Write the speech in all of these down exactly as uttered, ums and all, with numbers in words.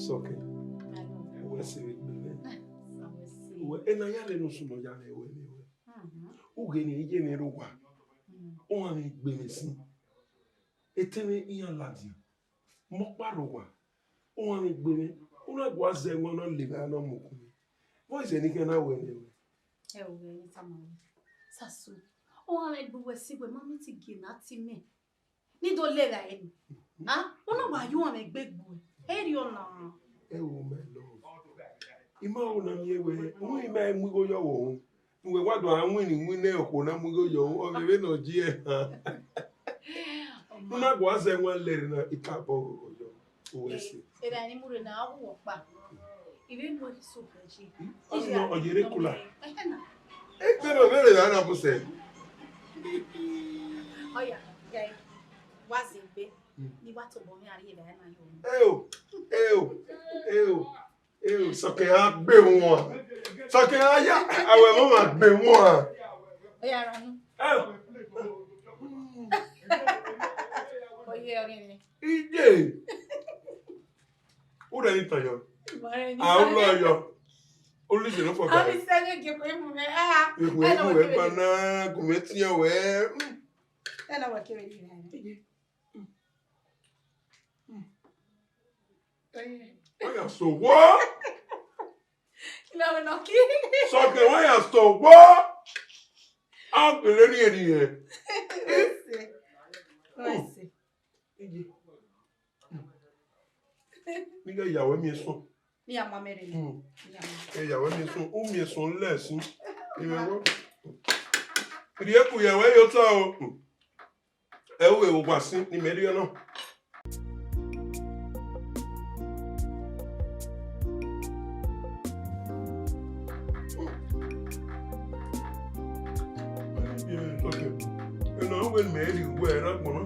Tọkẹ, uwẹ sẹ vbe gbe mwẹ. Uwẹ, ena ya rre ne usun nọ ya mwẹ, uwẹ ne uwẹ. Ughẹ ne I ye mwẹ rre owa, ohan mwẹ gbe mwẹ sin. Etẹn mwẹ iran ladian. Mẹ ọkpa rre owa, ohan mwẹ gbe mwẹ. U na gua zẹ ẹwaẹn, u na lele a na mu okun mwẹ. Vbọ ise ne I khian na wẹ nẹ ruẹ? Ẹ o, vbe ẹmwẹ tama ruẹ. Sasu, ohan mwẹ gbe uwẹ sin, wẹ ma miẹn te gie ne a tie imẹ. Ne I do lele a ẹre ni. Ah, u na wa ye ohan mwẹ gbe gbe uwẹ. Erriọ na. Ẹ o, my love. I ma ho na miẹn wẹ, uhunmwu I ma mu igho yọ vbe uhunmwu. Uwẹ wa do a winna iwinna okhuo na mu igho yọ, ọ vbe vbene ọ ye ẹre. Ne u na gua zẹ ẹwaẹn lẹrẹ na, I ka bọ ghọghọ yọ. Uwẹ sẹ. Erha ni mu rre na, ọ wu ọkpa. I vbe mu eso bẹji. Ọ ye re kula. Ẹhẹn na. Egbe ne ọ vbe rre na na bọ sẹ. Ọya, guy, wa zẹ egbe. Ni wa tobọ mwẹ a rrie evbare na yo. Eo, eo, eo. Eo, sọkẹn a gbe wọn. Sọkẹn a ya, awẹ mọ ma gbe wọn. Ọya ra nu. Eo. Ọye ọghe mwẹ. Iye. U rẹ ni tayọ. A u lọ yọ. Olise no fọkàn. Ami sẹ ghe gie kue mu mẹ. Ah. Ekwe mu ẹ ba na, gu mẹ tiẹn wẹ. Ẹ na wa kere ni. Wọ́n yà sọ̀wọ́. Kí ló ń lọ kí? Sọ̀kè wọ́n yà sọ̀wọ́. A gbèlè ní ènìyàn. Ẹsẹ̀. Ẹsẹ̀. Nígbà ìyàwó mi sùn. Ní àmọ́ mẹ́rin ni. Hmm. Ní àmọ́. Ìyàwó mi sùn. Ó mi sùn lẹ́sìn. Ìyàwó. Ìdí ẹkùn ìyàwó yóò tọ́ o. Hmm. Ẹ ru ẹvbo gua sin ne imẹ rhie nọ. Ena wẹ ne imẹ rhie uwẹ rre agbọn na.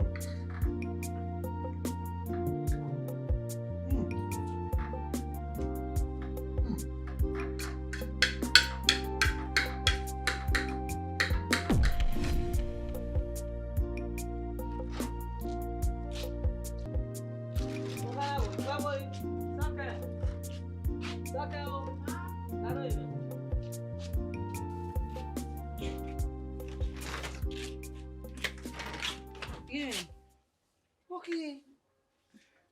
Giving. Oke.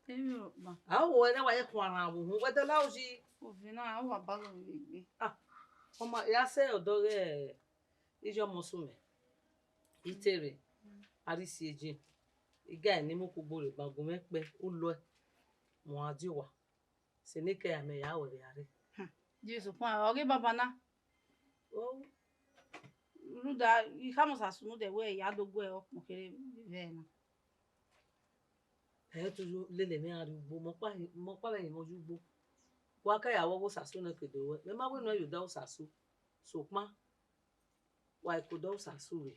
Emwi ọkpa. A wo ẹre wa ye khuan rhan vbe uhunmwu, wẹ dọla uyi. Ovbi na, a wa ba lọ vbe egbe. Ah, ọ ma ya sẹ ọdọ ghẹ iye ọmọ sunu. I te rre, a rhie isi eje. I ga ẹre ne I mu kugbo rre, gbangun mwẹ kpẹ, u lọe, mu a die owa. Sẹ ne I ke ya mẹ ya ru ẹre a rre. Hmm. Jesu, khuan, ọ ghe baba na. Oh. Rhunmwuda, I khama Osasu nude wẹ I ya do gu ọkpọn kherhe vbe ẹre na. Ẹ i tu lele emwi iran rrie ugbo, mẹ ọkpa, mẹ ọkpa vbe ẹmwẹ ye ugbo. Wa ka ya vbe ọghe Osasu nẹ ke do ruẹ, mẹ ma wẹ ne ọ ye odẹ Osasu, sokpan wa ke odẹ Osasu rre,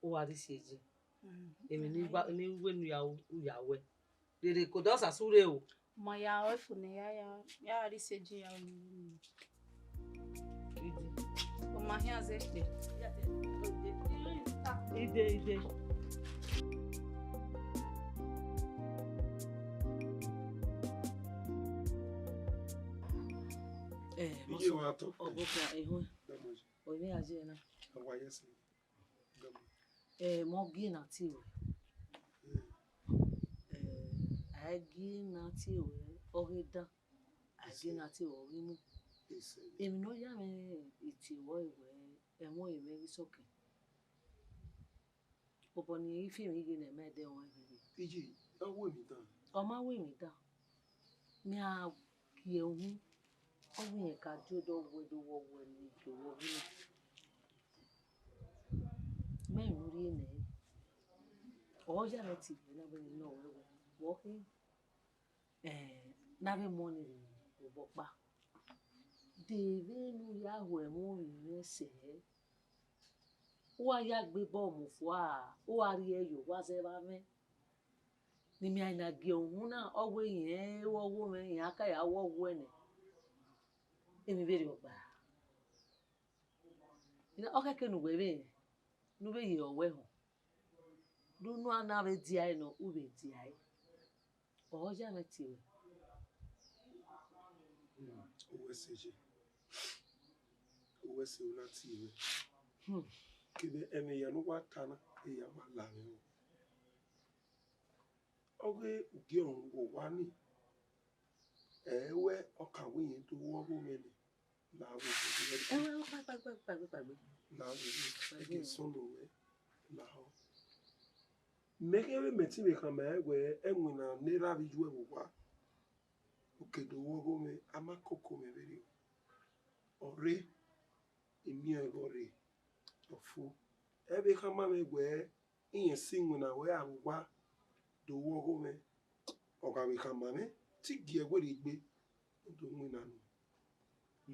u wa rhie isi eje. Mm. Emwi ne I wa, ne I wẹ ne u ya, u ya wẹ. Rere ke odẹ Osasu rre o. Ma ya ru ẹfo ne ya ya, ya rhie isi eje ya ru. Ide. Ọ ma khian zẹ kpẹ. Ide, ide. Eh, iye wa tọ. Ọbọkan ehun. Ọ i vbe ya ye na. Awa ye sẹ. Eh, mẹ ọ gie ne a tie ruẹ. Eh, a i gie ne a tie ruẹ, ọ ghe dan. A i gie ne a tie ruẹ, ọ ghi mu. Emwi ne ọ ya mwẹ etie ruẹ wẹ, ẹmwẹ ọre mwẹ ghi sọkẹn. Obọ ne irẹn i fian emwi ghe ne ẹmwẹ ẹdẹ ruẹ ghi rre. Iye, ọ wu emwi dan. Ọ ma wu emwi dan. Mẹ a gie uhunmwu, ọ wẹ irẹn ka die odọ wẹ do wọ wẹ ne I do wọ ghi na. Mẹ ne u rhie nẹ, ọ ya mwẹ tie ruẹ na wẹ ne ọ wẹ wẹ, wẹ ọ khin, eh, ne a vbe mu ọnii rre obọ ọkpa. De vbene u ya ho ẹmwẹ ovbi mwẹ sẹ? U wa ya gbe ball mu fua, u wa rhie ẹre yo, u wa zẹ vbe amwẹ. Ne imẹ na gie uhunmwu na, ọ wẹ irẹn ru ọghe mwẹ, iran ka ya ru ọghe uwẹ nẹ. Emwi vberriọ gba. Ọ khẹke ne uwẹ vbe rẹn, ne u vbe ye ọwẹ họn. De unu a na vbe dia ẹre nọ, u vbe dia ẹre. Ọ ya mwẹ tie ruẹ. Uwẹ sẹ ye, uwẹ sẹ, u na tie mwẹ. Hmm. Kevbe ẹmwẹ hia ne uwa ta na, eya ma la mwẹ o. Ọghe ugie ọnrẹn vbe owa ni, ẹ i wẹ ọ ka wẹ irẹn do ru ọghomwẹ nẹ, la vbe owa. Ẹ wẹ, kpagbe, kpagbe, kpagbe, kpagbe. La vbe owa, ẹ gie sunu mwẹ lahọ. Mẹ khian vbe mẹ te vbe khama ẹn wẹ, ẹwinna ne erha vbe iyuẹ vbe owa, ọ ke do ru ọghomwẹ, a ma koko mwẹ vberriọ. Ọ rre, I miẹn ọẹn vbe ọ rre, ọ fo. Ẹ vbe khama mwẹ wẹ, irẹn sẹ iwinna wẹ a vbe owa do ru ọghomwẹ, ọ gha vbe khama mwẹ, te I gie ẹre werriegbe, ọ do winna nuẹn.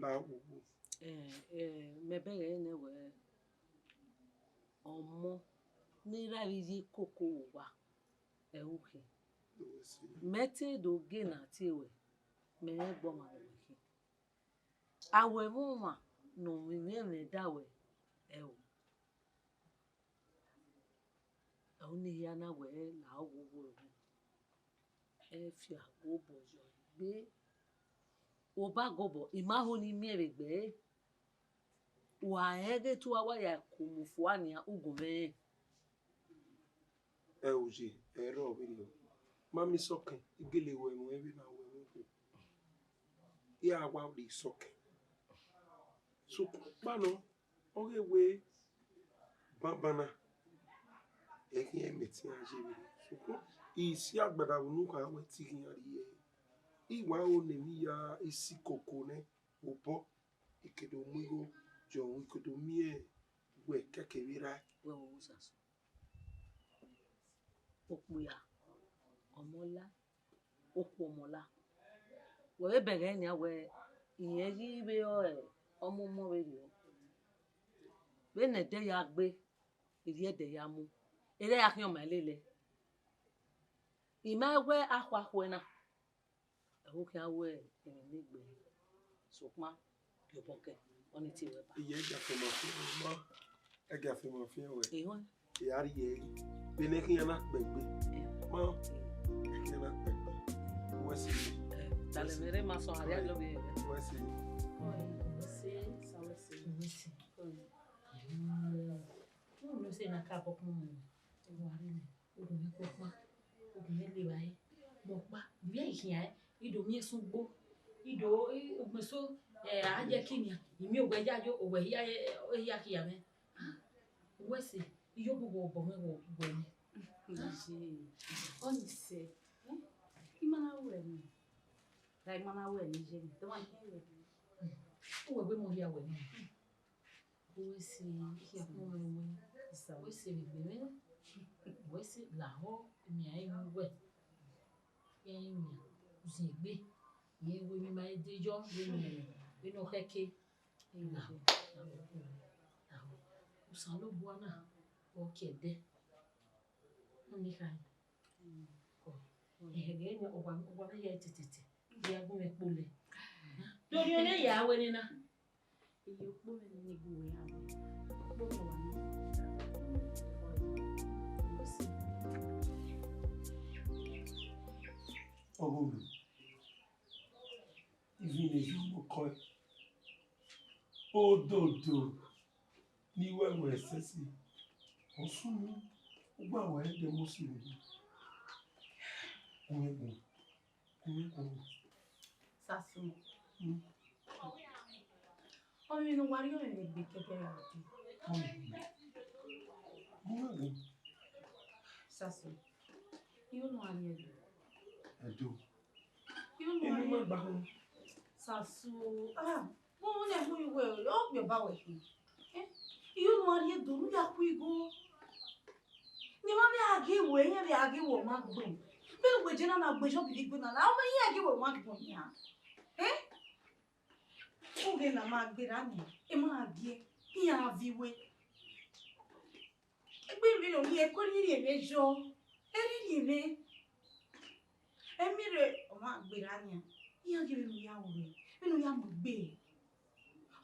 La wowo. Eh, eh, mẹ bẹghe nẹ wẹ, ọmọ ne I ra vbe ye koko vbe owa, ẹ i ru khin. Mẹ te do ghe ne a tie ruẹ, mẹ rẹn gbe ọmwa ne uwẹ khin. A wẹ ẹmwẹ ọmwa ne ọ mwẹ imẹ da wẹ, ẹ o. Ẹ o, ne hia na wẹ la wowo ẹre. Ẹ fia gobọ yọ egbe. Obọ gobọ, I ma ho ne I miẹn vbe egbe ẹre. Wa rẹn ghe te uwa wa ya ku mu fua nian, ugun mwẹ rẹn. Ẹ o ye, ẹ rrọọ vberriọ. Ma miẹn isọkẹn, I gele wẹ ẹmwẹ vbene a wẹ ẹmwẹ okhuo. I ra wa rhie isọkẹn. Sokpan ọkpa nọ, ọ ghe wẹ banbanna, ẹ khian mẹ te iran ye vberriọ. Sokpan I si agbada vbe unu kha wẹ te I khian rhie ẹre. I wa ho ne emwi hia isi koko nẹ, obọ, I ke do mu igho, jọ, I ke do miẹn wẹ kẹkẹ vbe erha. Wẹ wo Osasu. Okpia, ọmọ la, okhuo ọmọ la. Wẹ vbe bẹghe nian wẹ, irẹn ghi vbe ọe ọmọ ọmọ vberriọ. Vbene ẹdẹ ya gbe, erriọ ẹdẹ ya mu, erha ya khian ọma lele. I ma wẹ a khua khuẹ na, ẹvbo khian wẹ emwi ne egbe, sokpan gie obọ kẹ, ọnii tie ruẹ ba. Iye, ẹ gia fian ma fian ruẹ, ma, ẹ gia fian ma fian ruẹ. Ehun. I gha rhie ẹre, vbene ẹ khian na kpẹ egbe. Ehun. Ma, ẹ khian na kpẹ egbe. Uwẹ sẹ. Eh, talẹ mwẹ rre ma sẹ, a rhie alọ vbe. Uwẹ sẹ. Uwẹ sẹ, sa uwẹ sẹ. Uwẹ sẹ. Uwẹ sẹ na ka bọ kun mu. Uwa rre nẹ. Ogun mwẹ kpọkpa, ogun mwẹ le evbare, kpọkpa, ivbi ẹre I khian ẹre, I do miẹn ẹsẹ ugbo, I do, I, ugbẹn eso, eh, a ye ẹki nian, I miẹn owẹ yayo, owẹ hia, eh, hia khian mwẹ. Ah, uwẹ sẹ, I yo bu wẹ obọ mwẹ wẹ, wẹ nẹ. Ọnii sẹ, eh, I ma na ru ẹre nẹ, ra I ma na ru ẹre nẹ, I ye nẹ, te ọ ma khian ru ẹre nẹ. Uwẹ wẹ mọ hia wẹ nẹ. Uwẹ sẹ, I khian kpọnmwẹ ruẹ, Isa, uwẹ sẹ vbe egbe mwẹ, uwẹ sẹ lahọ, miẹn ẹre ru uwẹ, ẹre miẹn, u zin egbe, miẹn wẹ emwi ma he de yọ, vbene, vbene ọ khẹke, lahọ, lahọ, lahọ, Osanobua na, ọ kie ẹdẹ, ọnii khare, ọ, ẹhẹ, ghẹ nọ, ọ wa, ọ wa vbe hia ẹtẹtẹtẹ, ya gu mwẹ kpolẹ, do rhie ọnii ya wẹ nena. Iye okpo mwẹ ne I gu wẹ ya mwẹ. Okpo mwẹ wa mwẹ. Ọghomwẹ, ivbi ne ivbi ọmọ kọe, ododo ne I wẹ wẹ ẹsẹse, ọ sunu, u gba wẹ ẹdẹ Mosi vbe gu mwẹ gun. Sasu. Mm. Ọmọ ne uwa rhie ọmọ mwẹ egbe kẹkẹ ra dee. Mm. Sasu. I ho ne uwa rhie ẹdẹ. Ẹdẹ. I ho ne uwa rhie ẹdẹ. Sasu. Ah, vbọ ne ẹvbo uwẹ, ọ gbe ọba wẹ khin. Eh? I ho ne uwa rhie ẹdẹ, u ya ku igho. Ne ima vbe a ghi wẹ, iran vbe a ghi wẹ ọmwa agbọn. Vbene ugbẹjẹ na na gbẹjọ vbe igbe na na, ọ ma iran ghi wẹ ọmwa agbọn nian. Eh? Ughe na ma gberra nian, ima gha gie, iran gha viọ iwe. Egbe vbe nọ, iran ẹko rhirhi ẹmwẹ yọ, ẹ rhirhi ẹmwẹ. Ẹ miẹn rre ọmwa gberra nian, iran ghi vbene u ya ru, vbene u ya mu egbe.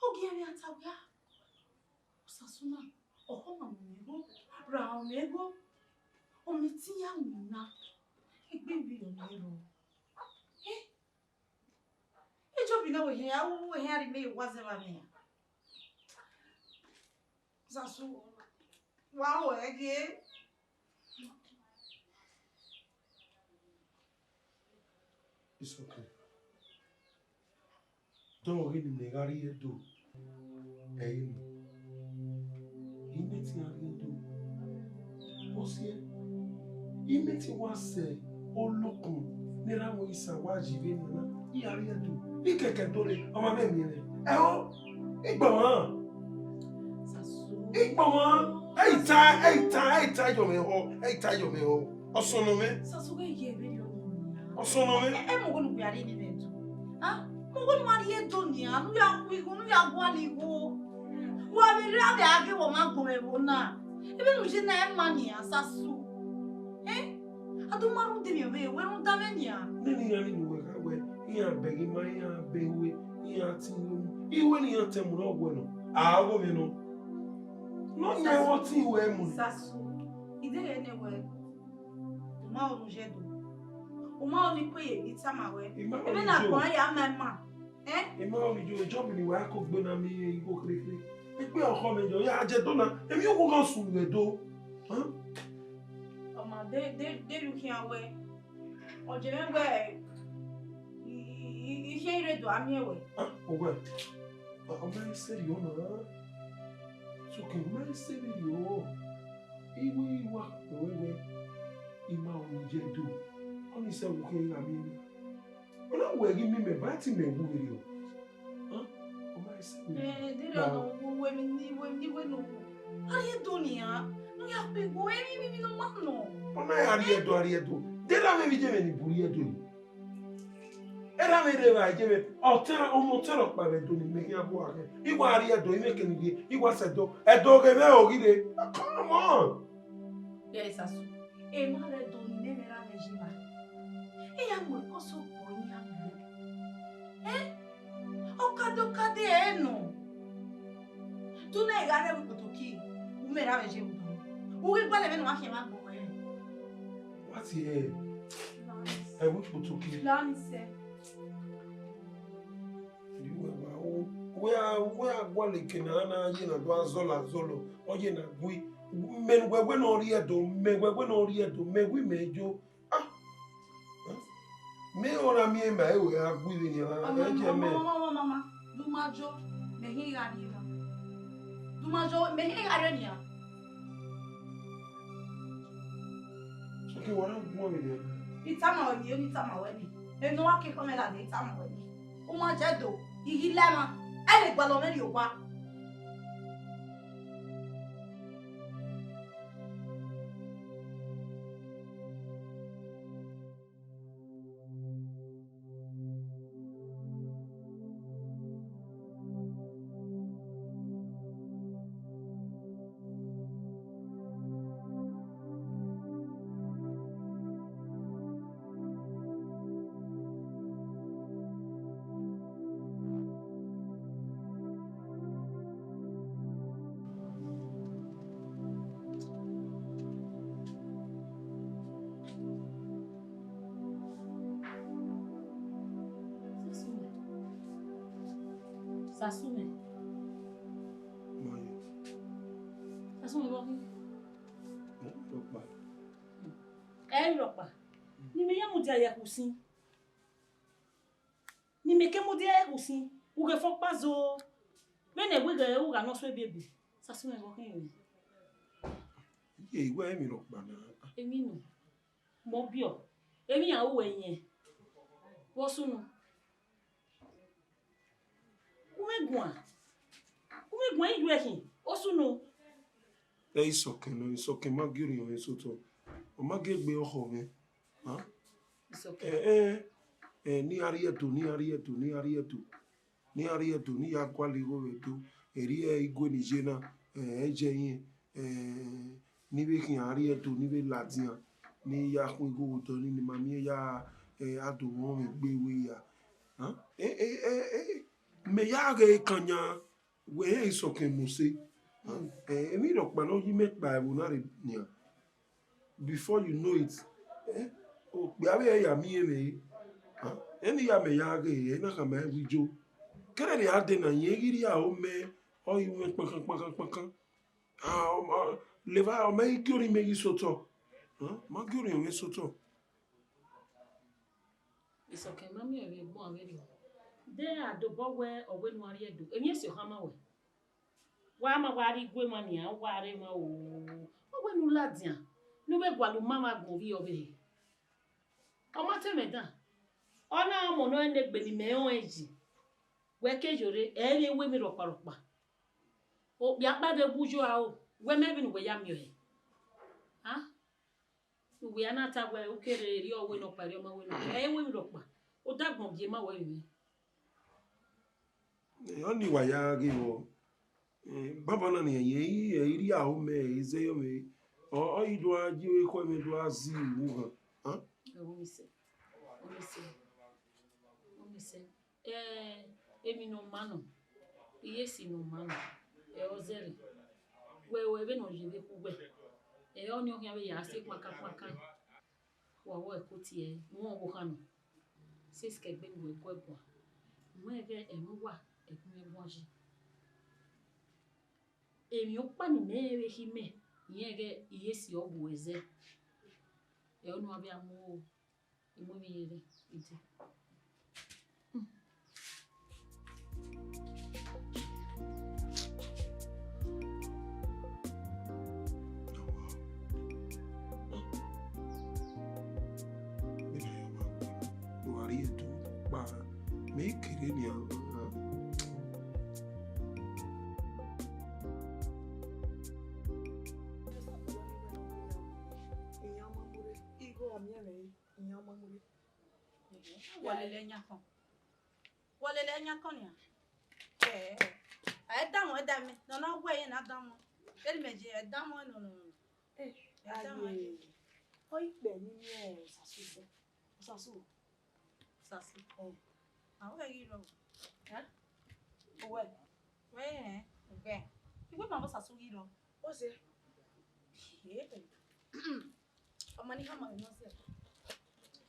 Ọ gie vbe a ta wẹ a, Osasu na, ọ họmwa mu mwẹ igho, ra mwẹ igho, ọ mẹ te iran winna, egbe vbe ọ mwẹ rrọọ. Eh? Job na wẹ hia, wẹ hia rhie mẹ wa zẹ vbe amẹ. Sasu, wa ho ẹre gie. It's okay. Dọmọ ghe ne imẹ gha rrie Ẹdo, ẹ i re nọ. Imẹ te iran rrie Ẹdo. Ọ siẹ, imẹ te wa sẹ olokun ne erha mwẹ Isa wa yi vbe nian na, iran rrie Ẹdo. I kẹkẹ do re, ọ ma mwẹ miẹn mwẹ. Ẹho, igbọmwa. Sasu. Igbọmwa. Ẹ i ta, ẹ i ta, ẹ i ta yọ mwẹ họ, ẹ i ta yọ mwẹ họ. Ọ sọnnọ mwẹ. Sasu ghe ye vberriọ. Ọ sọnnọ mwẹ. Ẹ, ẹ mọ wẹ ne uwẹ a rrie ni vbe Ẹdo. A? Mọ wẹ ne uwa rrie Ẹdo nian, ne u ya khu igho, ne u ya gualọ igho. Wa vbe rre avbe a ghe wẹ ọ ma gbẹn ẹvbo na. Ebe ne u ye na ẹ ma nian, Sasu. Ẹ? A do ma rhunmwuda emwi ọvbehe, wẹ rhunmwuda mwẹ nian. Nene iran ni ne uwẹ gha wẹ, iran bẹghe ima, iran bẹghe ue, iran tin ue mu. Iwe ne iran tẹ mu na ọ wẹ nọ. A gho mwẹ nọ. Ne ọ yan ẹvbo tin ue mu. Sasu, I deghẹ nẹ wẹ, u ma ho ne u ye do. U ma ho ne I kue ye ne I tama wẹ. I ma ho ne I ye do. Ebe na guan ya ma ima. Ẹ? I ma ho ne I ye do, job ni wa ko gbe na mi igho kherhe kherhe. Ikpe ọkhọ mwẹ yọ, ya je do na. Emwi okhuo ghan sunu vbe Ẹdo. Hẹn? Ọ ma de, de, de ru khian wẹ. Ọ je mwẹ wẹ, I, I, I, I khian rre do a miẹn wẹ. Ah, owẹ. Ọ ma sẹ rriọ na. Sokẹ, ọ ma sẹ vberriọ. Iwe I wa kpẹẹ wẹ, I ma ho ne I ye do. Ọnii sẹ vbe u khian gha miẹn mwẹ. Ọ na wẹ ghi miẹn mẹ, ba te imẹ wu vberriọ. Hẹn? Ọ ma sẹ vberriọ. Eh, de rẹ nọ, uwẹ ni, uwẹ ni, uwẹ nọ. A rrie Ẹdo nian, ne u ya kpe igho, emwi, emwi, emwi ne ọ ma nọ. Ọ na ya rrie Ẹdo, a rrie Ẹdo. De erha mwẹ vbe iye mwẹ ni bu rrie Ẹdo yi. Erha mwẹ rre evba iye mwẹ, ọ te, ọmọ te rhọkpa vbe Ẹdo ni mẹ khian bu a khẹ. I wa rrie Ẹdo, I mwẹ kene rrie, I wa sẹ Ẹdo. Ẹdo ghe mwẹ o ghi rre. Come on. Yes, Sasu. Emwa rre Ẹdo ni nene erha mwẹ yi evba. Iran mu ẹkọsọ kpọ iran mu. Eh? Ọkade ọkade ẹ nọ. Do na gha rre ẹvbo ikpotoki, u mwẹ erha mwẹ ye vbe odọ. U ghi gualọ ẹmwẹ ne ọ ma khian mwa gbọ wẹ. What the hell? Ẹvbo ikpotoki. Lani sẹ. Wẹ a, wẹ a gualọ eke ne a na ye na do a zọlọ azọlọ, ọ ye na gui. Mẹ wẹ wẹ ne ọ rrie Ẹdo, mẹ wẹ wẹ ne ọ rrie Ẹdo, mẹ wi mẹ yo. Ah. Mẹ ọna miẹn ma ẹre a gui vbe nian, ẹ jẹ mẹ. Mama, mama, mama, mama. Du ma yo, mẹ hin gha rrie na. Du ma yo, mẹ hin gha rrie nian. Sokẹ wa na guan vbe nian. I tama wẹ ni, I tama wẹ ni. Eno wa ke kọmẹ lade, I tama wẹ ni. U ma jẹ do, I ghi la emwa, ẹ vbe gbalọ mwẹ rrie owa. Sasu mwẹ. Sasu mwẹ. Mọ ye. Sasu mwẹ, vbọ khin? Mo rhọkpa. Ẹ i rhọkpa. Ne imẹ ya mudia ye ẹkhusin. Ne imẹ ke mudia ye ẹkhusin. U ghe fo ọkpa zo. Vbene wẹ ghe u gha nọ so ebiebe. Sasu mwẹ, vbọ khin mwẹ? Iye, I wẹ emwi rhọkpa na. Emwi nọ. Mẹ ọ biẹ, emwi iran ru wẹ yẹn. Vbọ sunu? U mwẹ guan. U mwẹ guan, I yu ẹre khin. Ọ sunu? Ẹ, Isọkẹn nọ, Isọkẹn ma gie orhiọn mwẹ sotọ. Ọ ma gie egbe ọkhọ mwẹ. Hẹn? Isọkẹn. Ẹ, ẹ, ẹ, ne iran rrie Ẹdo, ne iran rrie Ẹdo, ne iran rrie Ẹdo. Ne iran rrie Ẹdo, ne I ya gualọ igho vbe Ẹdo, erriọ igue ne I ye na, ẹ, ẹ jẹ irẹn, ẹ, ne I vbe khian rrie Ẹdo, ne I vbe ladian, ne I ya khuan igho vbe odọ ni, ne ima miẹn ya, ẹ, a do mwẹ ọmwẹ egbe vbe ya. Hẹn? Ẹ, ẹ, ẹ, ẹ, mẹ ya ghe kan yan, wẹ rẹn Isọkẹn mose. Hẹn? Ẹ, emwi rhọkpa ne ọ yi mẹ kpa ẹvbo na rre nian. Before you know it, eh, okpia vbe ya miẹn mwẹ re. Ah, Eni ya mẹ ya ghe, ena khama ẹvbo ijo. Kẹrẹrẹ a de na yẹn ghi rhie aro mẹ, ọ i mwẹ kpankan, kpankan, kpankan. Ah, ọ ma, leva, ọ ma i gie orhiọn mẹ ghi sotọ. Hẹn, ma gie orhiọn mwẹ sotọ. Isọkẹn ma miẹn vbe egbọn vberriọ. De a dobọ wẹ ọ wẹ ne uwa rhie Ẹdo, emwi esi ọ khama wẹ. Wa ma wa rrie igue emwa nian, wa rre emwa o. Ọ wẹ ne u ladian, ne u vbe gualọ uma vbe agbọn ovbi ọvbehe. Ọ ma te mwẹ dan. Ọ na ọmọ ne ọ rẹn egbe ne imẹ rẹn ọnrẹn yi. Wẹ ke yo rre, ẹ i vbe ru emwi rhọkpa rhọkpa. Okpia kpa vbe wu yo aro, wẹ mẹ vbene uwẹ ya miẹn ọe. A? Uwẹ a na ta wẹ u kere erriọ wẹ nọkpa, erriọ ma wẹ nọkpa. Ẹ i ru emwi rhọkpa. Odagbọn gie ma wẹ vbe mwẹ. Ọni wa ya ghe vbọ. Eh, banbanna nian, irẹn i, ẹ i rhie aro mẹ, ẹ i zẹ yọ mẹ. Ọ, ọ i do gha ye ekhọe mwẹ do gha zi iwu ghan. Hẹn? Ẹ, omisẹ, omisẹ, omisẹ. Eh, emwi ne ọ ma nọ, iyesi ne ọ ma nọ, ẹ, ọ zẹrriọ. Wẹ, wẹ vbene ọ ye vbe khu wẹ, ẹ, ọni ọ khian vbe ya si kpankan kpankan. Wa wẹ ẹko tie, ne uwẹ ọvbokhan nọ, sisi ke egbe ne uwẹ gu ẹre guan. Wẹ ghẹ ẹmwẹ uwa, ẹgbẹn uwa yi. Emwi ọkpa ne imẹ rẹn vbe khin mẹ, irẹn ghẹ iyesi ọ wu ẹzẹ. Ẹ, ọni wa vbe a mu ro, I mu emwi ye rre, I de. Mẹ na ya ma gbe, ne uwa rhie Ẹdo kpa, mẹ i kere nian. Iran ma mu rre, igho ọ miẹn mwẹ re, iran ma mu rre. Wa lele ẹyan kọn. Wa lele ẹyan kọn nian. Ẹ, ẹ, ẹ danmwẹ, ẹ danmwẹ. Nọ na wẹ ẹre na danmwẹ. Vbene mẹ ye, ẹ danmwẹ nọ, nọ, nọ. Ẹ, ẹ danmwẹ. Aye, ọ ikpe ne I miẹn Osasu sẹ. Osasu. Osasu. Ẹ. A wẹ ghi rrọọ. Ẹ? Owẹ. Wẹ ẹ, ugbẹ. Iwẹ ma vbe Osasu ghi rrọọ. Ọ sẹ. Ẹ. Ọma ne I khama mwẹ nọ sẹ.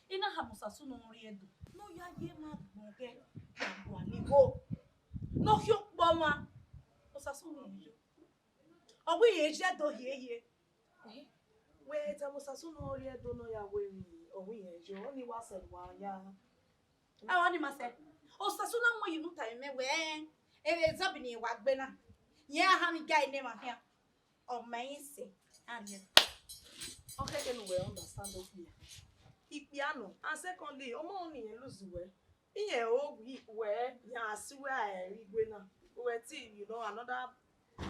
I na khama Osasu ne ọ rrie Ẹdo. Ne ọ ya ye ma gbọn ghẹ ya gualọ igho. Ne ọ khian okpọ ọmwa. Osasu ne ọ rrie. Ọ wẹ irẹn ye Ẹdo hiehie. Wẹ tama Osasu ne ọ rrie Ẹdo ne ọ ya wẹ emwi, ọ wẹ irẹn ye, ọni wa sẹ ne uwa ya. Ẹ, ọni ma sẹ. Osasu na mu yi ne u tama mẹ wẹ, ẹ, ẹ, Zọbi ne wa gbe na. Irẹn a hama ga ne emwa khian. Ọ ma i sẹ, a rrie. Ọ khẹke ne uwẹ understand okpia. Ikpia nọ, and secondly, ọmọ ọnii irẹn lose wẹ. Irẹn o wẹ ya si wẹ a rrie igue na. Wẹ till, you know, another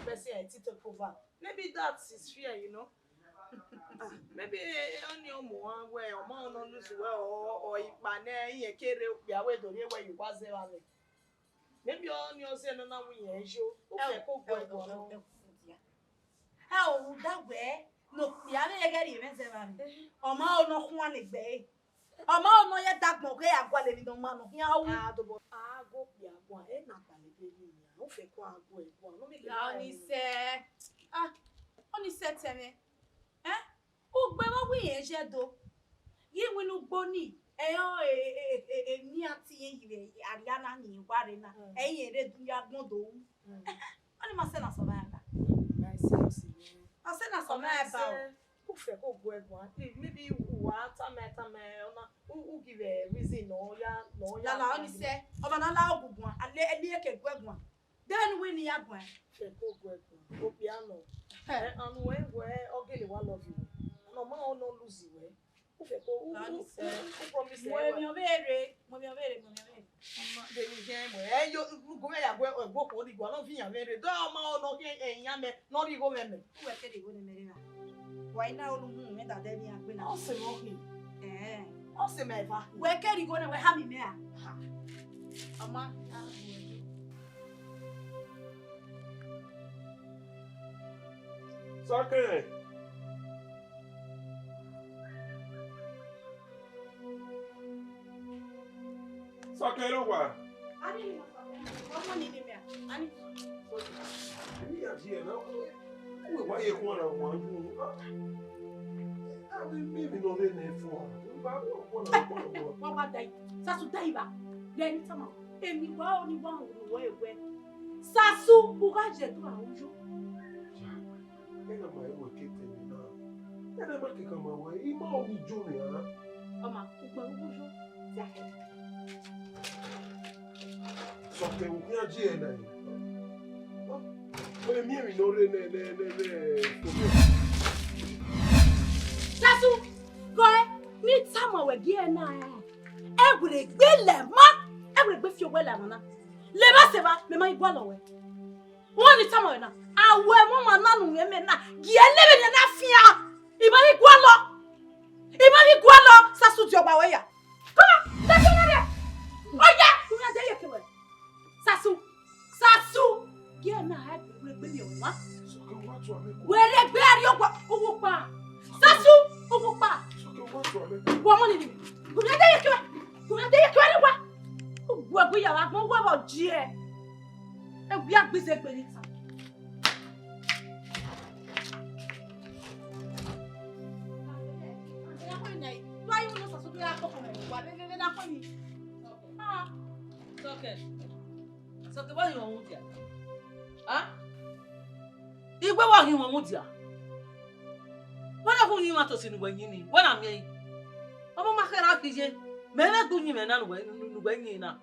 person ẹ ti take over. Maybe that is fear, you know. Ah, maybe ọnii ọ muan wẹ ọmọ ọnọ lose wẹ, ọ, ọ ikpa nẹ irẹn kere okpia wẹ do rhie wẹ ye uwa zẹ vbe amwẹ. Maybe ọnii ọ zẹ ne ọ na wẹ irẹn yo, u fẹ ko guẹ guan nọ. Ẹ o, rhunmwuda wẹ ne okpia vbe ghẹ rhie mwẹ zẹ vbe amwẹ. Ọ ma ho ne ọ khuan ne egbe ẹre. Ọ ma ho ne ọ ya dagbọn ghe a gualọ emwi ne ọ ma nọ khian ru. A dobọ, a gu okpia guan, ẹ na gbalẹ ebe ni nian, u fẹ ko a guẹ guan, ne ọ miẹn Ya ọni sẹ, ah, ọni sẹ tẹmwẹ. Ẹ? Ugbe vbe ọ wẹ irẹn ye Ẹdo. Ghi winna ugbo ni, ẹ i re emwi a tie irẹn yi vbe aria na ni wa rre na, ẹ i re rre ya agbọn do ru. Ọni ma sẹ ne a sẹ ọmwa ya ba. Ma sẹ ne a sẹ ọmwa ya ba o. U fẹ ko guẹ guan, please, maybe uwa tama tama ọna, u, u give a reason ne ọ ya, ne ọ ya. Lala, ọni sẹ, ọmwa ne a la oguguan, a le, a le ke guẹ guan. Then we ni ya guan. Fẹ ko guẹ guan, okpia nọ. Ẹ, and wẹ wẹ ọ gele wa love you. And ọmọ ọ nọ lose wẹ. U fẹ ko, u, u, u, u promise wẹ. Mu emwi ọvbehe rre, mu emwi ọvbehe rre, mu emwi ọvbehe rre. Ọmọ, de ni jẹ mu. Ẹ yo, go me ya guẹ, ẹ, guẹ okhuo ni guan, ọ viọ iran vbe rre. Do ọmọ ọ nọ khian, ẹ, iran mẹ, ne ọ rhie igho mwẹ mẹ. Uwẹ ke rhie igho ne mẹ rre ra? Wa i na ru unu mu mwẹ da dẹ ne iran gbe na. Ọ sẹ mwẹ ọkhin. Ẹ. Ọ sẹ mwẹ eva. Wẹ ke rhie igho ne wẹ ha mi mẹ ra? Ha. Ọma. Sọkẹn. Sọkẹn rre owa. Ani ni ma Sọkẹn. Ọmọ ni ni mẹ. Ani. Èmi ya di ẹ na. Uwẹ wa ye khuan na wan ju. A mi mi mi nọ rre nẹ fua. Wa wa da yi, Sasu da yi ba. Lẹ ni tama, emi wa o ni wa hu wẹ wẹ. Sasu, u gha ye do a uyo. Ena ma ẹre wẹ ke te emwi na. Ena ma kẹkan ma wẹ, ima ọ ni jo mẹ a. Ọma, u gbe uyo. Sọkẹn, u khian ji ẹre na. Ọ, ọ miẹn emwi ne ọ rre nẹ, nẹ, nẹ, nẹ, Sasu, gọe, ne I tama wẹ gie ẹre na, ẹ were gbe lẹ ma, ẹ were gbe fi owẹ lẹ ma na. Levba sẹ evba, mẹ ma i gualọ wẹ. Wẹ ne I tama wẹ na, a wẹ ẹmwẹ ọma na ne u mwẹ mẹ na, gie levbe ne na fian. I ma ghi gualọ. I ma ghi gualọ, Sasu di ọgba wẹ ya. Come on, take him there. Oya, u na de ye ke wẹ. Sasu, Sasu, gie na ha gbe wẹ gbe mi ọmwa. Wẹ re gbe ari ogwa, owo kpa. Sasu, owo kpa. Wa mọ ni ni. Gumẹ de ye ke wẹ. Gumẹ de ye ke wẹ ni wa. Owo gbe ya wa gbọn wa bọ ji ẹ. Ẹ wi agbize gbe ni ta. Sọkẹn. Sọkẹn, wẹ ghi mwẹ mudia? A? I wẹ wa ghi mwẹ mudia? Wẹ na hu yin ima tosi ne uwẹ yin ni, wẹ na miẹn ẹre. Ọmọ ma khẹ ra khiye, mẹ na gbe uyinmwẹ na ne uwẹ, ne uwẹ yin na.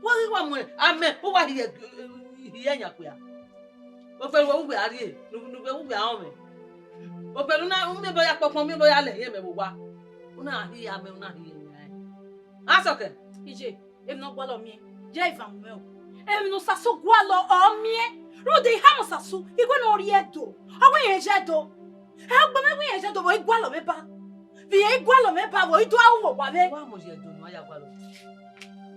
Wa ghi wa mu amẹ, u wa hiẹ, hiẹ yan kpia. Okpẹlẹ uwẹ a rrie, ne uwẹ a rọnmwẹ. Okpẹlẹ na, u miẹn bọ ya kpọkpọn, u miẹn bọ ya lẹ hiẹ mẹ vbe owa. U na hiẹ amẹ, u na hiẹ yan. A Sọkẹn. Iye, emwi ne ọ gualọ miẹn, ya ivan mwẹ o. Emwi ne Sasu gualọ ọ miẹn, rhunmwuda I khama Sasu, I wẹ ne ọ rrie Ẹdo, ọ wẹ irẹn ye Ẹdo. Ẹ, ugbẹn mwẹ wẹ irẹn ye Ẹdo, vbe ọ i gualọ mwẹ ba. Vbe irẹn i gualọ mwẹ ba, vbe ọ i do aro vbe owa mwẹ. Wa mu ye Ẹdo ne a ya gualọ.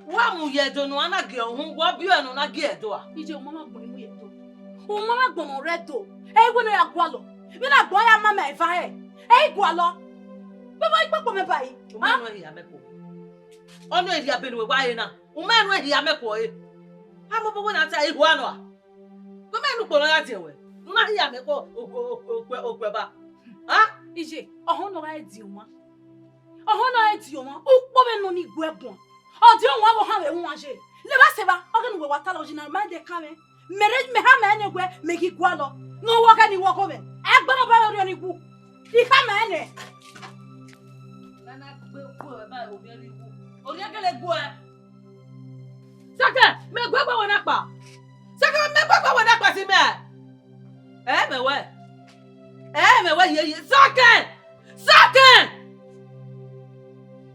Wa mu ye Ẹdo ne a na gie ọhun, wa biẹ ne ọ na gie Ẹdo a. Iye, u ma ma gbọn mu ye Ẹdo. U ma ma gbọn ne ọ rre Ẹdo. Ẹ i wẹ ne ọ ya gualọ. Vbe na gbọn ya ma mẹ eva hẹ. Ẹ i gualọ. Vbe ọ i kpokpo mwẹ ba yi. U ma nọ ehia mẹ ko. Ọ nọ ehia bene uwẹ wa re na. U ma nọ ehia mẹ ko re. A mọ obọ wẹ na ta ihua nọ a. Wẹ mẹ ne ukpo nọ ya die wẹ. U na hia mẹ ko okpẹ, okpẹ ba. A? Iye, ọhọn nọ gha die ọmwa. Ọhọn nọ gha die ọmwa. Ukpo mwẹ nọ ni guẹ guan. Ọ die ọmwa vbe ọ han vbe wan ye. Levba sẹ evba, ọ ghe ne uwẹ wa ta lọ yi na, ma de kan mwẹ. Mẹ rhe, mẹ khama ẹnẹ wẹ, mẹ ghi gualọ. Ne ọ wọ ọghẹ ni wọ ọghe mwẹ. Ẹgbẹe ne ọ ba mwẹ orhiọn ni wu. I khama ẹnẹ. Nana gbe guẹ ba orhiọn ni wu. Orhiọn kele guẹ. Sọkẹn, mẹ guẹguẹ wẹ na kpa. Sọkẹn, mẹ guẹguẹ wẹ na kpa si mẹ. Ẹ mẹ wẹ. Ẹ mẹ wẹ ye ye. Sọkẹn! Sọkẹn!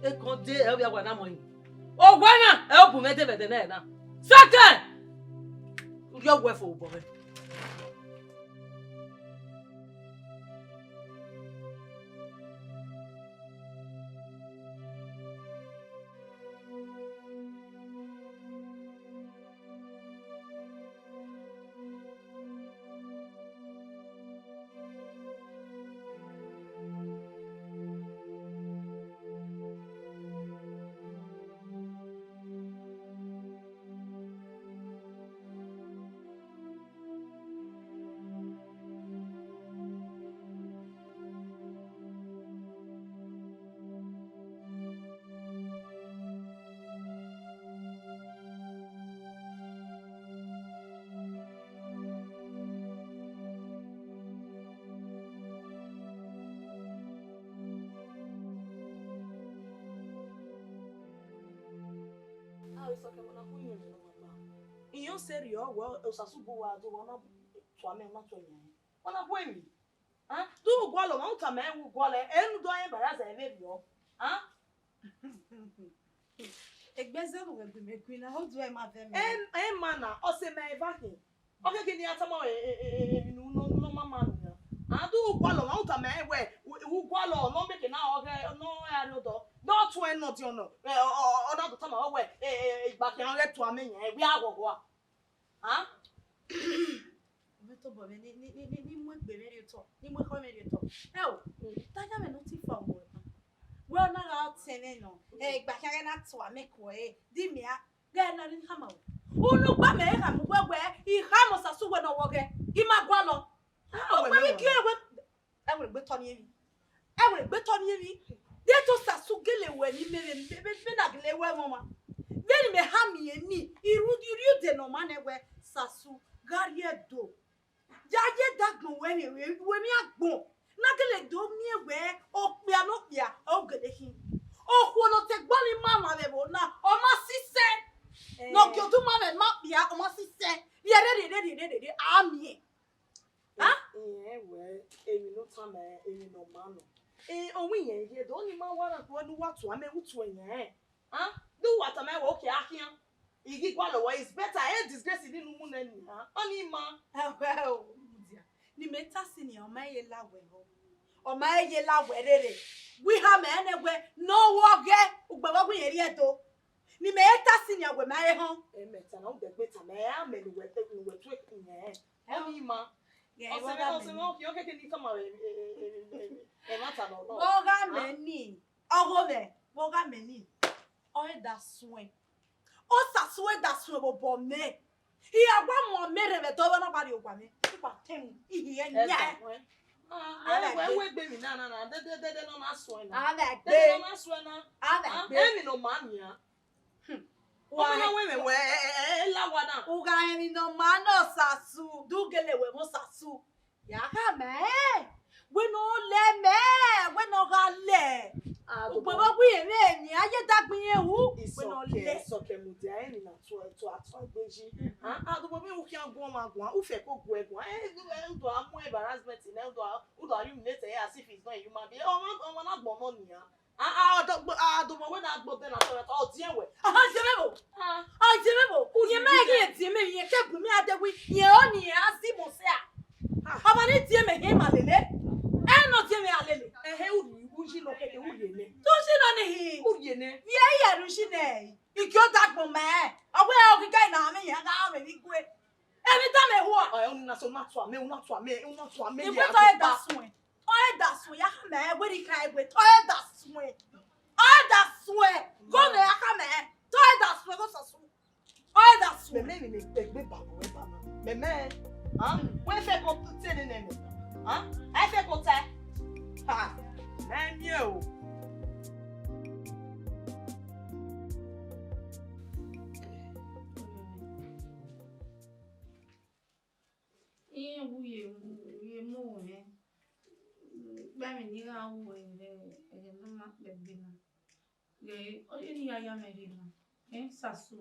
Ekọn de ẹ ovbi awa na mọ yin. Owa na ẹ ọ bu mwẹ de vbe ẹdẹ nẹ na. Sọkẹn! Rhie ọghuẹ fo obọ mwẹ. Aro Isọkẹn, wẹ na hu yin emwi ne ọ ma gba. Iyẹn ọ sẹrriọ wẹ Osasu bu wa do, wẹ na tua mẹ, wẹ na tua yan. Wẹ na hu emwi. A? Do u gualọ, ma u tama ẹn wẹ u gualọ, ẹ nu do ẹn ba ya zẹ vberriọ. A? Egbe zẹ vbe uwẹ gbe mẹ gui na, ho do ẹ ma vẹ mẹ. Ẹ, ẹ ma na, ọ sẹ mẹ eva khin. Ọ khẹke ne I ya tama wẹ, e, e, e, emwi ne u nọ, nọ ma ma nian. A do u gualọ, ma u tama ẹn wẹ, u, u gualọ, ne ọ mieke na ọ ghẹ, ne ọ gha rrie odọ. Ne ọ tuẹn nọ diọn nọ, ẹ, ọ, ọ, ọ na do tama wẹ, e, e, e, igba khian ghẹ tua mẹ yan, ẹ wẹ a ghọghọ a. A? Ọ vbe tobọ mwẹ ne, ne, ne, ne, ne I mu egbe mwẹ rhie otọ, ne I mu ekhọe mwẹ rhie otọ. Ẹ o, te a ya mwẹ ne ọ te fa owa ẹre. Wẹ ọ na gha otẹn mwẹ nọ, ẹ, igba khian ghẹ na tua mẹ kuẹ, di mia, ghẹ na rhie khama o. Unu gba mẹ khama wẹ wẹ, I khama Osasu wẹ ne ọ wọ ghẹ, I ma gualọ. A, ọ wẹ mẹ wẹ. Ẹ wẹ egbe tọ ni emwi. Ẹ wẹ egbe tọ ni emwi. De te Osasu gele wẹ ne imẹ vbe, vbe, vbe, vbe na gele wẹ ẹmwẹ ọmwa. Vbene imẹ ha miẹn ni, I rhie, I rhie ude ne ọ ma nẹ wẹ, Sasu, gha rrie Ẹdo. Ya ye dagbọn wẹ vbe, vbe, vbe emwi agbọn. Na gele do miẹn wẹ okpia ne okpia, ọ gele khin. Okhuo ne ọ te gbọnọ ima mwa vbe ẹvbo na, ọ ma sisẹ. Ne ọ gie oduma vbe ima okpia, ọ ma sisẹ. Rhie, rhie, rhie, a miẹn. Ah? Irẹn wẹ emwi ne u tama, emwi ne ọ ma nọ. Eh, ọ wẹ irẹn ye do ni ma wa na khuẹ ne u wa tua mẹ, u tua irẹn. Ah? Ne u wa tama wẹ, okay, a khian. I ghi gualọ wẹ, it's better, e disgrace ni ne u mu nẹ nian. Ọni ma. Ẹhẹ o, mudia. Ne imẹ ta sin nian, ọ ma ye la wẹ họ. Ọ ma ye la wẹ rere. Wẹ I ha mẹ nẹ wẹ, ne ọ wẹ ọghẹ, ugbẹn vbe ọ wẹ irẹn rrie Ẹdo. Ne imẹ ta sin nian wẹ ma he họn. Ẹmwata na, u dẹgbe tama, ẹ a mẹ ne uwẹ te, ne uwẹ tue irẹn. Ọni ma. Ọsẹ mwẹ, ọsẹ mwẹ, okhian keke ne I tama ẹmwata nọ nọ. Vbe ọ gha mẹ ni, ọghe mwẹ, vbe ọ gha mẹ ni, ọ i da suẹn. Osasu i da suẹn vbe obọ mẹ. I gha wa mu amẹ rre vbe ẹdẹ ọvbehe ne ọ gha rrie owa mwẹ. I gba tẹn mu, I hiẹn yan. Ah, wẹ, wẹ gbe emwi na, na, na, dede, dede ne ọ na suẹn na. Avbe gbe. Dede ne ọ na suẹn na. Avbe gbe. Emwi ne ọ ma nian. Hmm. Wa Ọmọ na wẹ mwẹ wẹ, ẹ, ẹ, ẹ, ẹ la wa na. U gha rẹn emwi ne ọ ma nọ Osasu, do gele wẹ mwẹ Osasu. Ya khama ẹn, wẹ ne ọ lẹ mẹ, wẹ ne ọ gha lẹ. Ugbẹn vbe ọ wẹ irẹn vbe emwi, a ye dagbọn irẹn hu, wẹ ne ọ lẹ. Isọkẹ, isọkẹ mudia, ẹni na tua, tua, tua egbe yi. Ah, adobo mi u khian guan ọmwa guan, u fẹ ko guẹ guan. Ẹ, ẹ, u do a mu embarrassment nẹ, u do a, u do a humiliate as if he's not a human being. Ọmwa, ọmwa na gbọn nọ nian. A, a, ọdọ, a, do mọ wẹ na gbe odẹ na tọrọ, ọ diẹn wẹ. Ọ diẹn mwẹ vbo? Ah. Ọ diẹn mwẹ vbo? Irẹn ma ghi diẹn mwẹ, irẹn ke bu mwẹ a de wi, irẹn ọni irẹn a si mọ sẹ a. Ah. Ọmwa ni diẹn mwẹ hẹ ma lele. Ẹ nọ diẹn mwẹ a lele. Ẹhẹ, u, u yi nọ kẹkẹ, u rhie nẹ. Te u yi nọ ni hi? U rhie nẹ. Vbe ẹ i ya ru shi nẹ? Ike ọ dagbọn mẹ. Ọ wẹ ọ ghi ga na mwẹ irẹn gha mwẹ vbe igue. Emwi tama ehua. Ẹ, u na so na tua mẹ, u na tua mẹ, u na tua mẹ. Iwe tọ ẹre da suẹn. Ọ ẹre da suẹn, ya khama ẹn, wẹ ne I ka ẹn wẹ, tọ ẹre da suẹn. Ọ ẹre da suẹn. Gọ mẹ ya khama ẹn, tọ ẹre da suẹn, gọ Osasu. Ọ ẹre da suẹn. Mẹmẹ ni mẹ gbe ba wẹ ba na. Mẹmẹ, ah, wẹ fẹ ko te ne ne mẹ. Ah, ẹ fẹ ko ta. Ha, mẹ miẹn o. Irẹn wu ye mu, ye mu owẹ, kpẹmwẹ ne I gha ru ẹghẹ, ẹghẹ ne ọ ma kpẹgbe na. Ghẹ, ọ ye ne I ya ya mwẹ rre na. Ẹn, Sasu,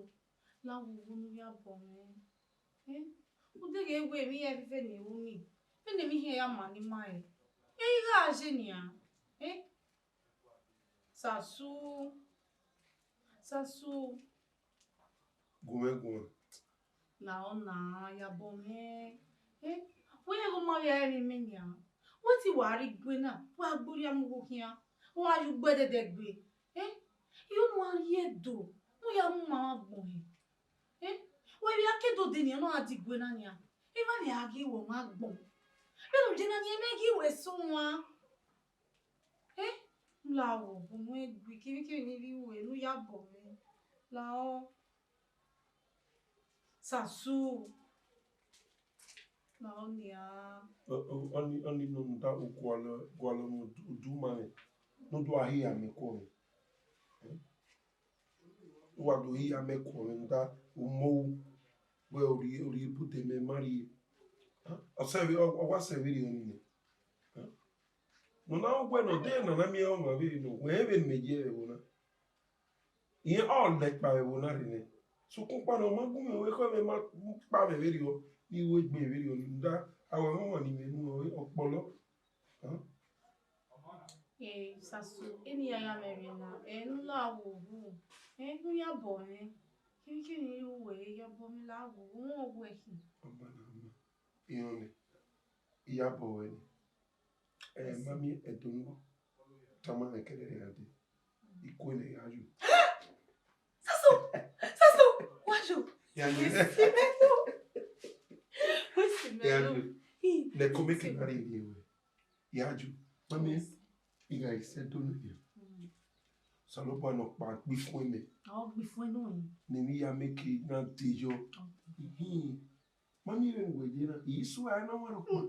la wu wu ne u ya bọ mwẹ. Ẹn, u deghẹ wẹ emwi hia vbe ne I ru ni, vbene emwi hia ya ma ne ima rẹ, ẹ i gha ye nian. Ẹn, Sasu, Sasu. Gu mwẹ guan. Na ọ na, ya bọ mwẹ. Eh, wẹ ya gu ma vbe a ẹmwẹ mẹ nian. Wẹ te wa rre igue na, wa gbe orhiọn mu gho khian. Wa ye ugbo ẹdẹdẹ gbe. Eh, I ho ne uwa rrie Ẹdo, ne u ya mu ma agbọn hẹ. Eh, wẹ vbe a ke do de nian, ne ọ gha dee igue na nian. Emwa vbe a ghi wẹ ọmwa agbọn. Vbene u je na nian, emwa ghi wẹ sẹ uwa. Eh, lahọ, bu mwẹ gbe, kevbe kevbe ne I rhie ruẹ, ne u ya bọ mwẹ. Lahọ. Sasu. Lahọ nia. Ọ, ọ, ọni, ọni nọ da gualọ, gualọ ne u du ma mwẹ, ne u do a hia mẹ kuọ mwẹ. Eh? U wa do hia mẹ kuọ mwẹ, ne u da u mọ ru, wẹ u rhie, u rhie ibude mẹ ma rhie. Ah, ọ sẹ vbe, ọ, ọ wa sẹ vberriọ nii nẹ. Ah? Ne ọ na gu ẹre ne ọ de na na miẹn ọmwa vberriọ nọ, wẹ rẹn vbene imẹ ye vbe ẹvbo na. Irẹn ọ lẹ ẹkpa vbe ẹvbo na rre nẹ. Sokpan ọkpa ne ọ ma gu mwẹ, wẹ khẹ mwẹ ma kpa mwẹ vberriọ, ne I ru egbe vberriọ, rhunmwuda a wẹ mwẹ ọmwa ne imẹ mu ọre ọkpọlọ. Hẹn? Eh, Sasu, eni ya ya mwẹ rre na, eh, ne u la wo wu, eh, ne u ya bọ mwẹ. Kevbe kevbe ne I ru wẹ, ya bọ mwẹ la wo wu, wọn wẹ khin. Ọmọ na ma, irẹn nẹ, I ya bọ wẹ nẹ. Eh, mami, Ẹdo nuẹn, tama mwẹ kẹdẹrẹ ya dee. I kue nẹ ya yo. Sasu! Sasu! Wa yo! Ya yo. Wẹ si mẹ lo. Wẹ si mẹ lo. Ya yo. Hi. Nẹ ko mẹ ke na rhie rhie wẹ. Ya yo. Mami, I gha sẹ do nẹ ya. Mm. Osanobua nọkpa gbe ifuẹn mẹ. Ọ gbe ifuẹn nọ. Ne emwi ya mẹ ke na de yọ. Ọ. Mhm. Mami, vbene uwẹ ye na, I suẹn a i na wan rhọkpa.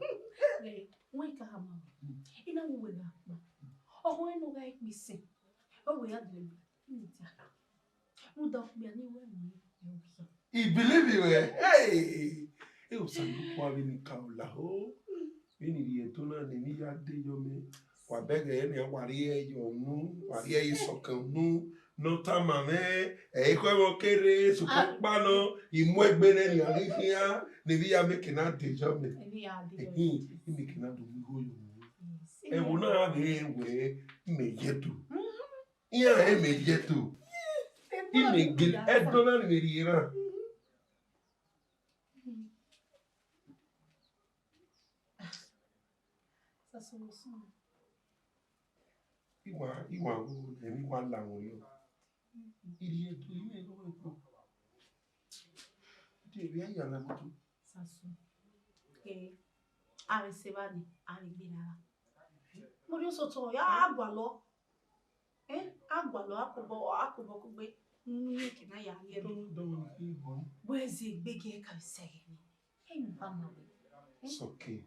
Eh, wẹ ka ha ma. Mm. I na wu wẹ gha kpa. Ọmọ ẹre ne ọ gha kpe isin, ọ wẹ ya dẹ egbe, I believe you, eh? Hey! Ẹ Osanobua vbene I ka la ho. Vbene I rhie Ẹdo na ne emwi ya de yọ mẹ. Wa bẹghe ẹre nian, wa rhie ẹre yọ unu, wa rhie ẹre ye Isọkẹn unu, ne ọ tama mwẹ, ẹ i khẹ mwẹ ọ kere, sokpan ọkpa nọ, I mu egbe nẹ nian ghi khian, ne emwi ya mieke na de yọ mẹ. Emwi ya de yọ mẹ. Ehin, I mieke na do mu igho yọ mẹ. Ẹvbo na vbe wẹ, mẹ ye do. Iran ẹre mẹ ye do. I mieke, Ẹdo na ni vbe rhie na. Iwa, iwa wo, emwi wa la wọ yọ. I rhie do, I miẹn igho ẹkpo. De vbe a ya la moto? Sasu. Eh, a vbe sẹ evba ni, a vbe gbe ra ra. Mo rhie osotọ, ya a gualọ. Eh, a gualọ, a kobọ, a kobọ kugbe. Nne ke na ya rhie do. Dọmọ ni khin bọ. Wẹ zẹ egbe gie ka vbe sẹ ẹghẹ ni. Ẹ i ba ma wẹ. It's okay.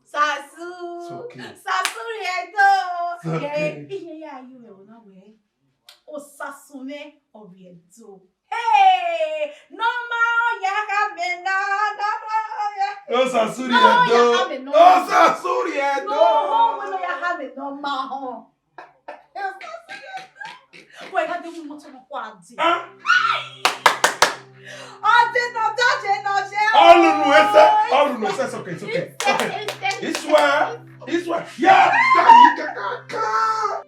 Sasu. It's okay. Sasu rhie do. It's okay. Iye ya yu rẹ ona wẹ. Osasu mwẹ ọ rhie do. Hey! Nọma ọ ya kha mẹ na, nọma ọ ya. Osasu rhie do. Nọma ọ ya kha mẹ nọma. Osasu rhie do. Nọma ọ ya kha mẹ nọma họn. Wẹ gha de mu moto nọ kua de. Ah. Ọ de nọ, ọ de nọ, ọ de. All unu ẹsẹ, all unu ẹsẹ, it's okay, it's okay, it's okay. Isua, Isua, ya, ya, ya, ya, ya.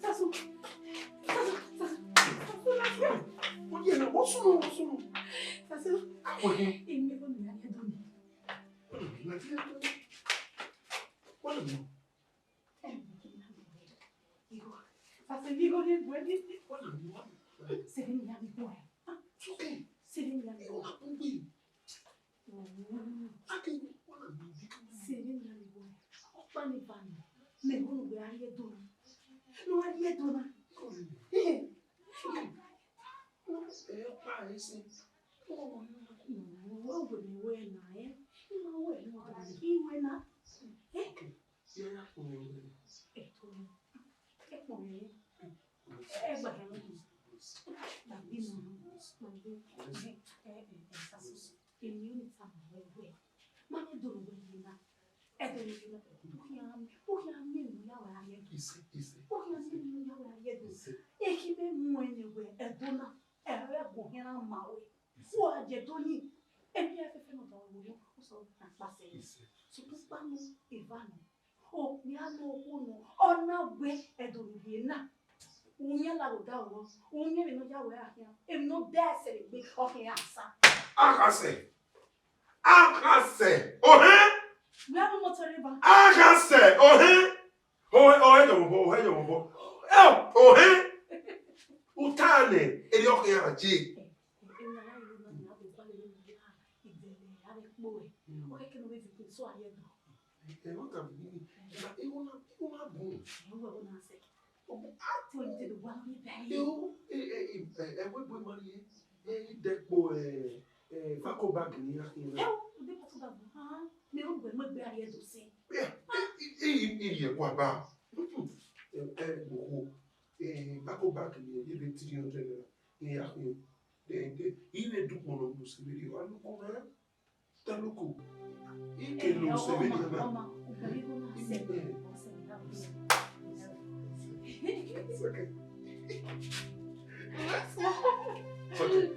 Sasu, Sasu, Sasu, Sasu, Sasu. Oye na, what's wrong, what's wrong? Sasu. Oye. Emi ko mi na ke do ni. What's wrong? Igho. Sasu, igho ni egbe ni. Sẹ vbene I ya vbe igho ẹre. It's okay. Sẹ vbene I ya vbe igho ẹre. Sẹ vbene I ya vbe igho ẹre. Ọkpa ni ba nọ. Mẹ ho ne uwẹ a rhie Ẹdo na. Ne uwẹ a rhie Ẹdo na. It's okay. It's okay. Ẹ pa ẹ sẹ. Ọ wẹ ne uwẹ na, ẹ. I ma wẹ ne uwẹ na. Ẹ? Okay. Yaya kpọnmwẹ wẹ. Ẹ to. Ẹ kpọnmwẹ. Ẹ gba hẹ. Tàbí mọ. Tàbí. Ẹ, ẹ, ẹ, Sasu. Èmi ò ní ta mọ wẹ wẹ. Ma ne do wẹ yìí na. Ẹ do wẹ yìí na. Ó yà mí, ó yà mí èmi yà wẹ ayé do. Ise, ise. Ó yà mí èmi yà wẹ ayé do. Ise. Ẹ kí bẹ mu ẹni wẹ Ẹdo na. Ẹ rẹ gò hẹn na ma wẹ. Wọ a jẹ do ni. Ẹ bí ẹ fẹfẹ nọ da wẹ wẹ. Ó sọ na pa sẹ. Ise. Sọ tó pa nọ, eva nọ. O, ne a nọ okhuo nọ, ọ na wẹ Ẹdo ne u rhie na. Uyẹn la vbe odaro, uyẹn vbe ne ọ ya wẹ a khian, emwi ne ọ da ẹsẹ vbe egbe, ọ khian asa. Akhasẹ, akhasẹ, ohẹn. Wẹ mu moto rre ba. Akhasẹ, ohẹn. Ohẹn, ohẹn yọ vbọ, ohẹn yọ vbọ. Ẹ, ohẹn. U ta nẹ, erriọ ọ khian je. Emwi ne a ya ru na, ne a vbe gba lele na ya, igbele, a vbe kpo ẹre. Ọ khẹke ne ọ vbe viọ so a ye do. Ẹ, ọ ta vbe gini? Igho na, igho na bun. Ẹ, wẹ igho na sẹ. Ọ bu a to ni te do wa ni bẹ. Ẹ, o, ẹ, ẹ, ẹ, ẹ, wẹ bu ma ni, ẹ, ẹ, dẹ kpo, ẹ, ẹ, vaco bag ni a khin. Ẹ, o, de vaco bag. Ah, mi ro gbe mo gbe a ye do se. Ẹ, ẹ, ẹ, ẹ, ẹ, ye kwa ba. Ẹ, ẹ, gbogbo, ẹ, vaco bag ni, ẹ, ye be three hundred naira. Ẹ, a khin. Ẹ, ẹ, ẹ, I vbe dukpọn nọ mu se vbe rhie, wa loko na. Taluku, I kele ose vbene I na. It's okay. It's okay.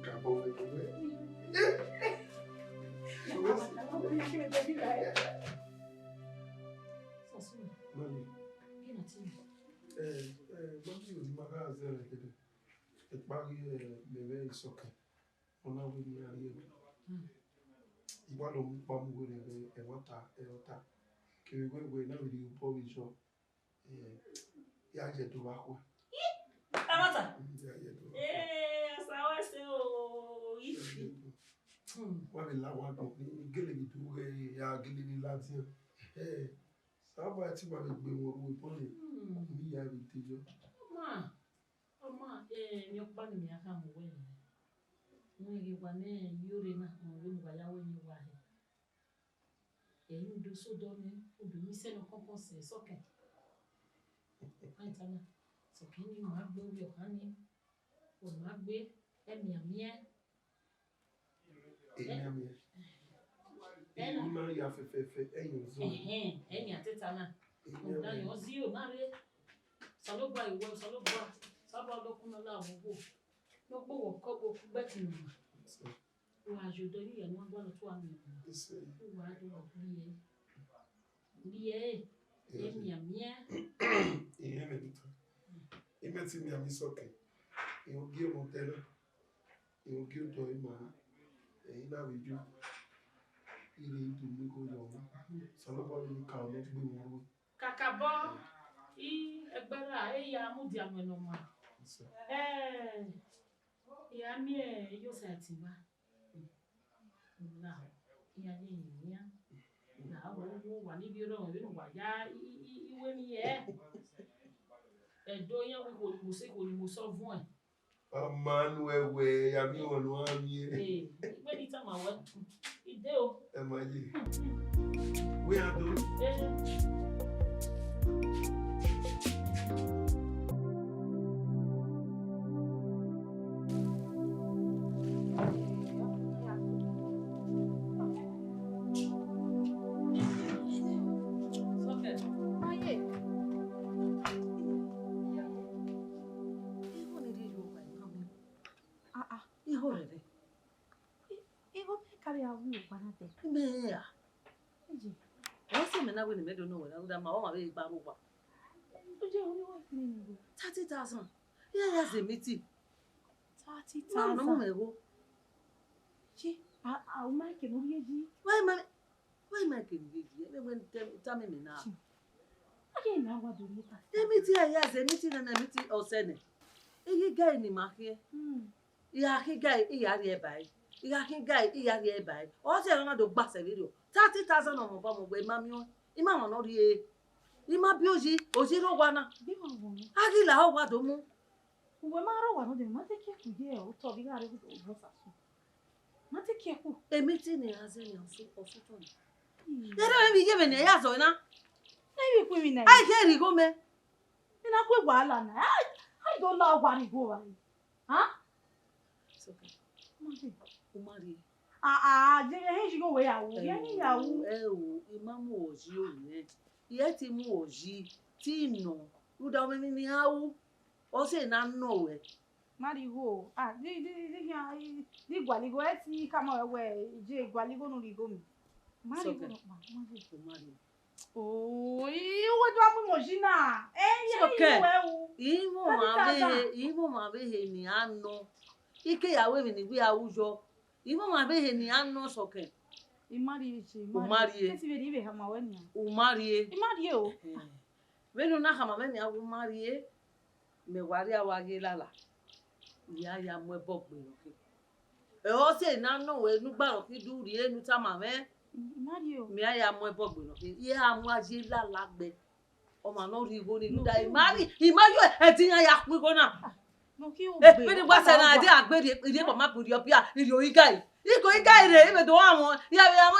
Ka bọ vbe gbe. Mami. Eh, eh, mami, o ma gha zẹ vbe gele. Ekpa ghi, eh, mẹ vbe Isọkẹn. Ọ na wẹ ne iran rhie Ẹdo. I wa do mu kpa mu werriẹ vbe ẹmwata ẹrọta. Kevbe wẹ wẹ na vbe rhie obọ vbe yọ, eh, ya ye Ẹdo vbe akhua. Ẹmwata. Ee, ọsa wẹ ẹse o, ifi. Hmm. Wa vbe la wa gbọn, ne gele vbe do ghẹ ya gele vbe ladian. Ee, Osanobua te ima vbe gbe mwẹ orhu ebọ nẹ, Hmm. ne I ya vbe tejọ. Ọma, ọma, eh, emwi ọkpa ne I ya khama uwẹ nẹ. Wẹ ghi wa ne I rre na, ọ vbe mu uwa ya wẹ ne I wa hẹ. Ẹ i do sẹ odọ nẹ, u do miẹn isẹ ne ọ kọnkọn sẹ sọkẹn. Ẹmwata na, sọkẹn ne ima gbe ovbi ọkhan ni, ọ ma gbe, ẹmianmian. Ẹmianmian. Ẹ na. Ima ya fẹfẹfẹ, ẹyan zọ. Ẹhẹn, ẹyan teta na. Ẹmianmian. Ọna yọ ziro na rre. Osanobua iwẹ, Osanobua, Osanobua ọdọ kun na la vbe owo. Ne ọ kpe wẹ ọkọ, okugbe ẹtin nọ ma. Wa ye odọ ni ya ne ọ gua ne ọ tua miẹn ọmwa. Yes, sir. Uwa do wa gbe ẹre. Gbe ẹre. Yes, sir. Ẹmianmian. Ẹmianmian. Imẹ te mianmian sọkẹn. Irẹn gie ọmọ otọ na. Irẹn gie otọ ima. Ẹre I na vbe yo. I rre I do mu igho yọ. Osanobua vbe ne ka ọmọ gbe mwẹ ru. Kakabọ, I ẹgbẹe ra, e ya mudia nuẹn ne ọ ma. Yes, sir. Eh, I ya miẹn iye Osaẹtin ba. Na, iran ye yin iran. Na, wo, wo, wa ni vbiẹ orọmwẹ vbene uwa ya, i, i, i, iwe ni hẹ. Ẹdo iran wẹ ikhuo ni mu sẹ, ikhuo ni mu sẹ ọvuẹn. Ọma nu ẹwẹ, ya miẹn ọmwa ne ọ gha miẹn. Ee, wẹ ni tama wẹ, I de o. Ẹ ma ye. Wẹ a do. Ee. Ah, ah. Igho rẹ rre. I, igho mẹ ka vbe a wu okpa na dẹ. Mẹ ra. Eje. Ọ sẹ mẹ na wẹ ne mẹ do nọ wẹ na, rhunmwuda ma, ọ ma vbe gba rre owa. Eje, ọ ni wa fi nene igho. Thirty thousand. Iran ya zẹ meeting. Thirty thousand. Ma nọ mu mwẹ igho. Eje, a, a, u ma ke ne u rhie yi. Wẹ ma Wẹ ma ke ne I rhie yi, ẹ vbe wẹ ne I tama mẹ na. A ke na wa do rhie ta. Meeting ya zẹ, meeting na, na meeting ọsẹ nẹ. I ghi ga ẹre ne ima khian. Hmm. I gha khin ga ẹre, I ya rhie ba ẹre. I gha khin ga ẹre, I ya rhie ba ẹre. Ọ sẹ ne ọ na do gba sẹ vberriọ. Thirty thousand ọmọ ba ọmọ wẹ ima miẹn ọẹn. Ima mwa ne ọ rhie. Ima biẹ oyi, oyi rre owa na. Bi ma wọ. A ghi la owa do mu. Uwẹ ma rre owa nọ dẹ, ma te kie ku ye otọ vbe I gha rre obọ Osasu. Ma te kie ku. Meeting ne a zẹ ne ọsẹ, ọsẹ otọ na. Hmm. Ẹ rẹ vbe iye vbe ne a ya zọ na. Ẹ vbe ku emwi na. A i khe rhie igho mẹ. I na ku wahala na. A, a i do la owa rhie igho vbe a. Ha? It's okay. Ma de. U ma rhie. Ah, ah, je, je, je, igho wẹ ya wu. Ye ni ya wu. Ẹ o, I ma mu uwẹ yi nẹ. I ẹ te mu uwẹ yi, te I nọ. Rhunmwuda ọmọ emwi ne I gha ru. Ọ sẹ ne a nọ ruẹ. Ma rhie igho. Ah, di, di, di, di, di gualọ igho, ẹ ti khama ruẹ wẹ, je gualọ igho ne u rhie igho mẹ. Ma rhie igho nọkpa, ma rhie. O ma rhie. Oh, i, i, uwẹ do a mu imọ yi na. Eh, ye, okay. Igho ẹ ru. Imọ ma vbe he, imọ ma vbe he ne a nọ. I ke ya ru emwi ne I wẹ a ru yọ. Imọ ma vbe he ne a nọ sọkẹn. I ma rhie eje, I ma rhie. U ma rhie. Kesi vbe rhie vbe hama wẹ nian. U ma rhie. I ma rhie o. Eh. Vbene u na khama mwẹ nian, u ma rhie, mẹ wa rhie avbe a ye lala, I ya ya mu ẹbọ gbe nọ khin. Ẹ, ọ sẹ ne a nọ ruẹ ne u gba nọ khin, do rhie ne u tama mwẹ. I ma rhie o. Mẹ ya ya mu ẹbọ gbe nọ khin, I ya mu a ye lala gbe. Ọmwa ne ọ rhie igho ni, rhunmwuda I ma rhie, I ma yo ẹdẹ iran ya khuan igho na. Ah, no ki u Eh, gbe, vbene wa sẹ na, ẹdẹ a gbe rhie, rhie kpama gbe rhie ọpia, I rhie igari. I ko igari rre, I vbe do gha mọ, I ya vbe ya mọ,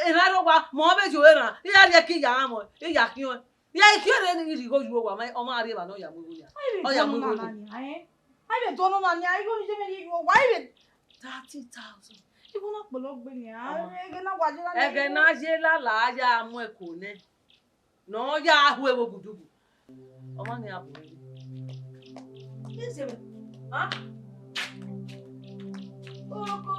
erhan rre owa, mọ vbe yo erhan, I ya rhie ẹki ya gha mọ, I ya khian. Ya i khian rre ni rhie igho yu owa, ma, ọ ma rhie evba ne ọ ya mu igho ya. Ọ ya mu igho ni. Ai, vbe do nọ na nia, igho ni je mẹ rhie yu owa, ai, vbe thirty thousand. Igho na kpolo gbe nia, ẹghẹ na wa je na. Ẹghẹ na ye lala, a ya mu ẹko nẹ. Ne ọ ya hu ẹvbo gudugu. Ọmọ ni a bu ẹre. Ise mẹ. Ha? Oko.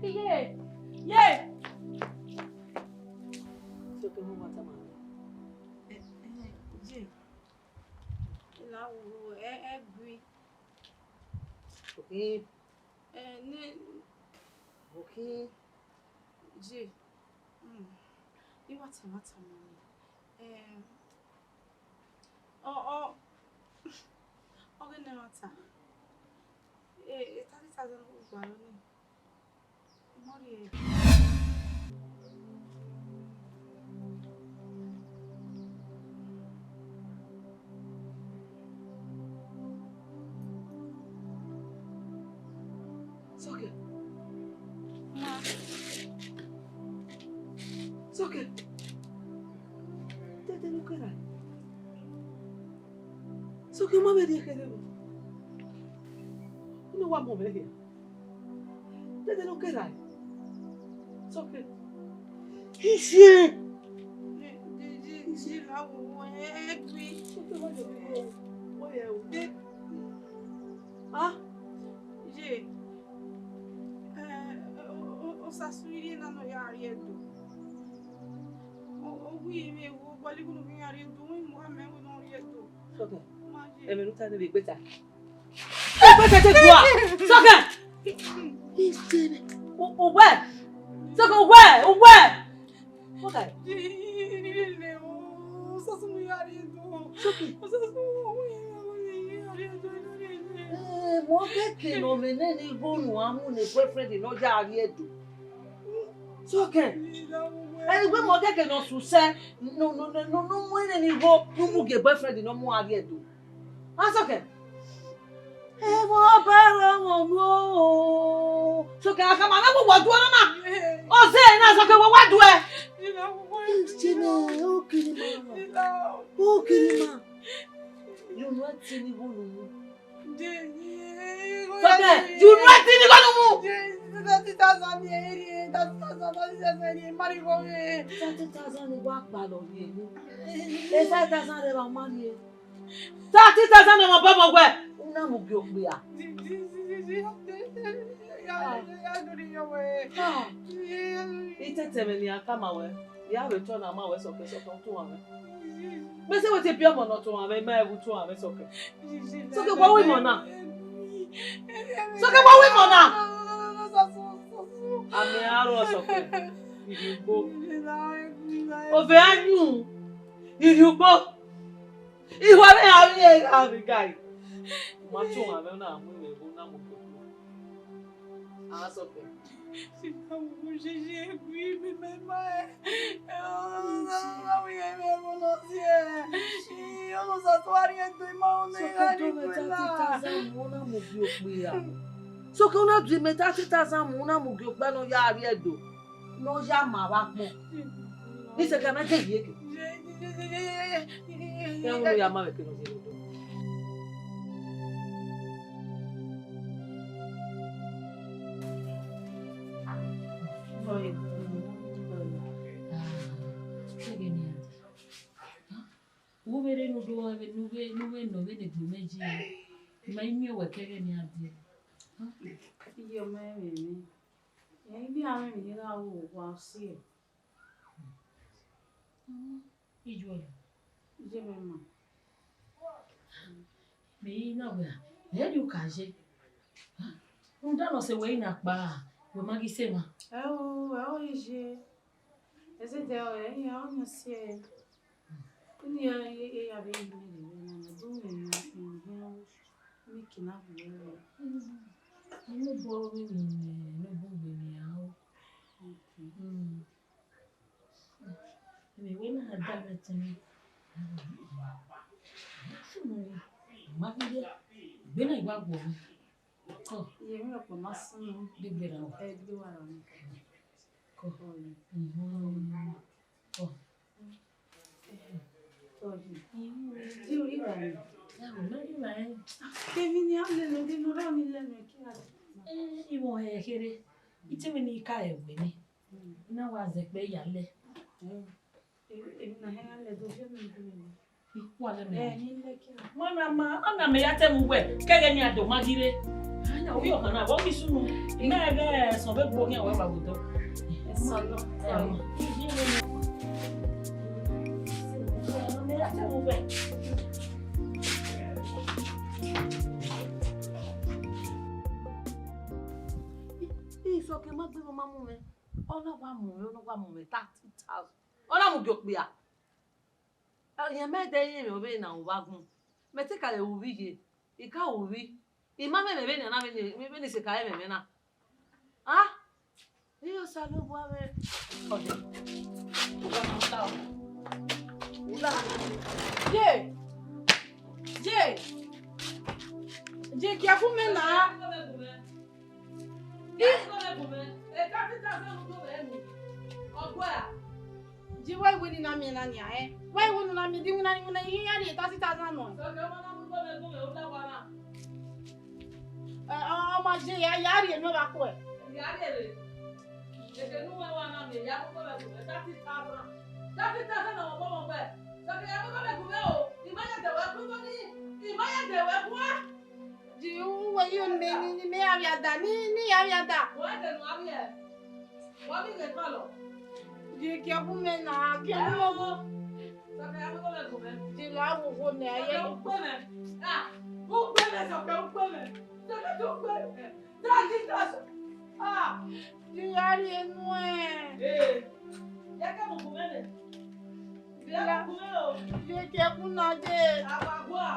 Iye! Ye! Soke mu wa tama. Eh, eh, Ye, I na ru ẹ, ẹ gui. Okay. Ẹ, ne, okay. Ye, mm, I wa ta ẹmwata ma nẹ. Ẹ, ọ, ọ, ọ ghe ne ẹmwata. Ẹ, ẹ, thirty thousand ne u gba rọ nii. Soke. Ma. Soke. Dede ne u kera. Soke, ma vbe rhie kherhe vbe. Unu wa mu mwẹ hia. Dede ne u kera. Soke. Iye. Soke, ma jẹ vbe igho. Wo ye o. Ah. Ye. Eh, o, o, Osasu rhie na ne ọ ya rrie Ẹdo. O, o wi mwẹ wo, gbalivbun ne u ya rrie Ẹdo, u mu amẹ wẹ ne ọ rrie Ẹdo. Soke. Ma ye. Ẹmwẹ ne u ta ne vbe ikpeta. Ikpeta te gua. Soke. Uwẹ. Soke, uwẹ, uwẹ. Soke. Soke. Eh, mẹ ọ kẹkẹ ne ọ mwẹ nene igho ne uwa mu ne boyfriend ne ọ ya rrie Ẹdo. Soke. Ẹ, wẹ mẹ ọ kẹkẹ ne ọ sẹ usẹ, ne, ne, ne, ne, ne ọ mu nene igho ne u mu gie boyfriend ne ọ mu a rrie Ẹdo. A Soke. Ẹmwẹ ọba rọ mwẹ unu o. Soke, a khama mwẹ vbe uwẹ duẹ na. Ọ zẹ na, Soke, wẹ wa duẹ. Christian, o kiri ma. O kiri ma. You know what thing you want to do? Soke, you know what thing you want to do? Thirty thousand, thirty thousand, thirty thousand, thirty thousand ni wa kpa lọ ye. E thirty thousand rẹ wa ma rrie. Thirty thousand ọmọ bọbọ wẹ, u na mu gie okpia. Ah. Ah. I tẹtẹ mwẹ ne iran khama wẹ, ya vbe tọ na ma wẹ Soke, Soke, u tuan mwẹ. Mẹ sẹ wẹ te biẹ ọmọ ne ọ tuan mwẹ, ma vbe tuan mwẹ Soke. Soke, wa ru imọ na. Soke, wa ru imọ na. Amẹ aro Soke, irhiugbo. Ovẹ a yun, irhiugbo. Ihuẹ vbe a vbe a vbe ga yi. Ma tuan mwẹ na mu mwẹ vbe na mu gie okpia. A Soke. Soke, do mẹ thirty thousand mu, u na mu gie okpia. Soke, u na du mẹ thirty thousand mu, u na mu gie okpia ne ọ ya rrie Ẹdo. Ne ọ ya ma vbe akpọn. Ni sẹ kẹ mẹ de ye ke. Ẹ, u ya ma vbe ke nọ ye do. U vbe rre ne u do, ne u vbe, ne u vbe nọ vbene egbe mwẹ yi, ma i miẹn wẹ ke ẹghẹ ne iran die. Iye ọmọ ẹmwẹ mwẹ, ẹ, ibi a mwẹ emwi ne I gha ru wa si ẹe. Ijuẹ. Iye mwẹ ma. Mẹ i na wẹẹ, ẹ rhie uka ye. Rhunmwuda ne ọ sẹ wẹ i na kpa, wẹ ma ghi sẹ emwa. Ẹ o, ẹ o, iye. Ẹzẹdẹ ọre, iran ọyọn si ẹe. Unu iran ya, ya vbe yin mẹ rre na, na do mwẹ emwi, emwi hia ru, mẹ ke na hu ẹre. Unu bọ vbe emwi ne, ne ọ bu gbe ne iran ru. Okay. Mm. Emwi wẹ na da mwẹ ẹtin. Sunu, ma ghi ye, egbe na i wa guọghọ. Kọ. Iye mwẹ ọkpa ma sunu. Degbe ra o. Ẹ, degbe wa ra o. Kọ. Kọ. Mhm. Kọ. Kọ. Di u rri ra ni? Ẹ, u na rri ra, ẹ. Kevin ni a lele, de nọ ra ni lele, kira. Ẹ, I mwẹ ọhẹ kherhe. I te mwẹ ne I ka ẹwe nẹ. Mm. I na wa zẹ kpẹ ya lẹ. Mm. Emwi na hẹ gha lẹ do viọ mẹ gbe mẹ. I kua lẹ mẹ. Ẹ, ne I lẹ kira. Mama, ọna mẹ ya tẹ mu wẹ, ke ẹghẹ ne iran do ma ghi rre. Ana, ovbi ọkhan na, vbe ọ ghi sunu? I ma ẹghẹ ẹsọn vbe gbe okhian wẹ wa vbe odọ. Ẹsọn nọ. Ẹ, ọna mẹ ya tẹ mu wẹ. Isọkẹn ma gbe ma mu mwẹ. Ọ na wa mu mwẹ, ọ na wa mu mwẹ thirty thousand. Ọ na mu gie okpia. Rẹn mẹ dẹ ye emwi ọvbehe na ru vbe agbọn. Mẹ te ka re ru vbe iye, I ka ru vbe. I ma mwẹ ẹmwẹ vbene a na vbene, vbene I sẹ ka re ẹmwẹ na. Ah, I ye Osanobua mwẹ. Ọdẹ. Ula. Ye. Ye. Ye, gie ẹvbo mẹ na. Ji wa iwe ni na miẹn na nia, eh? Wa iwe ni na miẹn, di iwinna, iwinna, iran rhie thirty thousand nọ. Eh, ọ, ọ ma je ya, ya rhie emwi ọvbakhuẹ. Di uwẹ yo ni mẹ, ni, ni mẹ ya vbiẹ da, ni, ni ya vbiẹ da. Wẹ de nu avbiẹ, wẹ vbe ghe kọlọ. Di gie ẹvbo mẹ na, gie ẹvbo mẹ. Sọkẹ, ya vbe ghe gbe mẹ. Di la wo wo nẹ, ye. Sọkẹ, u gbe mẹ. Ah, u gbe mẹ, Sọkẹ, u gbe mẹ. Sọkẹ, u gbe mẹ. Sọkẹ, u gbe mẹ. Ah. Di ya rhie nuẹn. Eh. Ya ke mu gbe mẹ nẹ. Di ya ke mu gbe mẹ o. Di gie ẹvbo na je. Agbagua.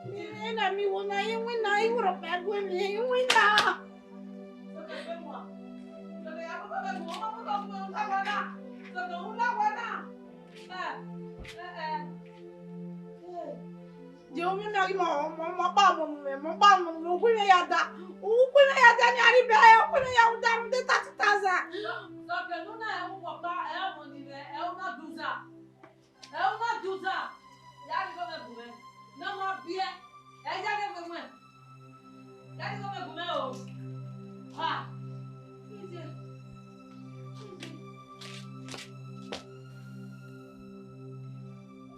Iwinna mi wo na, iwinna, iwinna, iwinna, iwinna. Je u miẹn ghi mọ, mọ, mọ kpa ọmọ mwẹ, mọ kpa ọmọ mwẹ, uwu mwẹ ya da, uwu mwẹ ya da ni a rhie bẹghe, uwu mwẹ ya da rhunmwuda thirty thousand. Ẹ u na duza, ya rhie igho mwẹ gu mwẹ, ne ọ ma biẹ, ẹ ya rhie igho mwẹ, ya rhie igho mwẹ gu mwẹ o. Ha! Iye, iye.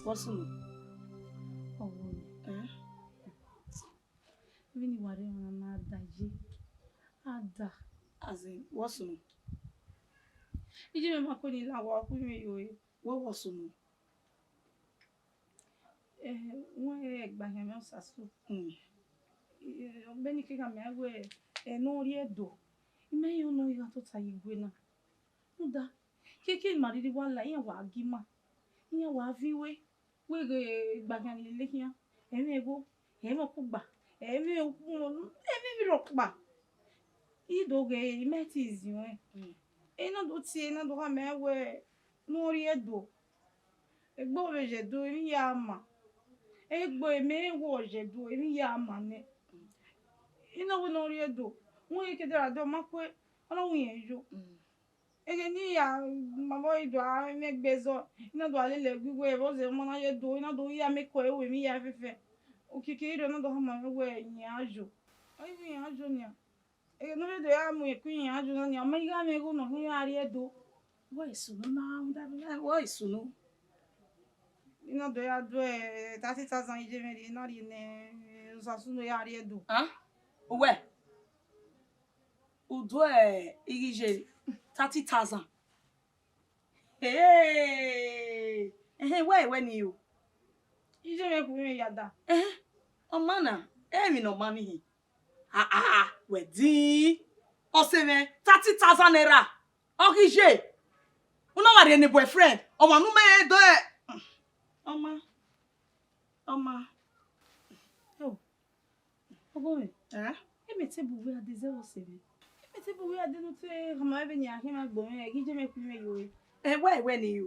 What's wrong? Ọvbọnrẹn. Eh? Vbene I wa rre emwa na da ye, a da. As in, what's wrong? Iye mwẹ ma kue ni la wa, ọ kue mwẹ yo e. Wẹ what's wrong? Eh, wẹ ẹgbẹe khian mwẹ Osasu. Mm. Eh, vbene I ke khama ẹn wẹ, eh, ne ọ rhie Ẹdo, I ma rẹn ọnọ I gha tota ye igue na. Rhunmwuda, keke ne ima rhirhi wa la, iran wa gie ima, iran wa viọ iwe, wẹ ghe ẹgbẹe khian lele khian, ẹmwẹ igho, ẹmwẹ ọkugba, ẹmwẹ ukpọn, ẹmwẹ emwi rhọkpa. I do ghe, I ma te ziẹn ọnrẹn. Mm. I na do tie, I na do khama ẹn wẹ, ne ọ rhie Ẹdo. Egbe ọ vbe ye Ẹdo, emwi ya ma. Egbe mẹ wẹ ọ ye Ẹdo, emwi ya ma nẹ. I na wẹ ne ọ rhie Ẹdo, wẹ I ke dara dẹ, ọ ma kue, ọ na wẹ irẹn yo. Mm. Eghe ne I ya ma vbe I do a mwẹ egbe zọ, I na do a lele ẹguiguẹ vbe ọ zẹ ọmọ na ye Ẹdo, I na do ya make sure ẹre wẹ emwi ya fẹfẹ. Okiekie rre, ọ na do khama mwẹ wẹ irẹn a yo. Ọ i wẹ irẹn a yo nian. Ẹghẹ ne ọ rre do ya mu eku iran ju na nia, ọ ma gha mwẹ igho ne ọ khin ya rrie Ẹdo. Wẹ i sunu na, wẹ i sunu. I na do ya do thirty thousand ye mwẹ rhie, na rhie ne Osasu ne ya rrie Ẹdo. Ah? Uwẹ? U do ighi ye thirty thousand? Hey! Ẹhẹn, wẹ i wẹ ni o? Iye mwẹ khui mwẹ ya da. Ẹhẹn, ọ ma na, emwi ne ọ ma ni hin. Ah, ah, wẹ din. Ọse mwẹ, thirty thousand naira. Ọ ghi ye. U na wa rhie ne boyfriend. Ọmwa ne u ma do ẹ. Ọ ma. Ọ ma. Oh. Ọgọ mwẹ. Eh? Emẹ te bu wẹ a de zẹ vbe ọse mwẹ. Emẹ te bu wẹ a de ne u te khama vbene a khian ma gbe mwẹ, ẹghi iye mwẹ khui mwẹ yo. Eh, wẹ i wẹ ni o?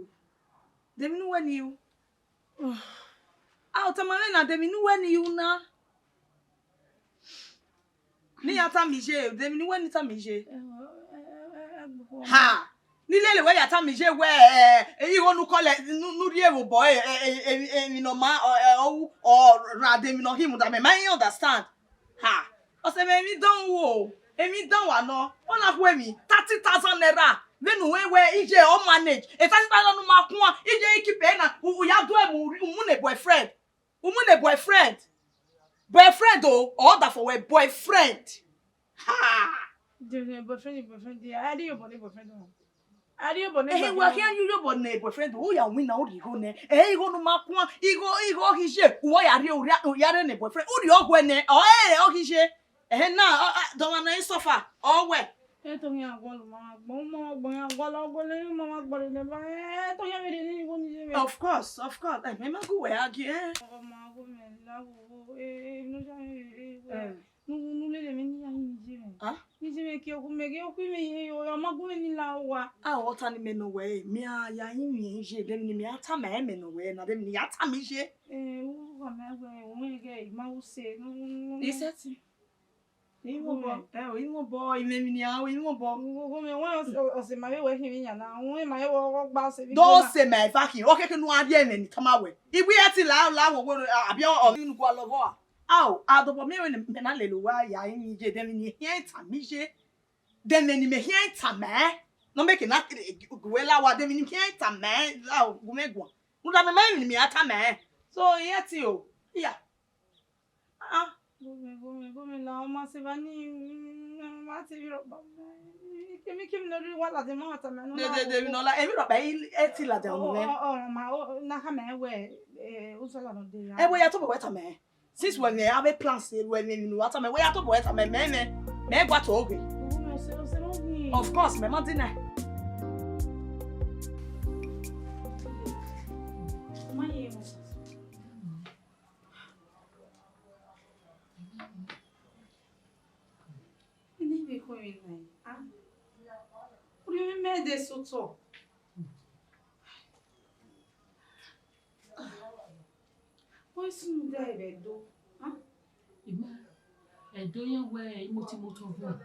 De emwi ne u wẹ ni o? A, ọ tama mwẹ na, de emwi ne u wẹ ni u na? Ne I ya tama iye, de emwi ne u wẹ ne I tama iye? Ha! Ne I lele wẹ ya tama iye wẹ, eh, igho ne u kọlẹ, ne u, ne u rhie vbe obọ, eh, eh, eh, eh, emwi ne ọ ma, ọ, eh, ọ ru, ọ ra de emwi ne ọ hin muda, mẹ ma i understand. Ha! Ọse mwẹ, emwi dan u o, emwi dan wa nọ, ọ na khu emwi, thirty thousand naira, vbene u wẹ iye ọ manage, e thirty thousand ne u ma kuan, iye i keep ẹre na, u, u ya do ẹre mu, u mu ne boyfriend. U mu ne boyfriend. Boyfriend o, ọ dafọ wẹ boyfriend. Ha! Boyfriend, boyfriend, I dey your body boyfriend o. A rhie obọ ne ehe wa khian rhie obọ ne boyfriend, u ya winna, u rhie igho nẹ. Ẹ igho ne u ma kuan, igho, igho ọ ghi ye, u ya rhie, u ya rhie ne boyfriend, u rhie ọghuẹ nẹ, ọ ẹ ọ ghi ye. Ẹhẹn na, dọmwa ne I suffer, ọ wẹ. Ẹ to khian gualọ ma gbọn, ma gbọn ya gualọ, gualọ ma ma gbọn ne ba. Ẹ to khian vbe rhie igho ni ye vbe. Of course, of course. Ẹ, mẹ ma gu wẹ a gie. Ọ ma gu mẹ la wo, e, e, no ja, e, e, e. Nu, nu lele mwẹ ne I ya hin ye mwẹ. Ah? Ni ye mwẹ ke okhu mẹ, ke okhu mwẹ ye, ọ ma gu mwẹ ni la owa. A, ọta ni mẹ nọ wẹ, mẹ a ya hin mwẹ ye, de emwi ne mẹ a tama ẹmwẹ nọ wẹ, na de emwi ne I ya tama ye. Eh, u gha mẹ wẹ, u mwẹ ghe, I ma wu sẹ, nu, nu, nu, nu. I sẹtin. Imobọ, ẹ o, imobọ, imẹ emwi ne a ru, imobọ. Wo, wo, mẹ wẹ ọsẹ, ọsẹ ma vbe wẹ khin vbe yan na, wẹ ma vbe wọ, wọ gba ọsẹ vbe. Do igho na. Ọsẹ ma eva khin, ọ keke ne u a rhie ẹmwẹ ne I tama wẹ. I wẹ i ẹtin la, la wo, wo, a, abi ọ, ọ, unu gualọ vbọ a? Ao, a dobọ miẹn wẹ ne mẹ na lele uwa ya yin ye, de emwi ne I khian tama ye, de emwi ne mẹ khian tama ẹn, ne ọ make na, eh, gu wẹ la owa, de emwi ne I khian tama ẹn, la gu mwẹ guan. Rhunmwuda mẹ ma emwi ne mẹ ya tama ẹn. So, i ẹtin o, iya. Ah, ah. Gomẹ, gomẹ, gomẹ, la ọ ma sẹ evba ni, mm, ma te vbe rhọkpa. Kemi, kemi ne ọ rhie uwa ladian, ma tama ẹn. De, de, de, emwi ne ọ la, emwi rhọkpa, i, i ẹtin ladian mu mwẹ. Ọ, ọ, ọ, ma, ọ, na khama ẹn wẹ, eh, Uzọla nọ de ya. Ẹ wẹ ya tobọ wẹ tama ẹn. Since wẹ mwẹ avbe plans, wẹ mwẹ emwi ne uwa tama, wẹ ya tobọ wẹ tama ẹn, mẹ, mẹ, mẹ gua to ghe. Of course, mẹ ma deny. Ine vbe khuẹn vbe nẹ, a? Orhiọn mwẹ mẹ de sẹ otọ. Ọ i sunu da vbe Ẹdo, a? Ima, Ẹdo yan wẹ imoto imoto vuọn.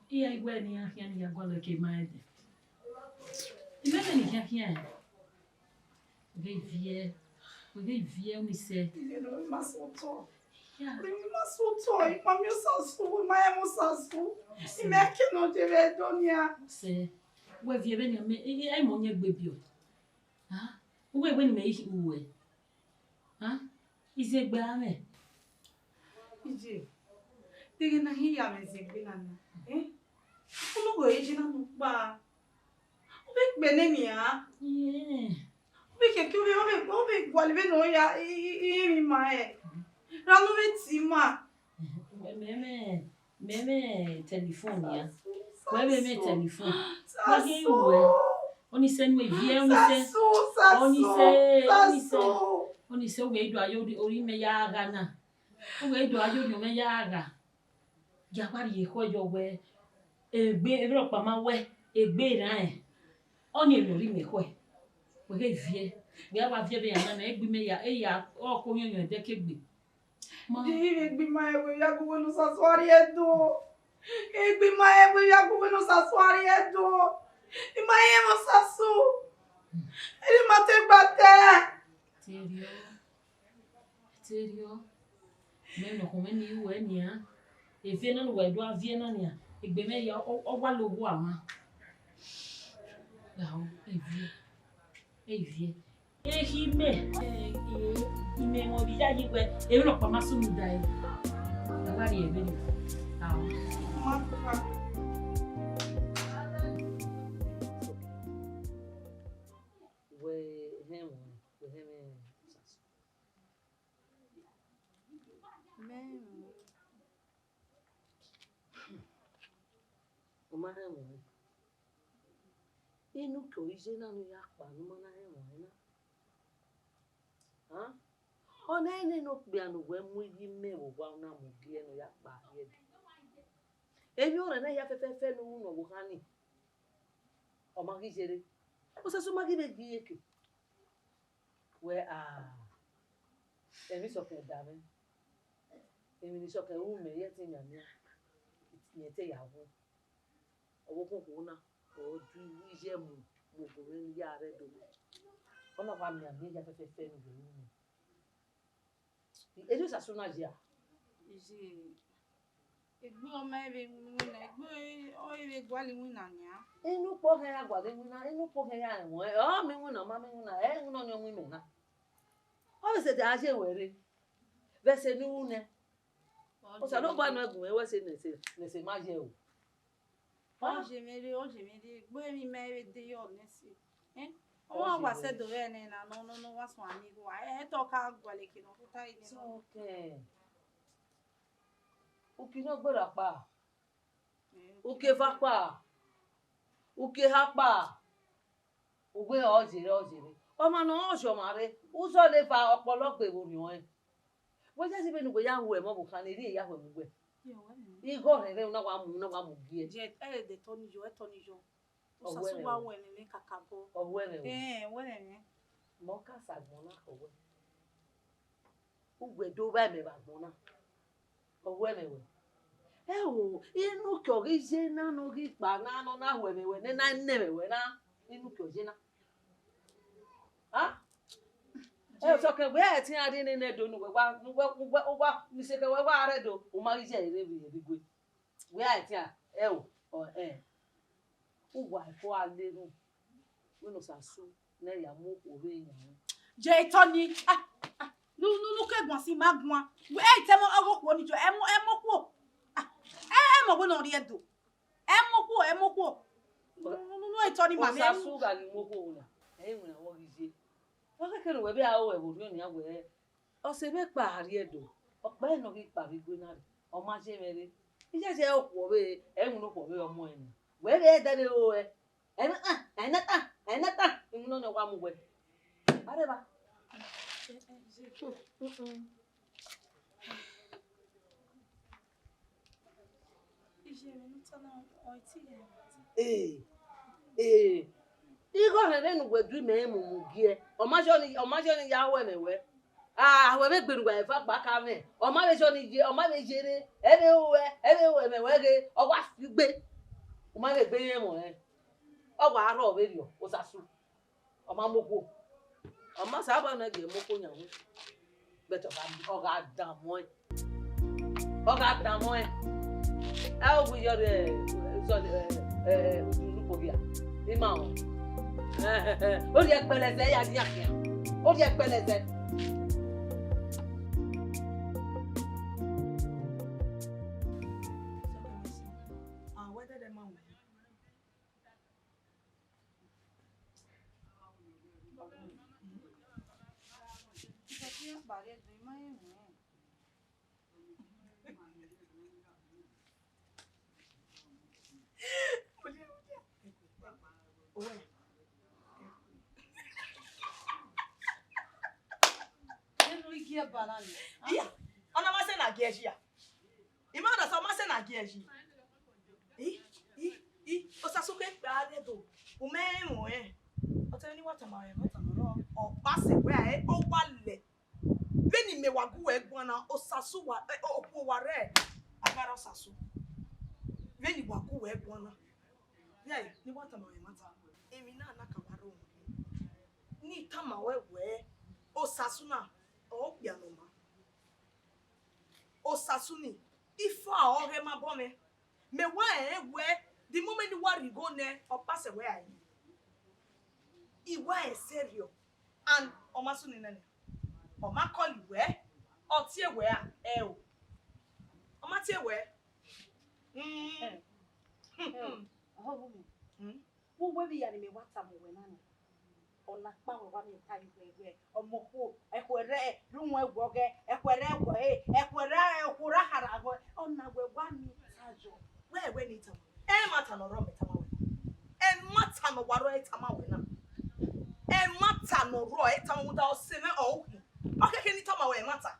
Iran i wẹ ne iran khian ne iran gualọ ke ima ẹdẹ. Imẹ vbe ne I khian khian. Wẹ ghe viẹ, wẹ ghe viẹ, ọni sẹ. Iyẹn ne ọ ma sẹ otọ. Ya. Ọni ma sẹ otọ, ima miẹn Osasu, ima rẹn mwẹ Osasu. Sẹ. Imẹ ke nọ je vbe Ẹdo nia. Sẹ, wẹ viẹ vbene mẹ, e, e, e mọ yẹn gbe biẹ. A? Uwẹ wẹ ne imẹ i ru ẹ. A? Izegbe a mwẹ. Iye, deghẹ na hin ya mwẹ izegbe na na, eh? Unu ghe ije na nọ kpa. Ọ vbe gbe nẹ nian. Yeah. Ọ vbe kẹkẹ, ọ vbe, ọ vbe, ọ vbe gualọ vbene ọ ya, i, i, i, i emwi ma rẹn. Ra ne ọ vbe tie ima. Mẹ, mẹ, mẹ, mẹ mwẹ telephone nian. Wẹ vbe mwẹ telephone. Wẹ ghi ru ẹ. Ọni sẹ ne uwẹ viẹ, ọni sẹ. Sasu, Sasu, ọni sẹ, ọni sẹ. Sasu. Ọni sẹ, uwẹ i do aye ori, ori mẹ ya gha na. Uwẹ i do aye ori mẹ ya gha. Ya wa rhie ekhọe yọ wẹ, egbe, emwi rhọkpa ma wẹ, egbe erhan rẹn. Ọni emwi ne ọ rhie mẹ ekhọe. Wẹ ghe viẹ. Wẹ a wa viẹ vbe iran na, egbe imẹ ya, eya, ọ ko yọnyọn ẹdẹ ke egbe. Ma. Ivbi egbe ima rẹn wẹ ya gu wẹ ne Osasu a rrie Ẹdo. Egbe ima rẹn wẹ ya gu wẹ ne Osasu a rrie Ẹdo. Ima rẹn mwẹ Osasu. Eri ma te gba tẹ. Teriọ. Teriọ. Mẹ ne ọkhọ mwẹ ni ru ẹ nian. Eviẹ na ne uwẹ do a viẹ na nian. Egbe mwẹ ya, ọ, ọ wa lo owa mwa. Yahoo, eviẹ. Eviẹ. Ehi mẹ, eh, eh, imẹ mwẹ vbe iyayi wẹ, emwi rhọkpa ma sunu da ẹre. Ẹ wa rhie ẹre vberriọ. Ao. Wẹ hẹn mwẹ, wẹ hẹn mwẹ. Mẹ, ọ ma hẹn mwẹ. Inu ke ore iye na ne u ya kpa ne u ma na rẹn emwa na. Ọ na rẹn nene okpia ne uwẹ mu ivbi imẹ vbe owa na mu gie ne u ya kpa rrie Ẹdo. Emwi ọnrẹn na hia fẹfẹfẹ ne u ru ne ọvbokhan ni, ọ ma ghi ye rre. Osasu ma ghi vbe gie iyeke. Wẹ a, emwi sọkẹn da mwẹ. Emwi ne sọkẹn ru mẹ, ye ẹtin yan nian, rẹn te ya wu. Ọvbokhan okhuo na, ọ do iye mu, mu ogun mwẹ ne I ya rre Ẹdo. Ọ na wa miẹn amẹ hia fẹfẹfẹ ne uwẹ ru mẹ. Erriọ Osasu na ye a? Iye, egbe ọ ma vbe winna, egbe ọ vbe gualọ iwinna nian. Inu ukpo khẹ ya gualọ iwinna, inu ukpo khẹ ya rẹn ẹmwẹ, ọ ma iwinna, ọ ma ma iwinna, ẹ iwinna ọnii ọ mu imẹ na. Ọ vbe sẹtin a ye ruẹ rre, vbe ẹse ne u ru nẹ. Osanobua nọ gun mwẹ wẹ ẹse ne ẹse, ne ẹse ma ye o. Ọ ye mwẹ rre, ọ ye mwẹ rre, egbe emwi mẹ vbe de yọ nẹ ẹse. Eh? Ọ wa sẹ do vbe ẹnẹ na, nọ, nọ, nọ, wa suẹn amigho, ẹ, ẹ tọ ka gualọ eke nọ, ta ine nọ. It's okay. Uki ne ọ gberra kpa. Eh, uki eva kpa. Uki eha kpa. Uwẹ ọ zere, ọ zere. Ọmwa ne ọ zọ ọmwa rre, uzọ ne eva ọkpọlọ gbe vbe orhiọn ẹn. Wẹ ya si vbene uwẹ ya hu ẹmwẹ ọvbokhan ne erriọ ya hu ẹmwẹ uwẹ. Igho rẹn rẹ, una wa mu, una wa mu gie. Je, ẹ de tọ ni yọ, ẹ tọ ni yọ. Osasu wa ru ẹmwẹ mwẹ kakabọ. Ọ ru ẹmwẹ wẹ. Ẹn, wẹ ẹmwẹ. Mẹ ọ ka sa agbọn na khọ wẹ. Uwẹ do vba ẹmwẹ vbe agbọn na. Ọ ru ẹmwẹ wẹ. Ẹ o, inu kiọ ghi ye na, ne ọ ghi kpa na, ne ọ na hu ẹmwẹ wẹ, ne na nẹ ẹmwẹ wẹ na, inu kiọ ye na. A? Ẹ o, sọkẹn wẹ ẹ tian rhie nene do ne uwẹ wa, ne uwẹ, uwẹ, uwa, ni seke wẹ wa rre do, u ma ghi ye ẹre vbe igue. Wẹ a tian, ẹ o, ọ, ẹ. Uwa ẹko a le ru, wẹ ne Osasu ne ya mu okhuo vbe yan. Je tọ ni, ah, ah, nu, nu, nu ke guan si ma guan. Wẹ ẹ i tẹ mọ ọghe okhuo ni jọ, ẹ mọ, ẹ mọ okhuo. Ah, ẹ, ẹ mọ wẹ ne ọ rhie do. Ẹ mọ okhuo, ẹ mọ okhuo. Nu, nu, nu, nu, ẹ tọ ni ma mẹ. Osasu gha ghi mu okhuo na, ẹ i winna vbe ọ ghi ye. Ọ khẹke ne uwẹ vbe aro ẹvbo rhiọn nian wẹ, ọ sẹ vbe kpa rhie do, ọkpa ẹre ne ọ ghi kpa vbe igue na rre, ọ ma ye mwẹ rre. Iye ye okhuo vbe, ẹ i winna okhuo vbe ọmọ ẹre na. Wẹ vbe ẹdẹ vbe ro ẹ, ẹ na ta, ẹ na ta, ẹ na ta, iwinna ọnii wa mu wẹ. Areva. Ee, ee, igho rẹn rre ne uwẹ du imẹ mumu gie, ọ ma jọ ni, ọ ma jọ ni ya ru ẹmwẹ wẹ. Ah, wẹ vbe gbe ne uwa eva gba ka mwẹ, ọ ma vbe jọ ni ye, ọ ma vbe ye rre, ẹ vbe ru ẹ, ẹ vbe ru ẹmwẹ wẹ ghe, ọ wa fi gbe, u ma vbe gbe irẹn ẹmwẹ ọnrẹn, ọ wa rrọọ vberriọ, Osasu. Ọ ma mu okhuo. Ọ ma sẹ abọ nẹ gie mu okhuo yan wẹ. But ọ gha, ọ gha dan mọ ẹn. Ọ gha dan mọ ẹn. Ẹ o gu yọ rẹ, ẹ, sọ, ẹ, ẹ, ẹ, urhukpo hia. I ma họn. Ẹ, ẹ, ẹ, o rhie ẹkpẹlẹzẹ ya dia khian. O rhie ẹkpẹlẹzẹ. Ah, wẹ dẹdẹ ma wẹ. Iya, ọna ma sẹ na gie ẹzi a. I ma understand, ọ ma sẹ na gie ẹzi. I, i, i, Osasu ke kpa rre do, u mẹ rẹn ruẹn. Ọ te ne I wa tama ruẹn, ọ tama ruẹn, ọ kpa sẹ wẹ a, ọ wa lẹ. Vbene imẹ wa gu wẹ guan na, Osasu wa, ẹ, okhuo wa rre, a gha rre Osasu. Vbene I wa gu wẹ guan na. Vbe ne I wa tama ruẹn ẹmwata. Emwi na na ka wa rre owa. Ne I tama ruẹ wẹ, Osasu na, ọ okpia ne ọ ma. Osasu ni, ifo a ọghe ma bọ mwẹ. Mẹ wa rẹnrẹn wẹ, the moment ne I wa rhie igho nẹ, ọ kpa sẹ wẹ a yi. I wa rẹn sẹrriọ, and ọ ma sunu nene. Ọ ma call wẹ, ọ tie wẹ a, ẹ o. Ọ ma tie wẹ. Mm. Ẹ o, ọhọ vbe mi. Mm. Vbe uwẹ vbe iya ne imẹ wa tama uwẹ na nẹ? Ọna kpa wẹ wa miẹn ta ye wẹ, wẹ ọmọ okhuo, ẹkhuẹrhẹ rhunmwuda ẹguọghẹ, ẹkhuẹrhẹ ẹguọhe, ẹkhuẹrhẹ okhuo ra khara wẹ, ọna wẹ wa miẹn ta yọ. Wẹ, wẹ ne I tama. Ẹmwata ne ọ rrọọ mẹ tama wẹ. Ẹmwata ne ọ wa rrọọ ẹ tama wẹ na. Ẹmwata ne ọ rrọọ ẹ tama wẹ, da ọse mwẹ ọ ukhin. Ọ khẹke ne I tama wẹ ẹmwata.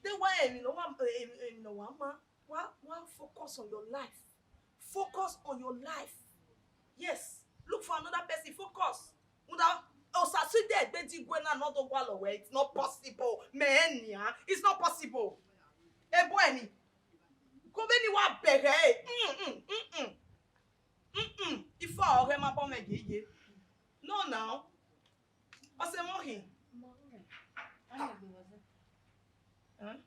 De wa emwi ne wa, emwi, emwi ne wa ma. Wa, wa focus on your life. Focus on your life. Yes. Look for another person. Focus. Rhunmwuda Osasu de egbe di gue na ne ọ do gualọ wẹ, it's not possible. Mẹ rẹn nian. It's not possible. Ebo ẹni. Ko vbene I wa bẹghe ẹre. Mm, mm, mm, mm. Mm, mm. Ifo ọghe ma bọ mwẹ yeye. No now. Ọse mwẹ ọ khin. Ẹn?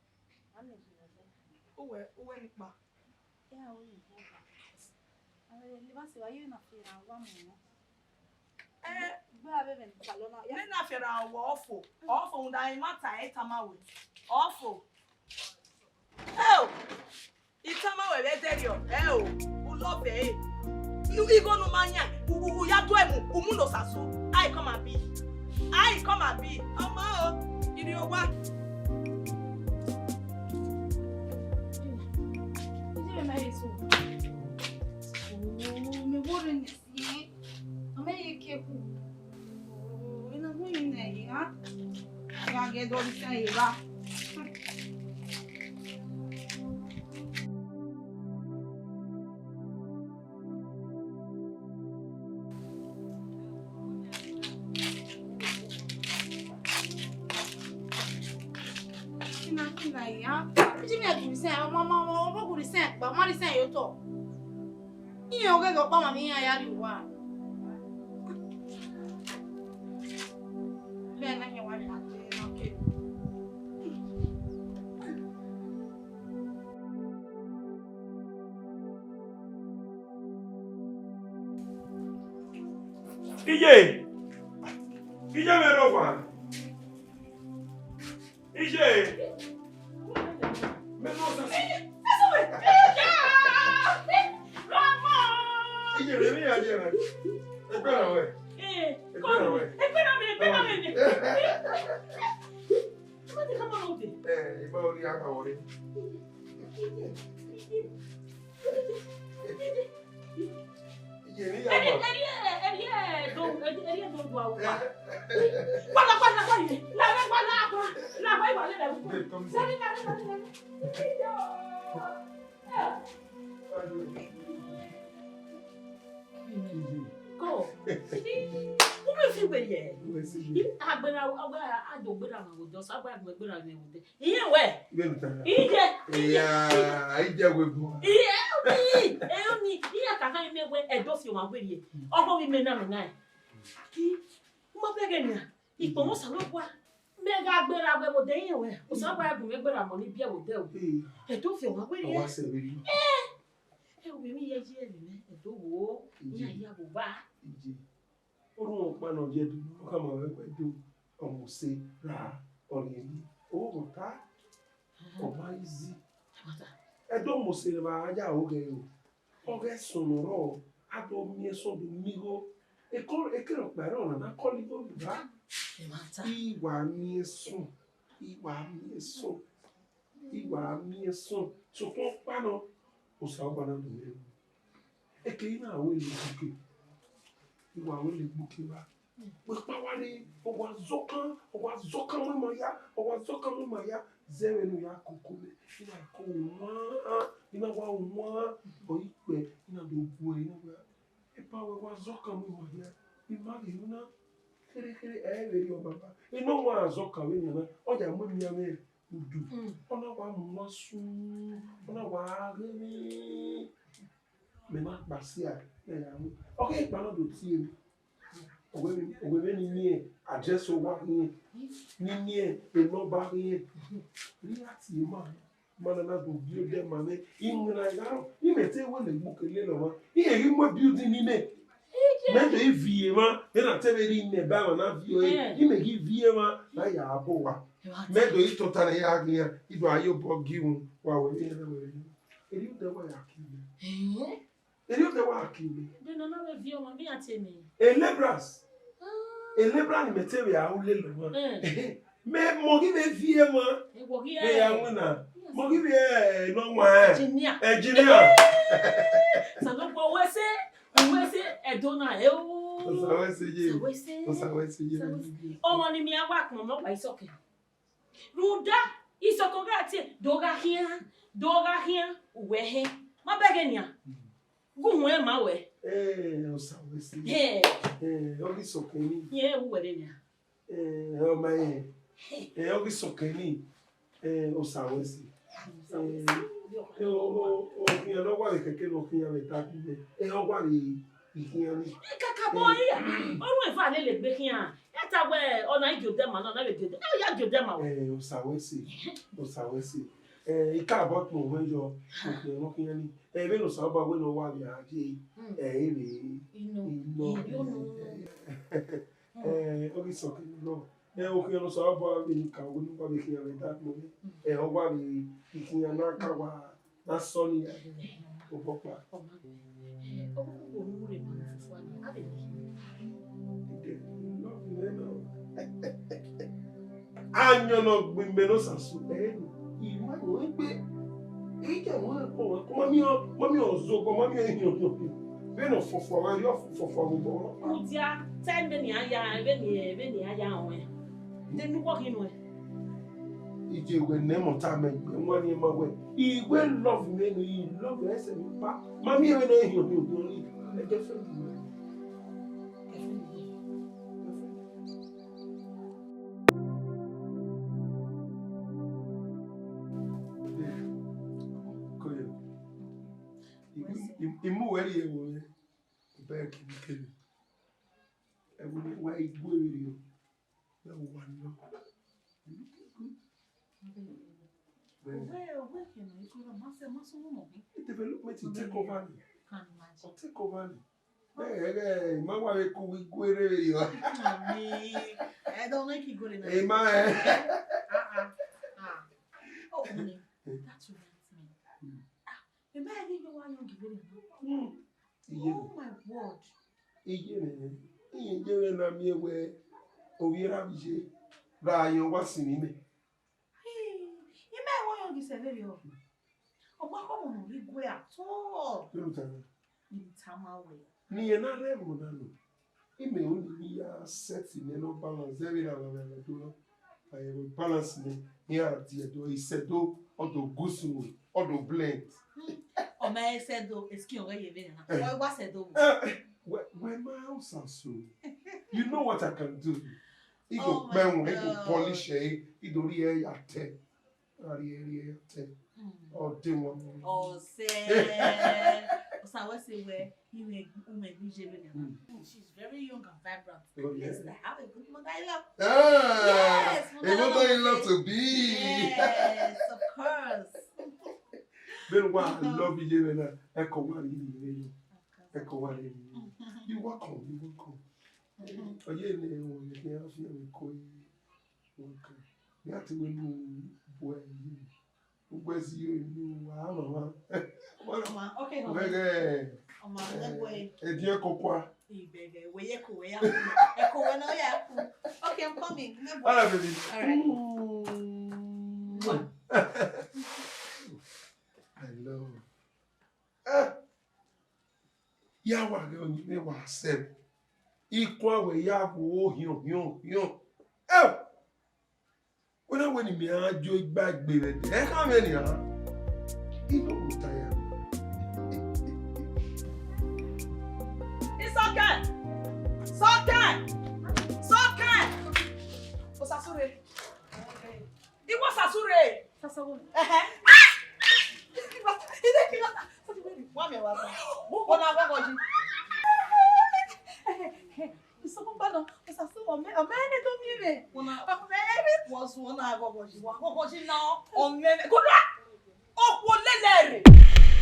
Uwẹ, uwẹ ni kpa. Ẹ, ne na fiẹrẹ wẹ ọfo. Ọfo, rhunmwuda ẹmwata ẹ tama wẹ. Ọfo. Ẹ o. I tama wẹ vbe ẹdẹrriọ, ẹ o, u love ẹre. Igho ne u ma yan, u, u, u ya do ẹmwẹ, u mu ne Osasu. Ai, come and be. Ai, come and be. Ọmọ o, irri owa. Ije mẹ ma ye so. Oh, mẹ wo rre nẹ. Ẹ, ọ ma ye ke ku. Ena hu yi nẹ ya. Ya ge do ri se ye ba. Ina, ina ya. Iji mi a gu ri se, ọ ma, ma, ma, ọ ma gu ri se, gba, ọ ma ri se ye otọ. Iran ọghe ghe ọkpa ma vbe iran ya rrie owa. Vbe na yan wa ma te na ke. Iye! Iye mwẹ rre owa! Iye! Mẹ nọ sẹ. Iye, vbe emwi ya ye mwẹ? Egbe na wẹ? Egbe na wẹ? Egbe na mwẹ, egbe na mwẹ. Ẹ, igba ori a ka wọre. Iye ni ya ma. Eri, eri, eri, eri, do, eri, eri, do, do, awa. Gbala, gbala, gbala, la, la, gbala, gbala, la, gbala, gbala, la, gbala. Seri, la, la, gbala, la. Ko. Ume fi wẹ ye. Agbera, agbera, ado gbera ma wo do, sa gba gbera ma wo do. Iye wẹ. Iye, iye. Iya, iye we bu. Iye, oni, oni, iya ka kan ime wẹ, ẹdọ fi ọmwa wẹ ye. Ọgọ vbe ime na mẹ na. Ki, u ma bẹghe nian. Ikpọnmwẹ Osanobua. Mẹ gha gbera wẹ vbe odẹ iye wẹ. Osanobua ya gu mwẹ gbera mọ ni biẹ vbe odẹ o. Ẹdọ fi ọmwa wẹ ye. Ọwa sẹ vbe ri. Eh. Ẹ wẹ mi ye ye ẹre mẹ, ẹdọ wo. Iya ya vbe oba. Orhunmwu ọkpa ne ọ ye do, ọ khama wẹ wẹ do, ọ mose ra, ọ rhie emwi, ọ ghọta, ọ ma izi. Ẹdọ mose ne a ya ro ghe o, ọ ghẹ sọn ne ọ rrọọ, a do miẹn sọn do miẹn igho. Ekọ, ekere ọkpa ẹre ọna na kọlọ igho vbe evba. I wa miẹn sọn, I wa miẹn sọn. I wa miẹn sọn, sokpan ọkpa nọ, Osanobua na do mwẹ ru. Eke I na ru egbuke, I wa ru egbuke evba. Wẹ kpa wa rre, ọ wa zọkan, ọ wa zọkan mu ima ya, ọ wa zọkan mu ima ya. Zẹ vbene u ya koko mẹ, I na ko wan, I na wa wan, ọ i kpẹ, I na do guẹ, I na wa, epa wẹ wa zọkan mu ima ya, I ma ghe ru na. Kherhe kherhe, ẹ i vbe rhie ọmwa ba. Enowan a zọkan vbe nian na, ọ ya mu emianmwẹ udu. Mm. Ọ na wa mu wan sun, ọ na wa ghe emwi. Mẹ ma kpasia, mẹ ya mu. Ọ ghe kpa na do tie mẹ. Ọ wẹ vbe, ọ wẹ vbene I miẹn address owa khian, ne I miẹn enọmba khian. Rhie a tie ma. Ma na na do build ma mwẹ, I winna gha rrọọ, I mẹ te wẹ ne egbuke lele ọmwa, I ghi mu building ni mẹ. Mẹ do i viọ emwa, ena te vbe rre imẹ ba emwa na viọ ẹre, I mẹ ghi viọ emwa, na ya bọ owa. Mẹ do i tota ne ya ghi iran, I do a ye obọ gi unu, wa wẹ vbe iran wẹ vbe iran. Erriọ odẹ wa ya kie mẹ. Erriọ odẹ wa kie mẹ. De nọ na vbe viọ ọmwa, vbe iran tie mẹ? E labourers. E labourers ni mẹ te vbe a ru lele ọmwa. Mẹ mọ ghi vbe viọ emwa. Ewọ ghi vbe ya winna. Mọ ghi vbe, eh, nọ wan. Engineer. Engineer. Osanobua wẹ sẹ, wẹ sẹ, ẹdọ na, eh, o. Osa wẹ sẹ ye. Osa wẹ sẹ. Osa wẹ sẹ ye. Osa wẹ sẹ. Ọmwa ni mẹ a wa kpọnmwẹ ọkpa Isọkẹn. Rhunmwuda, Isọkẹn gha tie, do gha khian, do gha khian, uwẹ hẹ. Ma bẹghe nian. Gu huẹn ma wẹ. Eh, Osa wẹ sẹ. Eh. Eh, ọ ghi Isọkẹn ni. Yẹn uwẹ rre nian. Eh, ọ ma yẹn. Eh, ọ ghi Isọkẹn ni. Eh, Osa wẹ sẹ. Eh, eh, o, o, o, okhian ne ọ wa vbe kẹkẹ ne okhian vbe ta bi mẹ. Eh, ọ wa vbe ikhian ni. Kakabọ iya, ọrhuẹn eva lele egbe khian. Ẹ ta wẹ, ọ na i gie odẹ ma, nọ na vbe gie odẹ. Ẹ ya gie odẹ ma wẹ. Eh, Osa wẹ sẹ. Osa wẹ sẹ. Eh, I ka bọ kpọnmwẹ yọ, okhian ne okhian ni. Eh, vbene Osanobua wẹ ne ọ wa vbe a ye, eh, ẹ i re. Inọ. Inọ. Inọ. Eh, ọ ghi Isọkẹn nọ. Ẹ, okhian ne Osanobua vbe ni ka wẹ ne ọ wa vbe khian vbe da agbọn mwẹ. Ẹ, ọ wa vbe ikhian na ka wa na sọ ni ya. Obọ ọkpa. Ayọn ne ọ gbe imẹ ne Osasu, ẹ, I ma yọ egbe. I ke mu ẹko, ẹko, ma miẹn, ma miẹn ọzọgọ, ma miẹn hiọn, hiọn, hiọn. Vbene ọ fọfua, vbe ọ fọfua vbe obọ. Udia, tell me ni aya, vbene, vbene aya ọnrẹn. De ne uwọ ghi nuẹn? Iye wẹ ne mọta mẹ gbe wan ni ma wẹ. I wẹ love me ni, I love ẹsẹ mi pa. Ma miẹn vbene ọ hiọn, hiọn, hiọn ni. Ẹ girlfriend mi. Ko yo. I, i, I mu wẹ rhie ẹvbo mwẹ. Obẹ kini kini. Ẹvbo mwẹ wa igue vberriọ. Wẹ wa nọ. Well, well, can I go to Master, Master, no, no. The development will take over me. Can imagine. Will take over me. Ẹ, ẹ, ẹ, I ma wa vbe ku igue vberriọ. Mami, I don't like you going. I ma, ẹ. Ah, ah, ah. Oh, honey, that reminds me. Ah, ẹ ma ẹghe yọ wa yọ giving. Hmm. Iye. Oh my word. Iye mwẹ, iye mwẹ na miẹn wẹ ovbi erha vbe iye ra ayọn wa sin mwẹ. Hey, I ma ẹghe ọ yọ ghi sẹ vberriọ. Ọgbakọ ọmọ ne ọ ghi gue at all. Vbene u tama. I tama wẹ. Ne irẹn na rre ẹvbo na nọ. Imẹ ro ne I ya set nẹ ne ọ balance, zẹ vbe ra vbe avbe do nọ. Avbe balance nẹ, iran di ẹdọ, isẹdo, ọ do gusu, ọ do blend. Ọ ma sẹdo, skin ọghẹ ye vbe na. Eh. Ọ wa sẹdo. Eh, wẹ, wẹ ma Osasu. You know what I can do. I do kpẹ wọn, I do polish ẹ, I do rhie ya tẹ. Rhie, rhie ya tẹ. Mm. Ọ de wọn. Ọ sẹ. Osa wẹ sẹ wẹ, I mwẹ, I mwẹ gbe iye vbe na. Mm. She's very young and vibrant. Oh, yeah. Yes, I have a good mother-in-law. Ah, yes, a mother-in-law to be. Yes, of course. Vbene wa love iye mwẹ na, ẹko wa rhie vberriọ. Ẹko wa rhie vberriọ. You're welcome, you're welcome. Ọ ye ne ọ ye ne a fi ẹmwẹ ko ye. Welcome. Ya te wẹ ne u bu ẹ ye. Ugbẹn si yo enu wa mama. Ọma, okay, ọma. Vẹghẹ. Ọma, eh, vẹghẹ. Ediẹn kokua. Ibẹghẹ, wẹ ye ẹko wẹ ya ku. Ẹko wẹ ne ọ ya ku. Okay, I'm coming. All right, baby. All right. Mm. I love. Eh. Ya wa ghe ọyẹnmwẹ wa sẹ. I kuan wẹ ya wo hiọn, hiọn, hiọn. Eh. Wẹ na wẹ ne imẹ ra jo igba egbe vbe ẹdẹ, ẹ kha mwẹ nian. I no go tire. Isọkẹn! Sọkẹn! Sọkẹn! Osasu rre. Iwẹ Osasu rre. Osasu wo? Ẹhẹ. Wa miẹn wa sẹ. Wo na ghọghọ yi. Isọkun gba nọ, Osasu, ọ mẹ, ọ mẹ ne do miẹn mwẹ. Wọ na, ọ mẹ ne. Wọ zuọ na ghọghọ yi, wa ghọghọ yi na, ọ mẹ ne. Gọdọ, okhuo lele rre,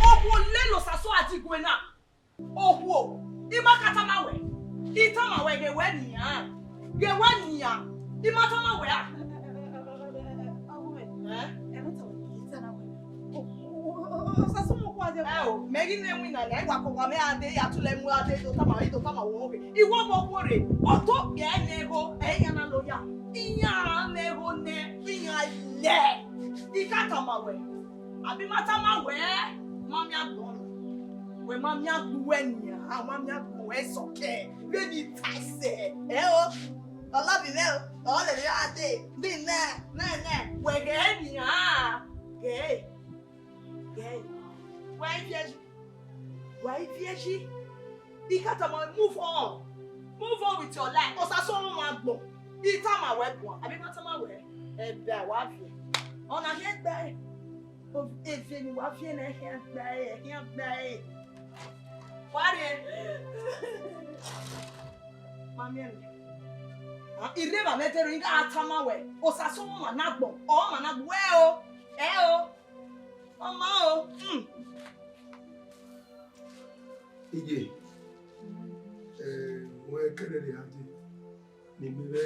okhuo lele Osasu a di gue na. Okhuo, I ma ka tama wẹ, I tama wẹ ghe wẹ nian, ghe wẹ nian, I ma tama wẹ a. Ẹ? Ẹ o, mẹ ghi ne winna na, I wa kọ wa mẹ a de, ya tulẹ mu a de, do tama, do tama wẹ oghe. Iwọ mọ okhuo rre, ọ to kpẹ ne ẹgho, ẹ iran na lo ya. Iran mwẹ ẹgho nẹ, iran lẹ. I ka tama wẹ, abi ma tama wẹ, ma miẹn agbọn. Wẹ ma miẹn agbọn wẹ nian, a ma miẹn agbọn wẹ sọkẹn. Vbene I ta ẹsẹ, ẹ o. Ọlọvbi mwẹ o, ọ lele a de, bi nẹ, nẹ, nẹ, wẹ ghẹ nian, ghẹ. Girl, wẹ i viẹ yi. Wẹ i viẹ yi. I ka tama wẹ, move on. Move on with your life. Osasu ọmwa agbọn. I tama wẹ guan. Abi ma tama wẹ? Ẹbẹ a wa viẹ. Ọna khian gba ẹre. Eve ni wa viẹ na khian gba ẹre, khian gba ẹre. Wa rrie. Ma miẹn nẹ. Ah, I rre evba mwẹ dero, I gha tama wẹ. Osasu ọmwa na agbọn. Ọmwa na agbọn. Wẹ o. Ẹ o. Ọ ma o. Hmm. Iye, eh, wẹ kẹrẹrẹ a dee, ne imẹ vbe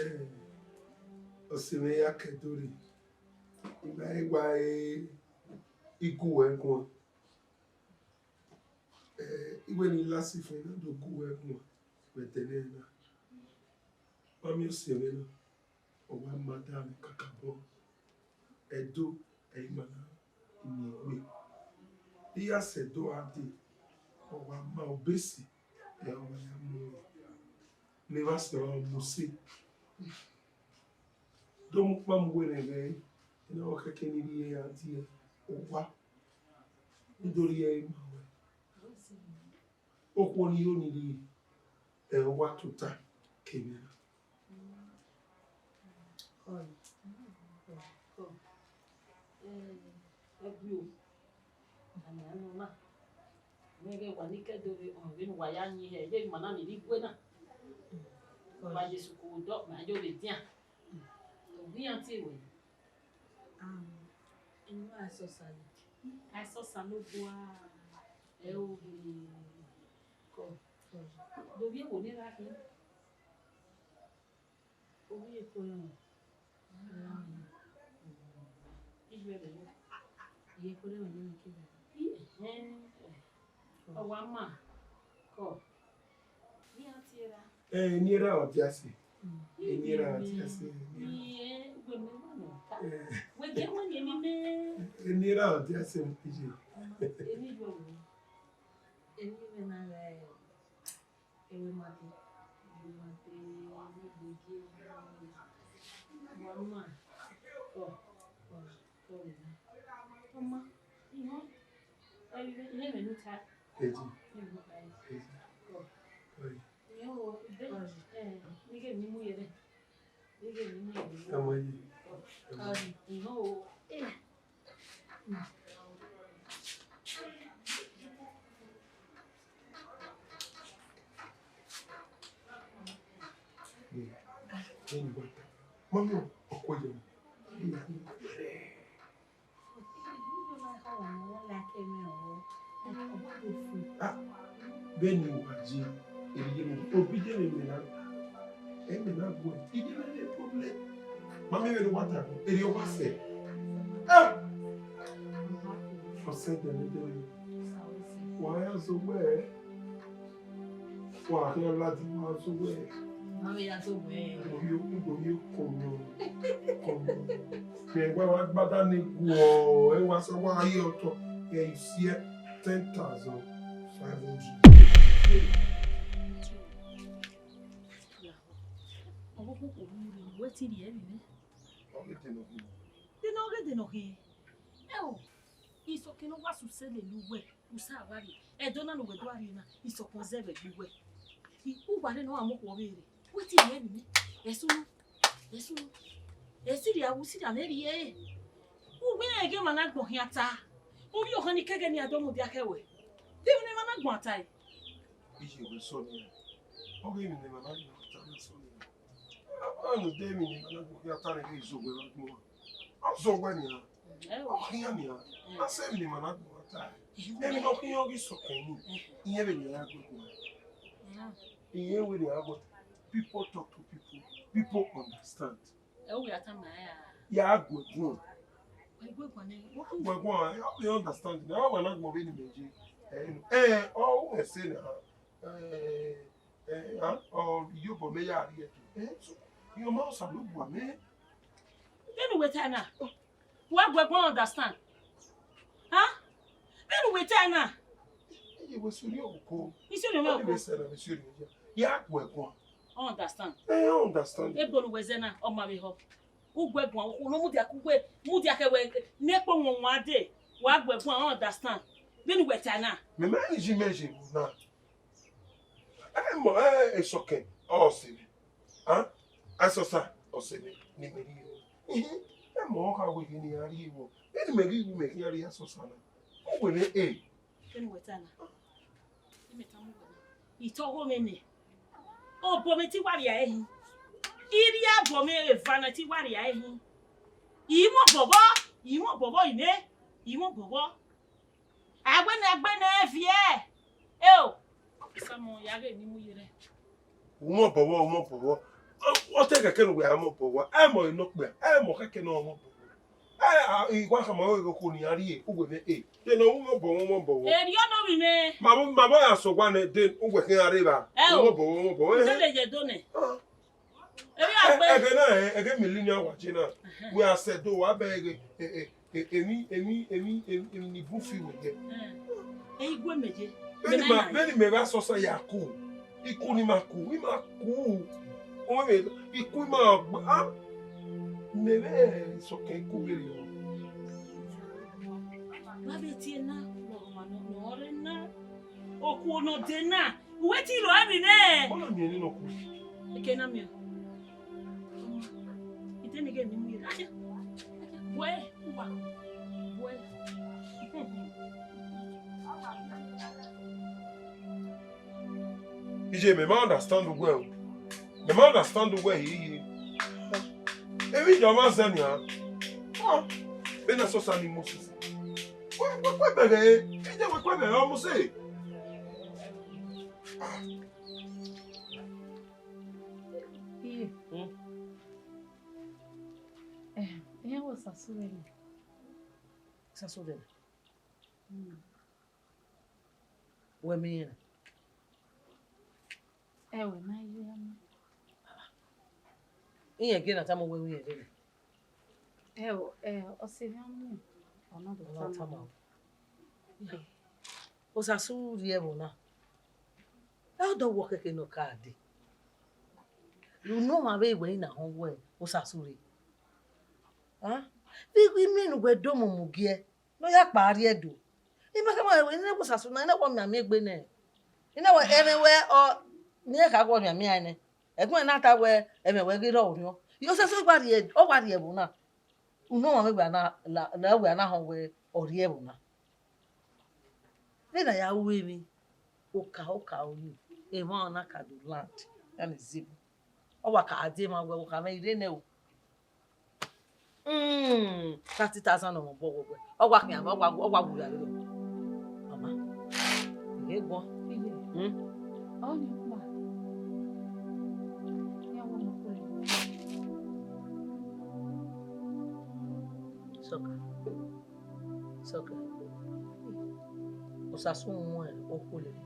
ọse mwẹ ya ke do rre, I ma he wa re igu wẹ guan. Eh, I wẹ ne I la si fẹn na do gu wẹ guan, wẹ tẹnẹ na. Ma miẹn ọse mwẹ na. Ọ wa ma da mwẹ kakabọ. Ẹdo, ẹ i ma na miẹn egbe. I ya sẹ Ẹdo a dee, ọ wa ma obesi, ẹ ọ wa ya mu mwẹ. Ne emwa sẹ ọre ọ mu use. Do mu ukpọn mu wẹ nẹ ghẹ, ena ọre ọ khẹke ne I rhie ra die owa. I do rhie ẹre ma wẹ. Okhuo ni yo ni rhie, ẹ ọ wa tota kevbe na. Ẹgbio, a ma nọ na. Mẹ ghẹ wa ni kẹdo vbe ọ vbene uwa ya yin hẹ, ye ma na ni rre igue na. Wa Jesu ko dọ ma yo vbe dian. Ọ ghi iran tie wẹ. Inu Aisọsa ni. Aisọsa ne obua. Ẹ o he. Kọ. Do vbe wo ne ra khin. Ovbi eko rẹ ọmwa. Iyuẹ rẹ ọmwa. Iyẹko rẹ ọmwa ne ke. Ọ wa ma. Kọ. Iran tie ra. Eh, eni erha ọ dia sẹ. Eni erha ọ dia sẹ. Iye, wẹ mẹ ma nọ ta. Eh. Wẹ gie wẹ ne eni mẹ. Eni erha ọ dia sẹ, iye. Eni yọ wẹ. Eni mẹ na gha ẹre. Ewe ma te, ewe ma te, ewe ma te, wa ma, kọ, kọ, kọ, ọma, ihọn, ẹvbi, ihọn ẹmwẹ ne u ta. Eji. Ihọn, eji. Kọ. Oye. Ihọn o, ibe, eh, nighe ne I mu ye rre. Nighe ne I mu ye rre. Ọmọ yìí. Kọ. Ọmọ yìí. Ihọn o, eh. Mami, ọkọ yẹn. Ah, vbene uwa ye, erriọ ye mẹ, obọ iye mwẹ na, ẹ mwẹ na guẹ, iye mwẹ ne problem. Ma miẹn vbene uwa ta, erriọ wa sẹ. Ah! Ọ sẹ dẹmwẹdẹmwẹ. Wa ya zẹ owẹ. Wa khian ladi ma zẹ owẹ. Ma vbe ya zẹ owẹ. Ovbi okun do ye kọmiọn, kọmiọn. Mẹ wa wa gbada ne guọ, ẹ wa sa wa ye otọ, ẹ i siẹ ten thousand five hundred. Ọvbokhan okhuo vbe unu, wẹ te rhie ẹmwẹ mwẹ? Ọ ghi dene ọ khin. Dene ọ ghi dene ọ khin? Ẹo, isọkẹn ne ọ wa sẹ usẹ lele uwẹ, u sa vba rrie. Ẹdẹ ọna ne uwẹ do rrie na, isọkẹn zẹ vbe ẹgbẹ uwẹ. I, uwa rre ne ọ gha mu okhuo vbe rre. Wẹ te rhie ẹmwẹ mwẹ? Ẹsunu, ẹsunu. Ẹsirria, usirria mwẹ rhie. Uwẹ rẹn ghe emwa na gbọn khian ta. Ovbi ọkhan ni kẹghẹ ne iran do mudia khẹ wẹ. De emwi ne emwa na gbọn ta ẹre? Iye wẹ sọ nian. Ọ ghe emwi ne emwa na gbọn ta na sọ nian. Ọ ghe emwi ne emwa na gbọn khian ta ne ghe izọ wẹ vbe agbọn. Ọ zọ wẹ nian. Ọ khian nian. A sẹ emwi ne emwa na gbọn ta ẹre. Emwi ne ọ khian ọ ghi sọkẹn ni. Iran vbe nian ya gu ẹguae. Iran vbe nian ya gu ẹguae. People talk to people. People understand. Ẹ, u ya tama ya. Ya gu ẹguae. Ẹ, gu ẹguae nẹ. Gu ẹguae, I understand. Na wa na gbọn vbene imẹ ye. Ẹ, ẹ, ọ, u ẹse na. Ẹ, ẹ, a, ọ, iyobọ mẹ ya rrie ẹdẹ. Ẹ, so, iyọnma Osanobua mẹ. Vbene uwẹ ta na? Wa gu ẹguae understand. Ha? Vbene uwẹ ta na? Iye wẹ sẹ orhiọn ko. Isẹ orhiọn ko. Vbene sẹ na, vbe sẹ orhiọn ya. Ya gu ẹguae. Understand. Eh, I understand. Ebo ne uwẹ zẹ na, ọ ma vbe họ. U gu ẹguae, okhuo ne ọ mudia ku uwẹ, mudia khẹ wẹ, ne ekpo wọn wan dee, wa gu ẹguae, understand. Vbene uwẹ ta na? Mẹ ma ni ji mẹ ye ru na. Ẹ mọ, ẹ, Esọkẹn, ọ sẹ mwẹ. A, Asọsa, ọ sẹ mwẹ, ne imẹ rhie. Ihi, ẹ mọ, ọ kha wẹ ghe ne iran rhie vbọ. Vbene imẹ ghi ru imẹ khian rrie Asọsa na. Ọ wẹ mwẹ, e. Vbene uwẹ ta na? Imẹ tama uwẹ na. Itọghọ mwẹ nẹ. Obọ mwẹ te I wa rhie ẹre hin. I rhie obọ mwẹ eva na te I wa rhie ẹre hin. I mwẹ obọ vbọ, I mwẹ obọ vbọ imẹ, I mwẹ obọ vbọ. A wẹ ne a gbe ne ẹ viẹ. Eo. Samu ya ghe ne I mu ye rre. U mwẹ obọ vbọ, u mwẹ obọ vbọ. Ọ, ọ te kẹkẹ ne uwẹ a mwẹ obọ vbọ. Ẹ mọ enọ okpia, ẹ mọ kẹkẹ ne ọ mwẹ obọ vbọ. Ẹ, a, I wa khama ruẹ ghe okhuo ne iran rhie, uwẹ mwẹ e. Then u mwẹ obọ vbọ, u mwẹ obọ vbọ. Erriọ nọ vbe imẹ. Ma vbọ, ma vbọ ya sẹ owa nẹ, then uwẹ khian rre evba. Ẹ o. U mwẹ obọ vbọ, u mwẹ obọ vbọ. Ẹ, ẹ. Ẹ, ẹ. Emwi a gbe. Ẹghẹ na, ẹghẹ millennial wa je na. Wẹ a sẹ do, wa bẹ ẹghẹ, e, e, e, emwi, emwi, emwi, emwi, emwi ni bun fi wẹ ye. Ẹn. Ẹ i gu mẹ ye. Vbene ma, vbene mẹ vbe asọsa ya ku, iku ni ma ku, I ma ku. Ọ mẹ, iku I ma gba. Ah, mẹ vbe sọkẹn iku vberriọ. Wa vbe tie na, ọmwa nọ, nọ rre na. Okuo nọ de na. Uwẹ te rrọọ emwi nẹ? Ọ na miẹn nene ọkpa. Eke na miẹn. Ide ni ghe ni mu ye. Aja. Aja. Wẹ, uwa. Wẹ. Iye, mẹ ma understand uwẹ o. Mẹ ma understand uwẹ hiehie. Emwi ya ọmwa zẹ nian. Ah, vbene asọsa ni Moses. Wẹ, wẹ, wẹ bẹghe, iye, wẹ, wẹ bẹghe ọ Moses. Iye. Hmm? Eh, iran wẹ Osasu rẹ nẹ. Osasu rẹ nẹ? Hmm. Wẹ miẹn iran? Ẹo, ma ye iran. Iran gie na tama wẹ miẹn vbe nẹ? Ẹo, eh, ọ sẹ iran miẹn, ọ na do tama. Osasu rhie ẹvbo na. Ẹ ọ dọ wọ kẹkẹ ne ọ ka dee. Unu ọmwa vbe wẹ na họn wẹ Osasu rre. A? Vbe I miẹn ne uwẹ do mu mu giẹ, ne ọ ya kpa rrie Ẹdo. I ma khama wẹ, I na wẹ Osasu na, I na wẹ ọ mianmian egbe nẹ. I na wẹ ẹmwẹ wẹ ọ, ne iran kha wẹ ọ mianmian nẹ. Ẹgbẹn na ta wẹ ẹmwẹ wẹ ghi rrọọ orhiọn. Osasu wa rrie, ọ wa rrie ẹvbo na. Unu ọmwa vbe wẹ na, na, na wẹ a na họn wẹ ọ rrie ẹvbo na. Vbene a ya ru emwi, oka oka unu, emwa na ka do land, ya ni zigbo. Ọ wa ka dee ma wẹ, oka mwẹ I rre nẹ o. Mm, thirty thousand ọmọ bọ wẹ, ọ wa khian, ọ wa, ọ wa wu ya rre. Mama, ẹ guan. Hmm? Ọni ọkpa. Ya wẹ ọmọ kọlẹ. Sọka. Sọka. Osasu mu okhuo lele.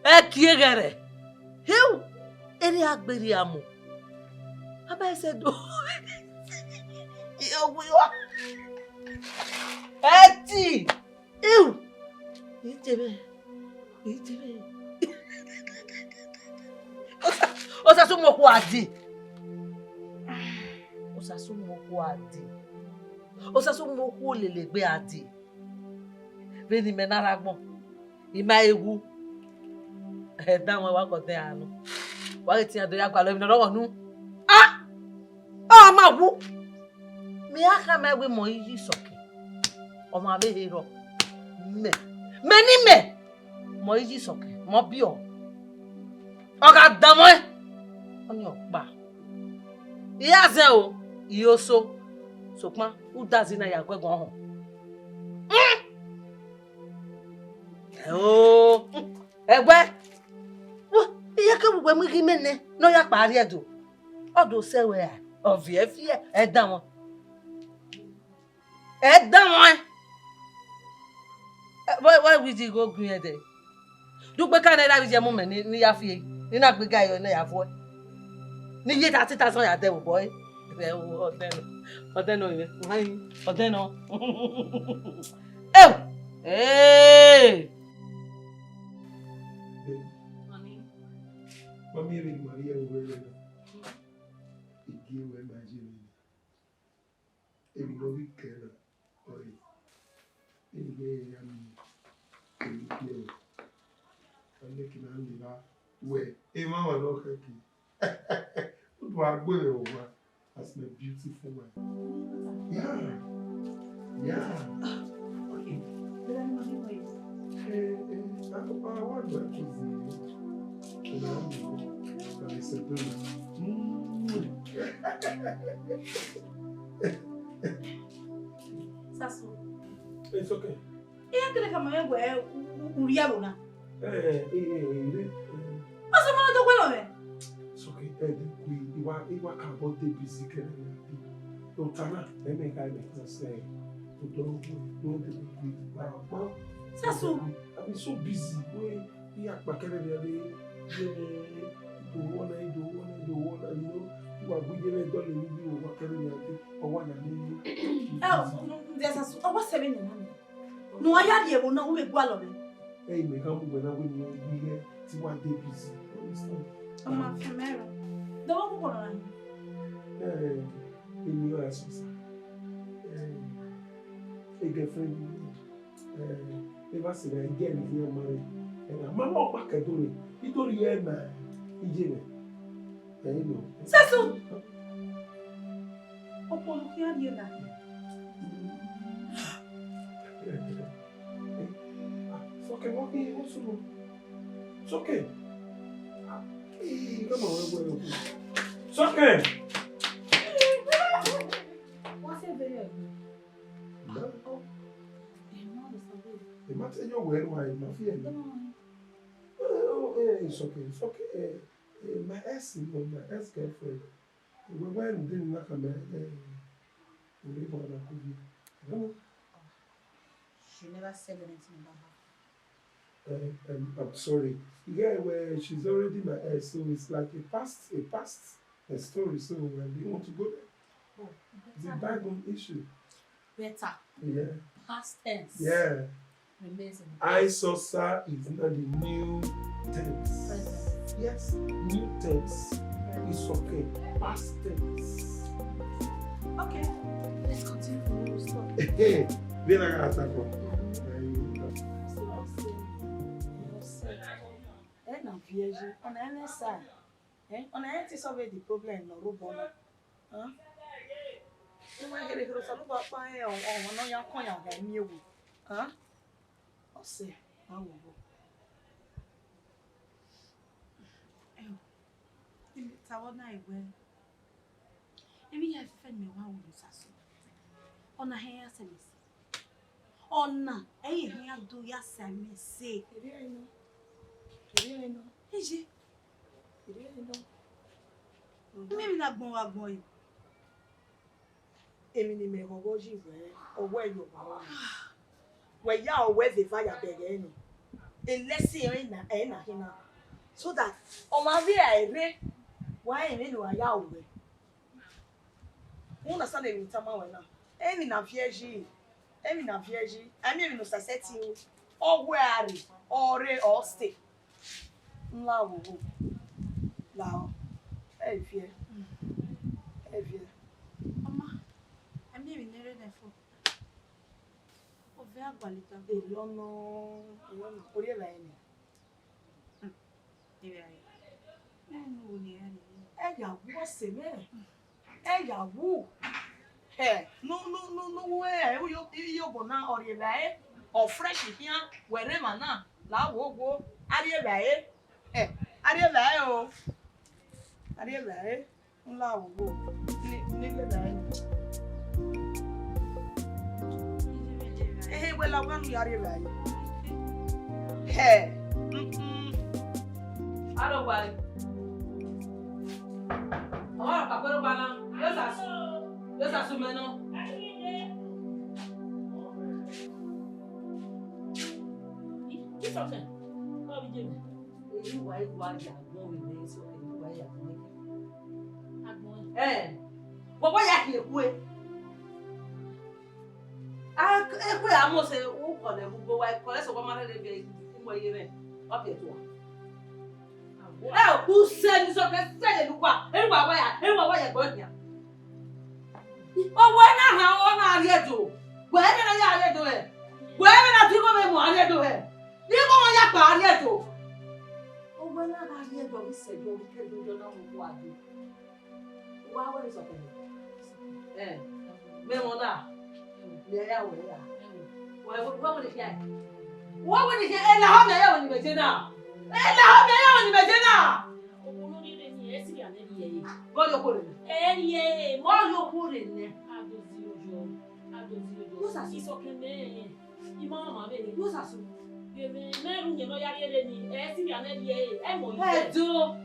Ẹ kie ghẹrẹ. Heu, erriọ a gbe rhie amọ. A ma sẹ do. Iye owiwa. Ẹti. Iu. Ijevbe. Ijevbe. Osa-, Osasu mu okhuo a dee. Osasu mu okhuo a dee. Osasu mu okhuo lele egbe a dee. Vbene imẹ na rre agbọn, I ma he wu. Ẹdanmwẹ wa khọ ọdẹn ra nọ. Wa ghi tian do ya gualọ emwi ne ọ rọghọ unu. A! Ọ ma wu. Mẹ a khama wẹ mẹ ọre I yi Isọkẹn. Ọmwa vbe he rrọọ. Mẹ. Mẹ ne imẹ. Mẹ ọre I yi Isọkẹn. Mẹ ọ biẹ ọre. Ọ gha danmwẹ. Ọni ọkpa. I ya zẹ o, I oso. Sokpan, udazi na ya gu ẹguọn họn. Mm. Ẹo. Ẹgbẹ. Wo, iye ke vbe uwẹ mu ighi mẹ nẹ, ne ọ ya kpa rrie Ẹdo. Ọ do sẹ ruẹ ra, ọ viẹ viẹ, ẹdanmwẹ. Ẹdanmwẹ. Ẹ, wẹ, wẹ wi ji igho gun ẹdẹ. Dugbe ka nẹ, I ra vbe iye mu mẹ ni, ne I ya fi, ne I na gbe ga yọ, ne I ya vuẹ. Ne I ye thirty thousand ya dẹ vbe obọ ẹre. Ẹ, ọdẹ nọ, ọdẹ nọ, ọdẹ nọ. Eo! Ee! Mami, emwi ne ima rhie vbe uwẹ na, I gie ruẹ ma ye mwẹ. Emwi ne ọ ghi kẹ na, ọre, emwi ne ya miẹn, emwi ne ọ leke na leva wẹ emwa ọmwa ne ọ khẹke. U do gha gbe mwẹ owa as my beautiful wife. Yeah. Yeah. Okay. Eh, eh, I, I want my cousin. You know, I say, mm. Sasu. It's okay. Iran kele khama mwẹ wẹ u, u, u rhie ẹvbo na. Eh, eh, eh, eh, eh, eh. Ọ sẹ ma na do gualọ mwẹ. It's okay. Wa, I wa ka bọ de busy kẹrẹ na de. Ota na, mẹ mẹ gha mẹ kan sẹ, odọ wu, no de wi, wa kpọ. Sasu. I be so busy, we, I ya kpa kẹrẹ na de, ye, do wọ na, do wọ na, do wọ na, you know, I wa gbe ye mẹ dọlọ ni, I wa kẹrẹ na de, ọ wa na ni. Ẹ, Sasu, ọ wa sẹ vbe nọ na. Ne uwa ya rhie ẹvbo na, u vbe gualọ mwẹ. Ẹ i mẹ gha mu wẹ na wẹ ne I ghi ghẹ te I wa de busy. Understand? Ọ ma fian mẹ rọ. Dọmọ koko nọ na. Eh, eni ọ ya sọ sa. Eh, a girlfriend, eh, never say that girl is not married. Eh, na ma wa ọkpa kẹ do re. I do rhie ma iye mwẹ. Eh, no. Sasu! Okpolo khian rhie na. Sọkẹn, wọ́n kí wọ́n súnmọ́. Sọkẹn. Ii, ló mọ̀ wọ́n gbọ́dọ̀ kú. Sọkẹn. Wọ́n sì bẹ̀rẹ̀ ẹ̀gbọ́n. Ìmọ̀. Ìmọ̀ ìsọ̀gbìn. Ìmọ̀ tẹ́ yóò wẹ̀ ẹ́ wá, ìmọ̀ fi ẹ̀ lọ. Ìdán. Eh, oh, eh, it's okay, it's okay. Eh, eh, my ex, you know, my ex-girlfriend. Wẹ, wẹ, unu de ni na khama, eh, ure bọ na ku vi. I don't know. She never said anything about her. Eh, um, I'm sorry. Yeah, well, she's already my ex, so it's like a past, a past, eh, story. So I didn't want to go there. Oh, it's a bygone issue. Better. Yeah. Past tense. Yeah. Amazing. Isọsa is now the new tense. Present. Yes, new tense. Present. It's okay. Past tense. Okay. Let's continue from where we stop. Hey, hey. Be like that, Atako. So I'm saying, you know, say, eh, na vieji. Ọna ẹ mwẹ sa. Eh, ọna ẹ te solve the problem nọ rre obọ na. Huh? Uwa kherhe kherhe, Osanobua kpa rẹn ọmwa ne ọ ya kọn ya gha miẹn owa. Huh? Ọse, ma wo owa. Ẹo, I tama ọna wẹẹ, emwi hia fẹfẹ ne imẹ wa ru ne Osasu, ọna hẹ ya sẹ mwẹ ẹse. Ọna ẹre hẹ ya do ya sẹ mwẹ ẹse. Erriọ nọ. Erriọ nọ. Iye. Erriọ nọ. Emwi ne agbọn vbe agbọn re. Emwi ne imẹ ghọghọ yi wẹ, ọ wẹ yọ wa. Wẹ ya ọ wẹ vbe eva ya bẹghe nọ. Elesi ẹre na, ẹre na hin na. So that ọmwa vbe a rre, wa rẹn emwi ne uwa ya ru wẹ. U understand emwi ne I tama wẹ na? Emwi na viẹ yi, emwi na viẹ yi, a miẹn emwi ne Osasu te ru. Ọ wẹ a rre, ọ rre, ọ stay. Nla wo wo. La ọ. Ẹ viẹ. Ẹ viẹ. Ọma, a miẹn emwi ne rre nẹ fo. Ovẹn agualita. Elọ nọ, elọ nọ. Orhiẹ vbe a rre nẹ? Ẹ ya wu ọse mwẹ. Ẹ ya wu. Hẹ, nu, nu, nu, nu, wẹ, iyobọ na ọ rhie vbe a rre, ọ fresh khian, wẹ rre emwa na, la wo wo, a rhie vbe a rre. Hẹ, a rhie vbe a rre o. A rhie vbe a rre. Nla wo wo. Ni, ni vbe vbe a rre. Ehe, wẹ la wa nu ya rhie vbe a rre. Hẹ. Mm, mm. Aro wa re. Ọmwa ọkpa kpẹrẹ ọkpa na, Osasu, Osasu mẹ nọ. Isọkẹn, ọ bi je mẹ. Eyi wa, eyi wa ya agbọn vbe mẹ, Isọkẹn, eyi wa ya agbọn vbe mẹ. Agbọn? Ẹ, wọ wa ya khin ekhue. A, ekhue a mose, u kọlẹ vbe ugbo, wa kọlẹ sẹ, wa ma rherhe vbe imọ ye mwẹ, wa biẹ tua. Ẹ, u sẹ ni sọ kẹ sẹ lele uwa, ẹ wa wa ya, ẹ wa wa ya ẹgbẹe ọnii. Owa na han, ọ na rhie do. Wẹ ẹmwẹ na ya rhie do hẹ? Wẹ ẹmwẹ na dinmwẹ mu a rhie do hẹ? Dinmwẹ ya kpa a rhie do. Owa na gha rhie do, vbe sẹ do, vbe ke do, do na mu wa do. Wa wẹ ni sọkẹn. Ẹ, mẹ wọn na. Mẹ ya wẹ ya. Wa wẹ, wa wẹ ni khian. Wa wẹ ni khian, ẹ lahọ mẹ ya wẹ ni mẹ je na. Ẹ lahọ mẹ ya wẹ ni mẹ je na. Ọmọ ne ọ rhie ni, ẹ si ya nẹ rhie. Vọ yo kore. Ẹ rhie, vọ yo kore nẹ. A do zi ojo. A do zi ojo. Osasu. Isọkẹn mẹ. I ma ma vbe ni. Osasu. Vbe mẹ, mẹ ru yẹn nọ ya rhie vbe ni. Ẹ si ya nẹ rhie, ẹ mọ yi. Ẹ do.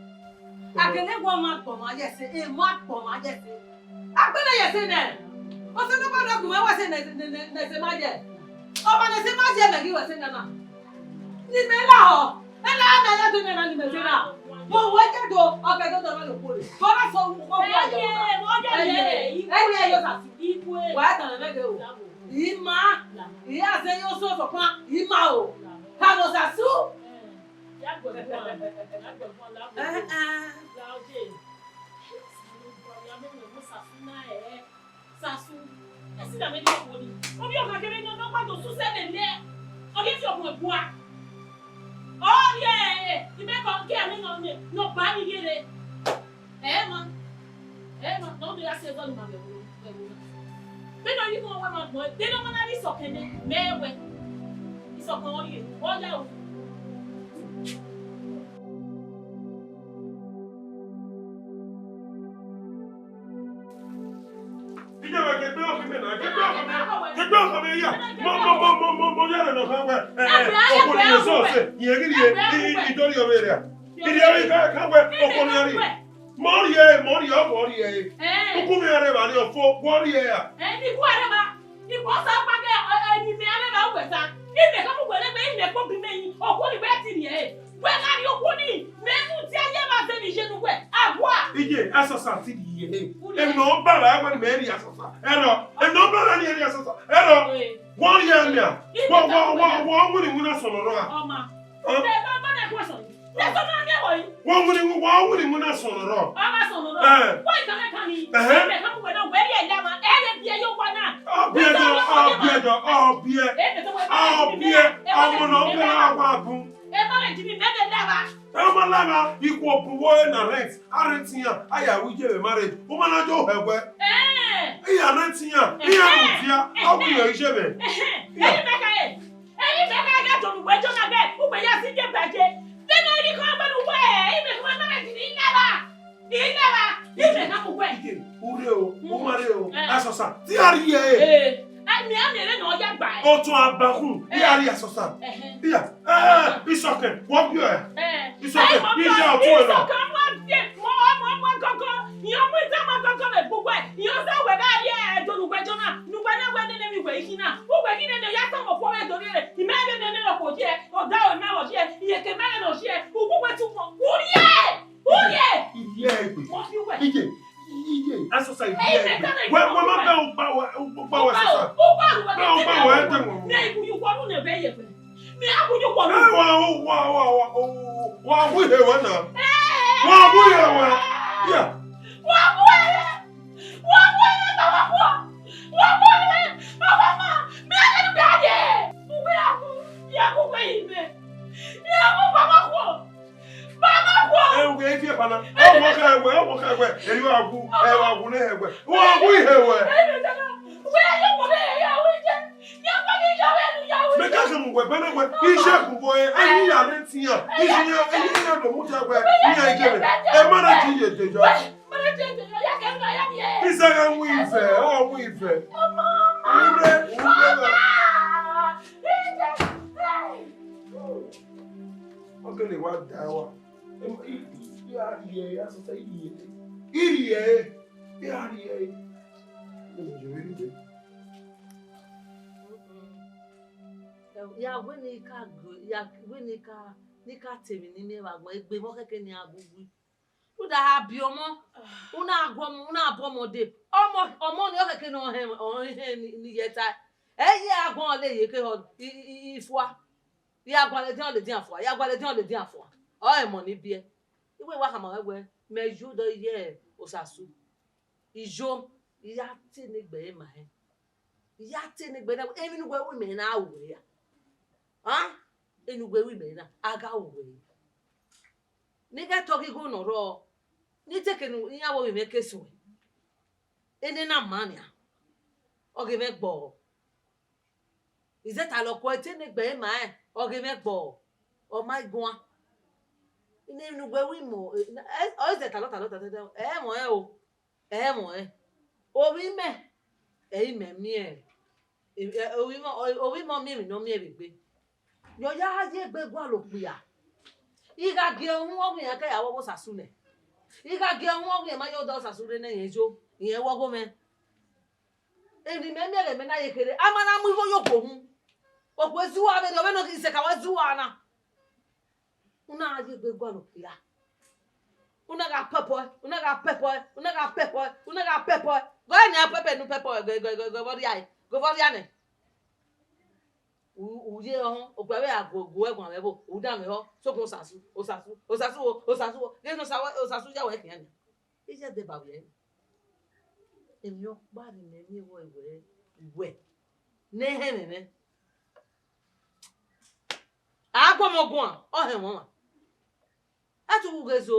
A kele wẹ ọmwa gbọmwa ye ẹse, emwa gbọmwa ye ẹse. A gbẹdẹ ye ẹse nẹ. Ọsẹ ne ọ gba nọ gu mwẹ wẹ ẹse nẹ, nẹ, nẹ, nẹ ẹse ma ye. Ọmwa ne ẹse ma ye mẹ ghi wẹ ẹse nana. Ne imẹ la họ, ẹ na mẹ ya do nana ne imẹ ẹse na. Mo wẹ ke do, ọ ke do do na lo kore. Bọ na sọ, ọ wẹ ya. Ẹyẹ, ẹyẹ, ẹyẹ, yo sa su. Wa ta mẹ ghe o. Ima, iya se yo so so pa, ima o. Ka mo sa su. Ya gbẹbọn, ya gbẹbọn la. Eh, eh. La oje. Sasu, ya mẹ wẹ mo Sasu na ẹ. Sasu. Esi na mẹ ni ọkọ ni. Obi ọkọ kẹmẹ ni ọdọ pa do su sẹ lele. Ọ ghi fi ọkọ ẹbua. Ọ ye, imẹ kọ ke ẹmẹ nọ nẹ, nọ gba ni yere. Ẹ ma, ẹ ma, nọ do ya si ẹzọ ni ma vbe ẹvbo, vbe ẹvbo na. Vbene ọ ghi mu wẹ ma gbọn, de ne ọ ma na rre isọkẹn nẹ, mẹ wẹ. Isọkẹn ọ rrie, ọ ya o. Iye wẹ ke gbe ọkọ mẹ na, ke gbe ọkọ mẹ, ke gbe ọkọ mẹ ya. Mo, mo, mo, mo, mo, mo ya rẹ nọ khan wẹ. Eh, eh, ọkọ ni so se, iye ghi rrie, i, i, i do rrie ọvbe rẹ. Iye ghi ka, ka wẹ, ọkọ ni rrie. Mọ rhie, mọ rhie, ọ wọ rhie. Eh. Uku mwẹ rre evba ni ọfo, wọ rhie ra. Eh, ni wọ rre evba. Ikpọ sa kpa ghe, eh, eh, ni mẹ rre evba uwẹ ta. Imẹ ka mu wẹ rre egbe, imẹ kpo bi mẹ yi. Ọkọ ni wẹ ti rhie. Wẹ gha rhie ọkọ ni, mẹ mu tie ye evba zẹ ni ye nu wẹ. Awa. Iye, asọsa ti rhie. Emwi ne ọ ba ra wẹ ni mẹ rhie asọsa. Ẹrọ, emwi ne ọ ba ra ni rhie asọsa. Ẹrọ. Eh. Wọ rhie mẹ a. Wọ, wọ, wọ, wọ winna winna sọnọ rọ a. Ọma. Ọ. Ẹ, ba, ba na question. Ẹ sọ na ni ẹvbo yi. Wọ winna, wọ winna winna sọnọ rọ. Ọ ma sọnọ rọ. Eh. Wọ ikan mẹ kan ni. Ẹhẹn. Ẹ mẹ kan mu wẹ na, wẹ rhie ẹla ma. Ẹ ye biẹ yo wa na. Ọ biẹ dọ, ọ biẹ dọ, ọ biẹ. Ẹ mẹ tọ wẹ. Ọ biẹ. Ọmọ na ọ biẹ na wa bun. Ẹ ma lẹ di mi mẹ de la wa. Ẹ ma la wa, ikhuo bun wọ na rent. A rent iran, a ya ru iye vbe marriage. U ma na yo hẹ wẹ. Eh. Iran rent iran, iran mudia, a wi iran iye vbe. Eh. Ẹni mẹ ka ye. Ẹni mẹ ka ye donu wẹ jọ na gẹ, u wẹ ya si je ba je. Vbene ọ rhie ikọmwa gbe ne uwẹ, ẹni mẹ ka ma na rent ni nẹ evba. Nẹ evba, imẹ ka mu wẹ. Ike, u rre o, u ma rre o. Eh. Asọsa, te a rhie ẹre. Eh. Ai, mẹ, a miẹn vbene ọ ya gba ẹre. Otọ abakhun, eh, iran rhie asọsa. Ẹhẹn. Iran, eh, eh, isọkẹn, wọ biẹ ọre. Eh. Isọkẹn, eh, wọ biẹ iye ọre, ọtun ẹre nọ. Isọkẹn, ọmọ biẹ, ọmọ, ọmọ, ọmọ gọgọ, iran mu itan ọmọ gọgọ vbe gbe uwẹ, iran zẹ wẹ gha rhie ẹdọ ne uwẹ jọ na, ne uwẹ na wẹ nene emwi wẹ ikhin na, uwẹ ghi nene ya tama ọkhuọ mwẹ do rhiẹrẹ, imẹ vbe nene rọ khuo ye, ọdaro imẹ rọ ye, iyeke imẹ rẹ nọ ye, uwu wẹ tu mọ, u rhie! Uye! Iye egbe. Mo fi uwẹ. Iye, iye, asọsa iye egbe. Wẹ, wẹ ma bẹ ugba wẹ, ugba wẹ asọsa. Ugba wẹ. Bẹ ugba wẹ, ẹ tẹ wẹ. Mẹ ibu yu wọnu ne bẹ ye wẹ. Mẹ abu yu wọnu. Ẹ wa, wa, wa, wa, wa wu ihe wẹ na. Wa wu ihe wẹ. Ya. Wa wu ihe. Wa wu ihe, baba khuọ. Wa wu ihe, baba ma. Mẹ ẹ gha ye. Uwe abu, ya wu uwe ibe. Ya wu baba khuọ. Baba khuọ! Ẹ wẹ, ẹ fi ẹkpa na. Ẹ wọ ka ẹwẹ, ẹ wọ ka ẹwẹ. Ẹ yọ awu, ẹ wọ awu ne ẹwẹ. Wọ awu ihe ẹwẹ. Mẹ ka kẹ mu wẹ bẹnẹ wẹ. Iṣẹ kun wọ ẹ, ẹ ni ya rẹ tiyan. Iṣẹ ya, ẹ ni ya do mu ta wẹ. Iyan ike mẹ. Ẹ ma na ti ye de jọ. Iṣẹ gha wu ivẹ, ọ wu ivẹ. Ure, ure la. Ọ kele wa da wa. Em, i, i, i a rhie, a sọsa i rhie. I rhie, i a rhie. Ẹ jọ vbe rhie. Ya wẹ ne I ka gbe, ya wẹ ne I ka, ne I ka ta emwi ne I miẹn vbe agbọn, egbe mwẹ ọ khẹke ne I gha gu gui. Rhunmwuda a biẹ ọmọ, u na gu ọmọ, u na bu ọmọ dee. Ọmọ, ọmọ ni ọ khẹke ne ọ hẹn, ọ hẹn ni, ni ye ta. Ẹ i ye agbọn le ye ke họ, i, i, i, i fua. Ya gualọ edian, ọ ladian fua, ya gualọ edian, ọ ladian fua. Ọ emọ ni biẹ. I wẹ wa khama wẹ wẹ, mẹ yo dọ ye Osasu. I yo, I ya te ne egbe ẹre ma hẹn. I ya te ne egbe na, emwi ne uwẹ ru mẹ na ru wẹ ya. A? Emwi ne uwẹ ru mẹ na, a gha ru wẹ ya. Ne I ghẹ tọ ghe igho ne ọ rrọọ, ne I te ke ne iran vbe ovbi mwẹ ke suẹn. Enena ma nian, ọ ghe mwẹ gbọọ. Izẹta lọ kue te ne egbe ẹre ma rẹn, ọ ghe mwẹ gbọọ, ọ ma i guan. Ne emwi ne uwẹ ru mẹ, ọ, ọ izẹta lọ, ta lọ, ta lọ, ta lọ, ẹ mọ rẹn o, ẹ mọ rẹn. Ovbi mẹ, ẹ i mẹ miẹn, ẹ, ovbi mẹ, ovbi mẹ ọ miẹn emwi ne ọ miẹn vbe egbe. Yọ ya ye egbe gualọ okpia. I gha gie uhunmwu ọghe iran ke ya vbe ọghe Osasu nẹ. I gha gie ọmọ ghi ma yo dọ Osasu rre ne irẹn yo, irẹn wẹ ọghomwẹ. Emwi ne imẹ miẹn ghe mẹ na ye kherhe, a ma na mu igho ye okhuo uhunmwu. Okhuo ezuwa vberriọ, vbene ọ ghi sẹ ka wẹ ezuwa na. U na gha ye egbe gualọ okpia. U na gha pẹpẹ, u na gha pẹpẹ, u na gha pẹpẹ, u na gha pẹpẹ. Gọẹ ne a pẹpẹ ne u pẹpẹ, gẹ, gẹ, gẹ, gẹ vbe ọ rhia, gẹ vbe ọ rhia nẹ. U, u ye ọhọn, okpia vbe a gu, gu ẹguan vbe ẹvbo, u danmwehọ, sokpan Osasu, Osasu, Osasu o, Osasu o, ghe ne Osa-, Osasu ya wẹ khian nia. Iye deba vbe ẹre. Emwi ọkpa ne imẹ miẹn wẹ, wẹ, wẹ, ne ehẹn mwẹ mwẹ. A gu ọmọ guan, ọ hẹn wọn mwa. A tu ghe zo.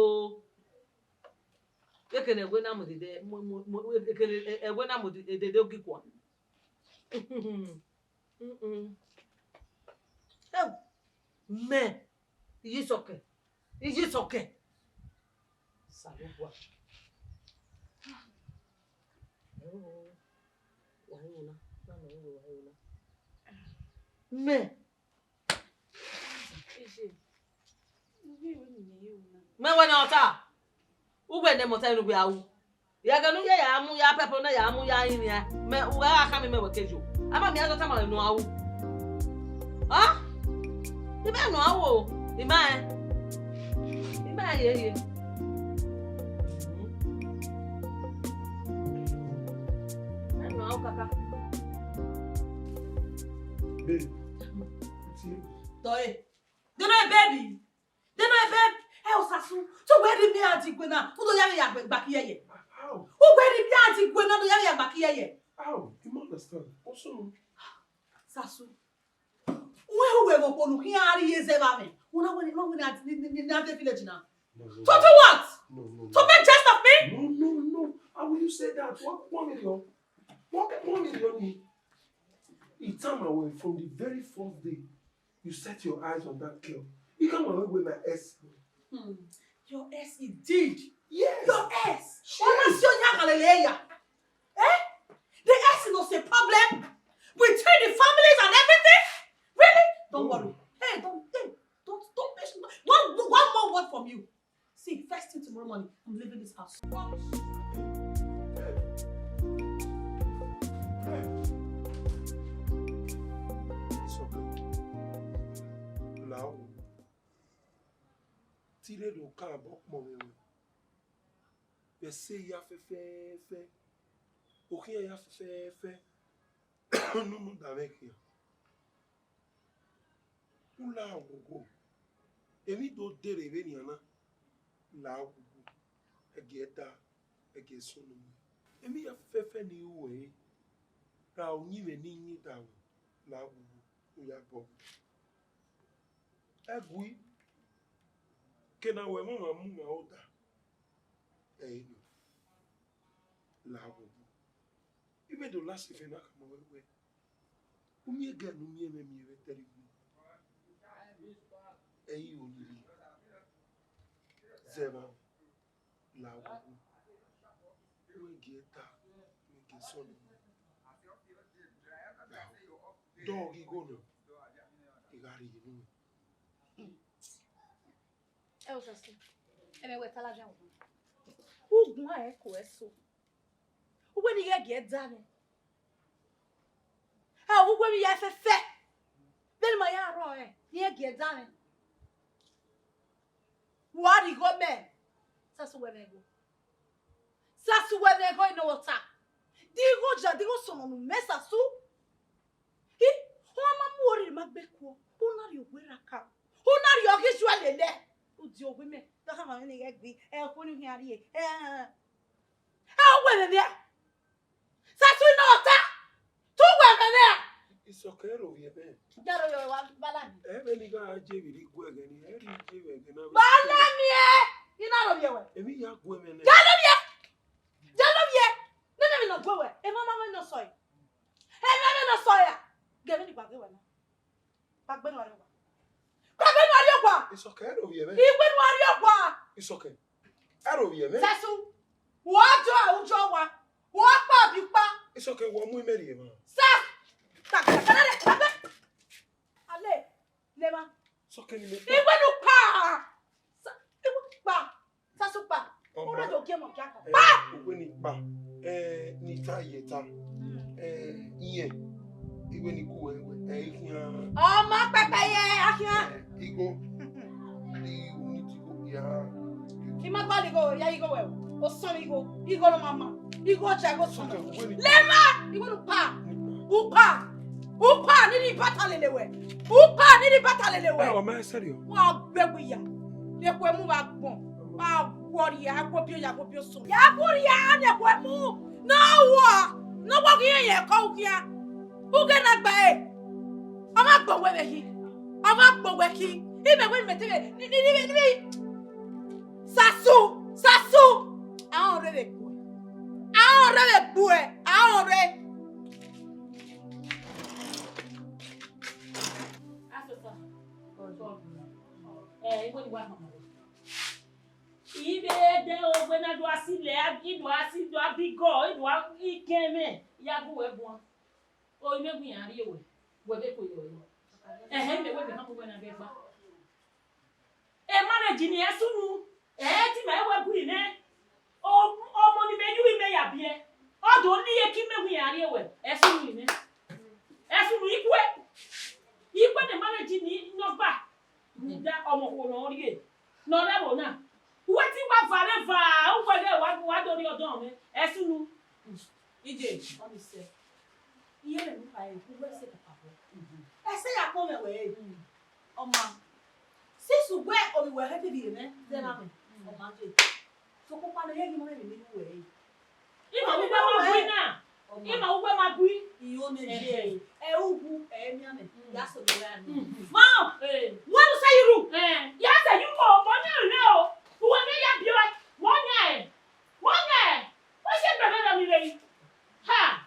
Ekene ẹwẹ na mu dede, mu, mu, mu, ekene ẹwẹ na mu dede ogi kua. Mm-mm. Ẹu, mẹ, iye Isọkẹn, iye Isọkẹn. Osanobua. Wa he wona, na nọ wa he wona. Mẹ. Mẹ wẹ ne ọ ta. Uwẹ ne mọta enu wẹ a ru. Ya ghe ne u ye ya mu ya pẹpẹ na ya mu ya rinmwian. Mẹ u gha gha khama mẹ wẹ ke yo. A ma miẹn a zọ tama ne u a ru. Ọ? I ma ne u a ru o. I ma rẹn. I ma rẹn yeye. I ma ne u a ru kaka. Babe. Tọe. Deno baby. Deno baby. Ẹ Osasu. So wẹ rhie mẹ a di gue na. U do ya vbe ya gba ki yeye. How? U wẹ rhie mẹ a di gue na do ya vbe ya gba ki yeye. How? You don't understand. What's wrong? Sasu. Wẹ hu wẹ vbe okhuo ne u khian rhie zẹ vbe amwẹ. U na wẹ ne, na wẹ ne a, ne, ne, ne a de village na. No, no, So no. do what? No, no, To no. make jest of me? No, no, no. How will you say that? What, what million? What, what million? It time away from the very first day you set your eyes on that girl. You come away with my ex. Hmm. Your ex indeed. Yes. Your ex. Yes. Ọna si oyan khalele ya. Eh? The ex is not a problem between the families and everything. Really? Don't Oh. worry. Hey, don't, hey, don't, don't mention. One, one more word from you. See, first thing tomorrow morning, I'm leaving this house. It's okay. Lao. Tire do ka bọ kpọ mwẹ wẹ. Vbe ẹse ya fẹfẹfẹ. Okhian ya fẹfẹfẹ. Nunu da mwẹ khian. U la ghogho. Emwi do dere vbenian na. La ghogho. Ẹgie da, ẹgie sunu. Emwi ya fẹfẹ ne I ru ẹre. Ra uyinmwẹ ne I yin da wẹ. La ghogho. U ya bọ. Ẹgui. Kena wẹ mwa ma mu ma oda. Ẹ i nọ. La ghogho. I vbe do last event na khama wẹ wẹ. U miẹn ẹghẹ ne u miẹn mwẹ miẹn vbe tẹrigbu. Ẹ i ro lele. Zẹ evba. La ghogho. Wẹ gie ta, wẹ gie sọnọ. Dọ ghi igho nọ. I gha rhie unu. Ẹ Osasu, ẹmwẹ wẹ ta ladian wẹ. U guan ẹko ẹso. Uwẹ ne I ghẹ gie da mwẹ. A uwẹ vbe ya fẹfẹ. Vbene ma ya rrọọ rẹ, ne I ghẹ gie da mwẹ. Wa rhie igho mẹ. Sasu wẹ mwẹ igho. Sasu wẹ mwẹ igho ino wọta. Di igho ja, di igho sọnọ nu mẹ Sasu. Hi, ọ ma mu oriri ma gbe kuo. U na rhie owe ra ka. U na rhie ọghe izuẹ lele. U di owe mẹ. Dọkha ma mwẹ ne I ghẹ gbe. Ẹ, ọkhuo ne u khian rhie. Ẹ, ẹ, ẹ. Ẹ, ọ wẹ mwẹ mwẹ. Sasu ino wọta. Tu wẹ mwẹ mwẹ. Isọkẹn ro vbiẹ mwẹ. Ya ro vbiẹ wa bala mi. Ẹ vbe ni gha je vbe rhie iguẹ ẹghẹ ni, ẹ rhie je vbe ẹghẹ na. Bala mi ẹ. I na ro vbiẹ wẹ. Emwi ya gu ẹmwẹ nẹ. Ya ro vbiẹ. Ya ro vbiẹ. Nene emwi ne ọ gu wẹ. Emwa ma mwẹ ne ọ sọe. Emwa ma mwẹ ne ọ sọe a. Ghe vbene I gba ghe wẹ na. Gba gbe ne u rrie ọgua. Gba gbe ne u rrie ọgua. Isọkẹn, ẹ ro vbiẹ mwẹ. I gbe ne u rrie ọgua. Isọkẹn, ẹ ro vbiẹ mwẹ. Sasu, wa jọ ẹ, u jọ wa. Wa kpa bi kpa. Isọkẹn, wọ mu imẹ rhie emwa. Sa, ta, ta, ta, ta, ta, ta. Ale, le ma. Isọkẹn ni mẹ kpa. I gbe ne u kpa. Sa, i gbe kpa. Sasu kpa. Ọ, Kpa! Okhuo ni kpa, eh, ni ta ye ta, eh, iyẹn, iwẹ ni ku wẹ, ẹ i khian. Ọmọ pẹpẹ ye akhian. Eh, igho, I need to go, ya. I ma gba igho, ya igho wẹ, o sọn igho, igho no mama, igho cha, igho sọn. Lema, igho no pa, upa, upa, ni ni bata lele wẹ, upa, ni ni bata lele wẹ. Ẹ, ọ ma serious. Wa gbẹgbe ya, de khuẹ mu vbe agbọn. A wọrriẹ, a wọbiọ ya, wọbiọ sọn. Ya wọrriẹ, a nẹ wẹ mu, ne ọ wọ, ne ọ wọ ghi rẹn ye ẹko ughian. Ughe na gba ẹre. Ọ ma gbọ wẹ vbe khin. Ọ ma gbọ wẹ khin. Imẹ wẹ mẹ te vbe, ni, ni, ni, ni, ni. Sasu, Sasu. A rẹn rre vbe gbuẹ. A rẹn rre vbe gbuẹ. A rẹn rre. Asọsa. Eh, iwe ni wa hama. I vbe de ogbe na do a si lẹ, I do a si do a bi gọ, I do a ikẹn mwẹ, ya gu wẹ guan. O, imẹ gu iran rrie wẹ, wẹ vbe kue yọ yọ. Ẹhẹn, mẹ wẹ mẹ hama wẹ na ghe gba. E marriage ni ẹ sunu, ẹ ti mẹ wẹ gu nẹ. O, ọmọ ni mẹ yu imẹ ya biẹ. Ọ do ni eke imẹ gu iran rrie wẹ, ẹ sunu nẹ. Ẹ sunu ikue. Ikue ne marriage ni nọ gba. Rhunmwuda ọmọ okhuo ne ọ rrie, ne ọ rre ẹvbo na. Uwẹ te wa vare eva, uwẹ ghẹ wa, wa do rhie ọdọ mwẹ, ẹ sunu. Iye, ọ ni sẹ. Iye ne u kha ẹre, uwẹ sẹ kakabọ. Ẹsẹ ya kpọnmwẹ wẹ re. Ọ ma. Since uwẹ ovbi uwẹ kha te rhie mwẹ, zẹ na mwẹ. Ọ ma je. Sokpan ọkpa ne ọ ye ghi ma mwẹ emwi ne I ru wẹ re. Ima uwẹ ma gui na. Ima uwẹ ma gui. Iyo ne ye. Ẹ ugwu, ẹ mianmẹ. Ya so de ra ni. Ma. Wẹ nu sẹ yi ru. Ya sẹ yi ru, mo ne ru o. Uwẹ ne ya bi ẹ. Mo yan ẹ. Mo yan ẹ. Wẹ sẹ gbẹmẹ na mi re. Ha.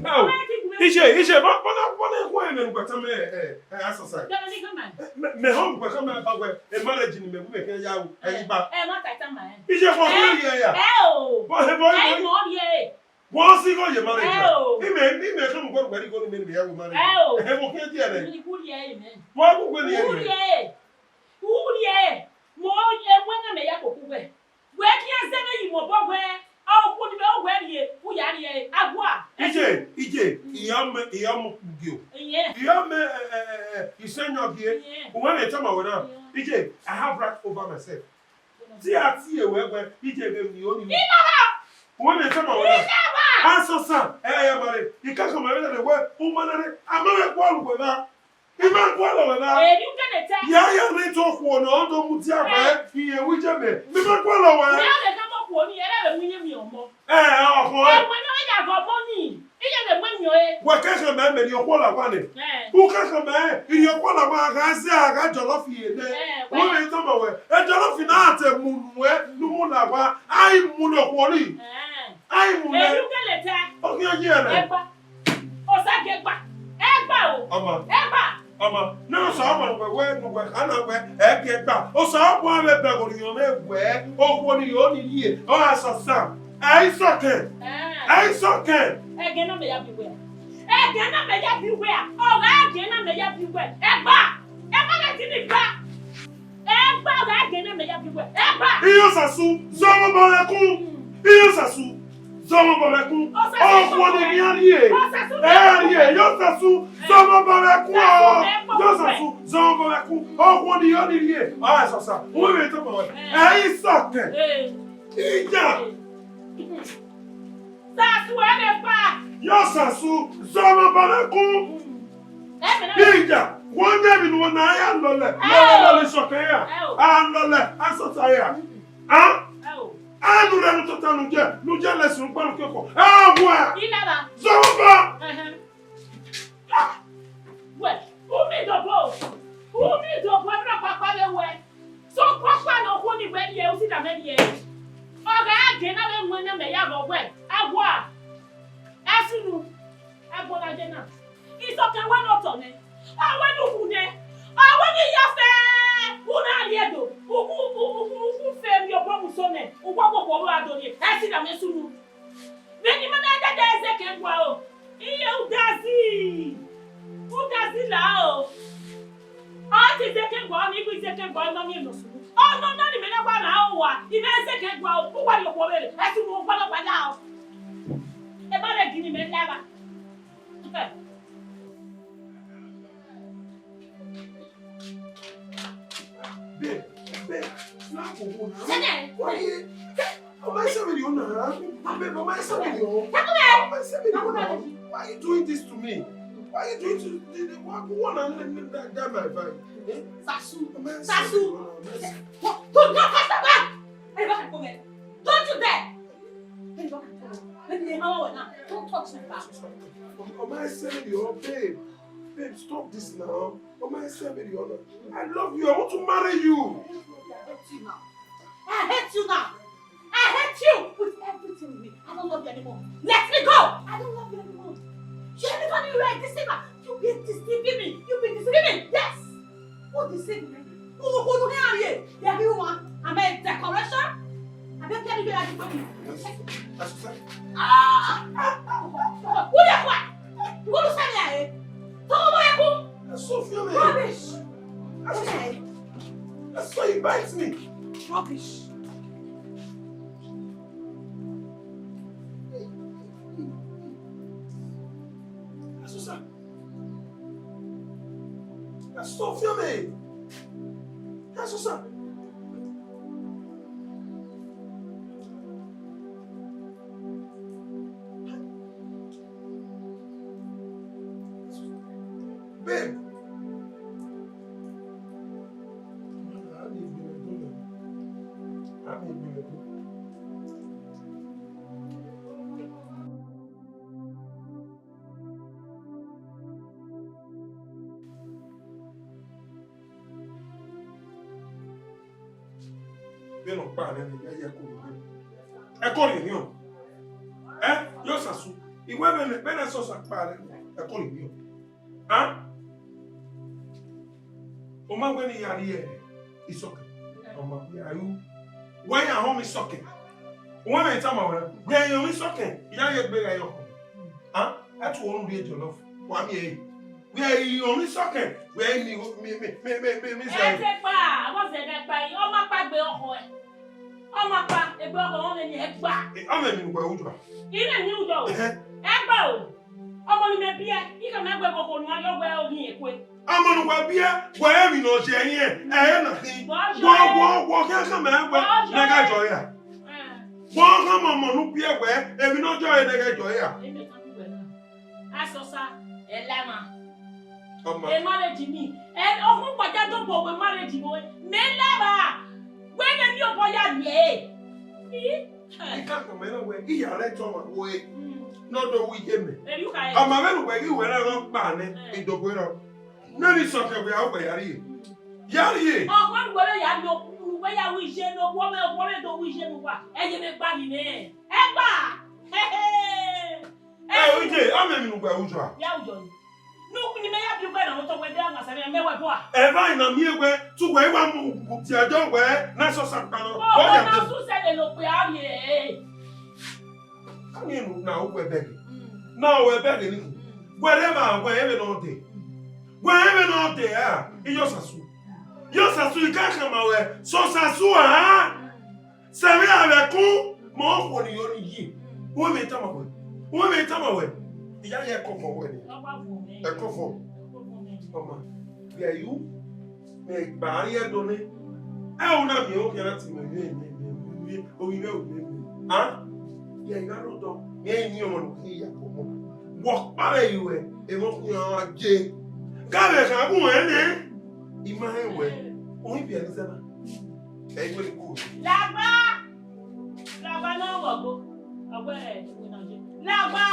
Ẹ o, iye, iye, ma, ma na, ma na khu ẹmwẹ ne ugbẹtan mẹ, ẹ, ẹ, asọsa. Mẹ, mẹ họn ugbẹtan mẹ ba wẹ, e marriage ni mẹ gu mẹ kẹ ya ru, ẹ, i ba. Ẹ, ma ta ta ma ẹ. Iye, bọ he rhie ya. Ẹ o. Bọ he, bọ he, bọ he. Ẹ, mọ rhie. Wọ́n sì kọ́ yẹ marriage. Ẹ o. Ime, ime kẹ mu gbọdọ gbẹdẹ igho ni mẹ ni mẹ ya ru marriage. Ẹ o. Ẹ, mo kẹ di ẹ rẹ. Ni kú rhie ẹ mẹ. Wọ́n kú gbẹdẹ ẹ rẹ. Kú rhie. Kú rhie. Mo, ẹ, wẹ na mẹ ya koko wẹ. Wẹ khian zẹ vbe yi mẹ obọ wẹ, a okhuo ni vbe wẹ rhie, u ya rhie, a gua. Iye, iye, I ya mẹ, I ya mẹ okpugio. Iyẹn. I ya mẹ, ẹ, ẹ, ẹ, ẹ, isẹnyọ gie. Iyẹn. Uwẹ mẹ tama wẹ na. Iyẹn. Iye, I have right over myself. Ti a tie wẹ wẹ, iye vbe mi oni. Ina ba. Uwẹ mẹ tama wẹ na. Ina ba. Asọsa, ẹ, ẹ, ya mare. Ikaka ma vbe na wẹ, u ma na re, a ma vbe kua lu wẹ na. I ma gualọ wẹ na. Eri u kene te. Ya ya rre te okhuo ne ọ do mudia wẹ, iyẹn wẹ iye mẹ. Mi ma gualọ wẹ. Wẹ ọre ka mọ okhuo ni, ẹre vbe mu iye miẹn ọmọ. Ẹ, ọkhọ ẹ. Ẹwẹ ne ọ ya ghe ọmọ ni, iye vbe mu miẹn ọre. Wẹ kẹkẹ mẹ, mẹ rhie okhuo la wa nẹ. Ẹ. U kẹkẹ mẹ, I rhie okhuo la wa, a gha zẹ, a gha jọlọfi ye nẹ. Ẹ, wẹ. Wẹ mẹ tama wẹ, e jọlọfi na te mu nuẹ, ne u mu la wa, a i mu ne okhuo ni. Ẹ. A i mu nẹ. Eri u kene te. Ọ khian yi ẹre. Ẹgba. Osa gie gba. Ẹgba o. Ọmọ. Ẹgba. Ọmọ. Ne Osanobua wẹ, wẹ, ne wẹ, ana wẹ, ẹ gie gba. Osanobua vbe bẹghe orhiọn mwẹ wẹ, okhuo ni yo ni rhie, ọ gha sọ sa. Ẹ i sọkẹn. Ẹ. Ẹ i sọkẹn. Ẹgẹ na mẹ ya bi wẹ. Ẹgẹ na mẹ ya bi wẹ. Ọ gha ẹgẹ na mẹ ya bi wẹ. Ẹgba. Ẹ ma ghẹ di ni gba. Ẹgba gha ghe ne mẹ ya bi wẹ. Ẹgba. Iye Osasu, zọmọ obọ mwẹ ẹkun. Iye Osasu, zọmọ obọ mwẹ ẹkun. Osasu, okhuo ne I rhie. Osasu, ẹ rhie, Iye Osasu, zọmọ obọ mwẹ ẹkun o. Osasu, zọmọ obọ mwẹ ẹkun. Okhuo ne I yo ni rhie. Ọ, Asọsa, uwẹ vbe tama wẹ. Ẹ i sọkẹn. Ẹ. Iya. Sasu ẹre kpa. Yo Sasu, zọmọ obọ mwẹ ẹkun. Ija, wẹ ọyẹn emwi ne uwẹ na ya lọlẹ, lọlẹ, lọlẹ isọkẹn ya. A lọlẹ, a sọsa ya. A? A nu rẹ nu tota nu jẹ, nu jẹ lẹsẹ ugba nu keko. A wa. Zọmọ obọ. Wẹ, u miẹn dobọ, u miẹn dobọ, ẹmwẹ ọkpakpa vbe wẹ. Sokpan ọkpa ne okhuo ni wẹ rhie, u si da mẹ rhie. Ọ gha gie na vbe mu ẹna mẹ ya vbe wẹ, a wa. Ẹsunu, ẹgbọladiẹ na. Isọkẹn wẹ ne otọ nẹ, ọ wẹ ne u khu nẹ, ọ wẹ ne I ya fẹ, u na rhie do, u khu, u, u, u, u khu fẹ emwi obọ mu so nẹ, u wa gbọkhuọ vbe a do rhie, ẹ si da mẹ sunu. Vbene ima na dada ẹzẹ ke gua o, iye udazi, udazi la o. Ọ ti zẹ ke gua, ọ ni ghi zẹ ke gua, ọ nọ ni eno sunu. Ọ nọ na ni mẹ na wa la o. wa, I mwẹ ẹzẹ kẹ gua o, u wa rhie okhuo vbe, ẹ sunu owa na wa ya o. Ẹ ba rẹ gini mẹ la ba. Babe, babe, na go home now. Sene. Why you? Am I sorry you now? Babe, am I sorry you? Come here. Am I sorry you now? Why are you doing this to me? Why are you doing to the, the one, one and that, that my vibe? Eh? Sasu. Am I sorry Sasu. You now? Am I sorry? What? Don't, don't touch the bag. Hey, don't come here. Don't you dare. Hey, don't come here. Let me know now. Don't touch my bag. Am I sorry you, babe? Babe, stop this now. Am I sorry you now? I love you. I want to marry you. I hate you now. I hate you now. I hate you with everything in me. I don't love you anymore. Let me go. I don't love you anymore. You, everybody, you are a deceiver. You been deceiving me. You been deceiving me. Yes. Who deceived me? Who, who, who, who are you? Yeah, you want? Am I a decoration? Have you tell me that you want me? That's, that's, that's, Ah! Who the fuck? Who the fuck? Tell me who. That's so filmy. Rubbish. That's so, that's so he bites me. Rubbish. That's so sad. That's so filmy. That's so sad. Babe. Vbene ọ kpa nẹ, ya ye ẹko rhie. Ẹko rhie nian. Ẹ, yo Sasu. Iwẹ vbene, vbene Sosa kpa nẹ, ẹko rhie nian. An? Ọ ma wẹ ne I ya rrie Isọkẹn. Ọ ma wẹ a ru. Wẹ ya họn mwẹ Isọkẹn. Uwẹ mẹ tama wẹ, wẹ ya họn mwẹ Isọkẹn. I ya ye egbe gha ye ọkọ. An? Ẹ tu unu rrie jollof. Wa miẹn ẹre. Wẹ ya họn mwẹ Isọkẹn. Wẹ ya mi, mi, mi, mi, mi, mi, mi zẹ. Ẹ te kpa, avọ zẹ ẹdẹ kpa, ọ ma kpa egbe ọkhọ ẹ. Ọ ma kpa egbe ọkhọ, ọ mwẹ emwi ẹgba. Ọ mwẹ emwi ne uwẹ ru jọ. I mwẹ emwi ru jọ o. Ẹhẹ. Ẹgba o. Ọmọ ne imẹ biẹ, I khama egbe ọkhọ ne a rhie wẹ ọ ghi ekue. Ọmọ ne uwa biẹ, wẹ emwi ne ọ ye ẹre, ẹ i re na khin. Wọ ye. Wọ, wọ, wọ khian khama wẹ, wọ ye, ne ghẹ jọ ya. Ẹ. Wọ khama ọmọ ne u biẹ wẹ, emwi ne ọ ye ẹre ne ghẹ jọ ya. Ẹ mẹ kan wẹ na. Asọsa, ẹ la emwa. Ọ ma. E marriage ni. Ẹ, ọkhọ wa ya do bọ wẹ marriage wẹ. Mẹ la evba. Wẹ ne emwi obọ ya rhie ẹre. Ih. I ka kpọnmwẹ na wẹ, I ya rẹn tọn ọmwa wẹ, mm, ne ọ do ru iye mẹ. Emwi u kha re. Ọ ma vbene uwẹ ghi wẹ na gha kpa nẹ, mm, I do gbe rrọọ. Nene Isọkẹn wẹ, a wẹ ya rrie. Ya rrie. Ọkpa ne uwẹ vbe ya rrie, uwẹ ya ru iye ne okhuo mwẹ, okhuo mwẹ do ru iye ne uwa. Ẹ ye mwẹ gba ghi mwẹ. Ẹgba! Hehe! Ẹ, oye, a mwẹ emwi ne uwẹ ru jọ a? Ya ru jọ ni. Ne u, ne imẹ ya biẹ ugbẹn na, otọ wẹ de a na sẹ mwẹ, mẹ wẹ bua. Evba na miẹn wẹ, te uwẹ i wa mu, mu tie ẹdẹ wẹ, na Sosa kpa nọ. Ọ, wẹ ya na te. Su sẹ lele okpia rrie. A ni enu na uwẹ bẹghe. Mm. Na uwẹ bẹghe ni. Mm. Wẹ rẹ ma wẹ ẹmwẹ ne ọ dee. Mm. Wẹ ẹmwẹ ne ọ dee a, I ye Osasu. Ye Osasu, I ka khama wẹ, Sosasu a. Mm. Sẹ vbe a vbe ẹkun, ma okhuo ni yo ni yi. Uwẹ mẹ tama wẹ. Uwẹ mẹ tama wẹ. I ya ye ẹkọvọ wẹ ni. Ẹkọvọ. Ọ ma. Where you? Mẹ gba ariẹ do nẹ. Ẹ, u na miẹn okhian na ti mẹ, mẹ, mẹ, mẹ, mẹ, ovbi mwẹ, ovbi mwẹ. A? Yẹ, I gha rre odọ, mẹ i ni ọmọ ne u khin ya koko. Wẹ ọkpa vbe yu ẹ, emọ okhian a je. Ka vbe kha gu ẹn nẹ, I ma hẹn wẹ, u i biẹ ne zẹ na. Ẹ i wẹ ku. Lagba! Lagba ne ọ ghọghọ. Ọ wẹ, ẹ, iwinna je. Lagba!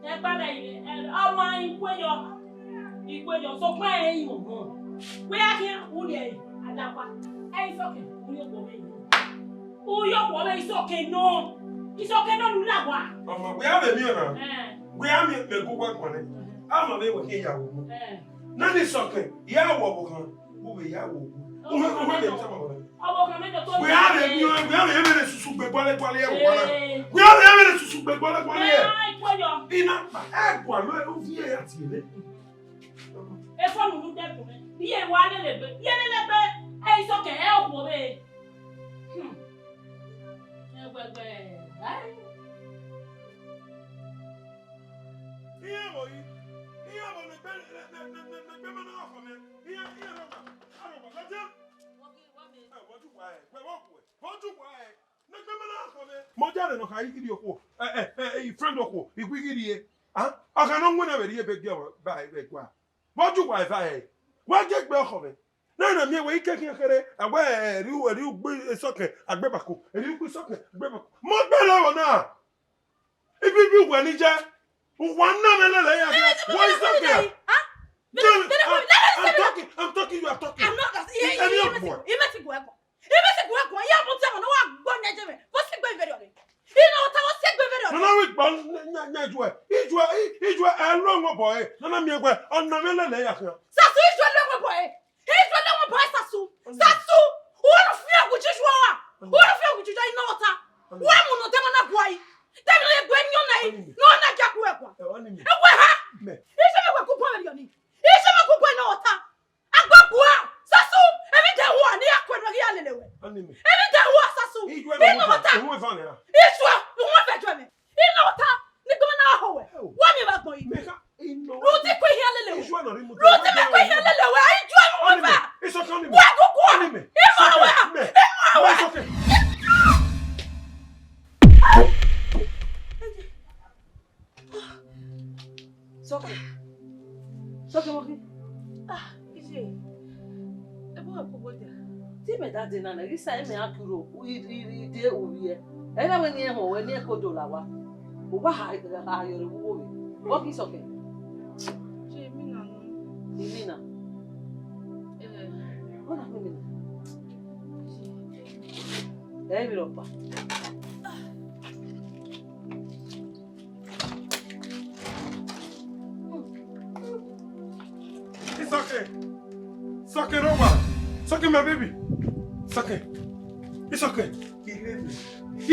Ẹ gba mẹ ire, ẹ, ọmọ ikue yọ. Ikue yọ, sokpan ẹ i họn họn. Wẹ a khian, u rhie ẹre, Adakpa. Ẹ Isọkẹn, u rhie okhuo mwẹ. U rhie okhuo mwẹ Isọkẹn nọ. Isọkẹn nọ ne u la owa. Ọ ma, wẹ a vbe miẹn ọna? Ẹ. Wẹ a miẹn mẹ gu uwa guan nẹ. A ma vbe wẹ khian ya ru. Ẹ. Nene Isọkẹn, ya wọ ọvbokhan, u vbe ya wọ ogu. Uwẹ, uwẹ vbe tama wẹ. Ọvbokhan mẹ dọtọ. Wẹ a vbe miẹn, wẹ a vbe miẹn vbene susu gbe gualẹ gualẹ ẹre owa na. Ee. Wẹ a vbe miẹn vbene susu gbe gualẹ gualẹ ẹre. Ẹ, ikue yọ. I na kpa, ẹ gualọ, u viẹ ya tie nẹ. Efo nunu dẹkun mẹ. Iye wa lele egbe. Iye lele egbe. Ẹ Isọkẹn, ẹ okhuo vbe. Vbe ọ gu ẹe? Vbe ọ gu ẹe? Ne egbe ma na khọ mwẹ. Mọ jare ne ọ kha ghi rhie okhuo, ẹ, ẹ, ẹ, friend okhuo, I ghi rhie. Ah, ọ kha ne ọ winna vbe rhie ebe gie ba ẹguae. Vbe ọ gu ẹe eva ẹre? Wa gie egbe ọkhọ mwẹ. Na na miẹn wẹ I ke khian kherhe, a wẹ, ẹ, erriọ, erriọ ugbo Isọkẹn agbebako, erriọ ugbo Isọkẹn agbebako. Mọ gberra vbọ na. Ibibi uwẹ ni ye, uwa na mwẹ lele ya. What is that girl? Then I'm, I'm talking, I'm talking, you are talking. Èmi ò gbọ́. Nana wi gbọ́, nya, nya, nya, ijue, ijue, ijue, ẹ lọ wọn bọ ẹ. Nana miẹn wẹ, ọna mwẹ lele ya khian. Sasu, ijue lọ wọn bọ ẹ. Ijue lọ wọn bọ ẹ, Sasu. Sasu, uwẹ ne u fian gu jiju ọra. Uwẹ ne u fian gu jiju inọta. Uwẹ mu nọ dẹmọ na guai. Dẹmọ na guai ni ọna yi. Ne ọna gia gu ẹguae. Ẹwẹ ha. Ijue mẹ wẹ gu guan vberriọ ni. Ijue mẹ gu guan inọta. Agbagua, Sasu, emwi de hua ne I ya ku ẹre ne ọ ghi ya lele wẹ. Emwi de hua, Sasu. Ijue, uhunmwu ẹvbo nẹ. Ijue, uhunmwu ẹvbo mẹ. Inọta, ne I gbe na ho wẹ. Wa miẹn vbe agbọn yi. Ru ti ku ihian lele wẹ. Ru ti ku ihian lele wẹ. Ijue, uhunmwu ẹvbo. Wa gugu. Ima wẹ. Ima wẹ. Sọkẹn. Sọkẹn, Mọki. Ah, iye. Ebo wa koko dia. Te imẹ da dee na, ne ghi sa imẹ a kiro, u i, i, i de u vbiẹ. Ẹ na wẹ ne irẹn họn wẹ ne irẹn ko do la owa. Owa ha, ha yọ re vbe uwu vbe. Mọki, Sọkẹn. Iye, Mina nọ. Imina. Eh. Ọ na khin Imina. Ẹ i vbe rhọkpa. Isọkẹn. Isọkẹn, no wa. Isọkẹn, my baby. Isọkẹn. Isọkẹn. Irene.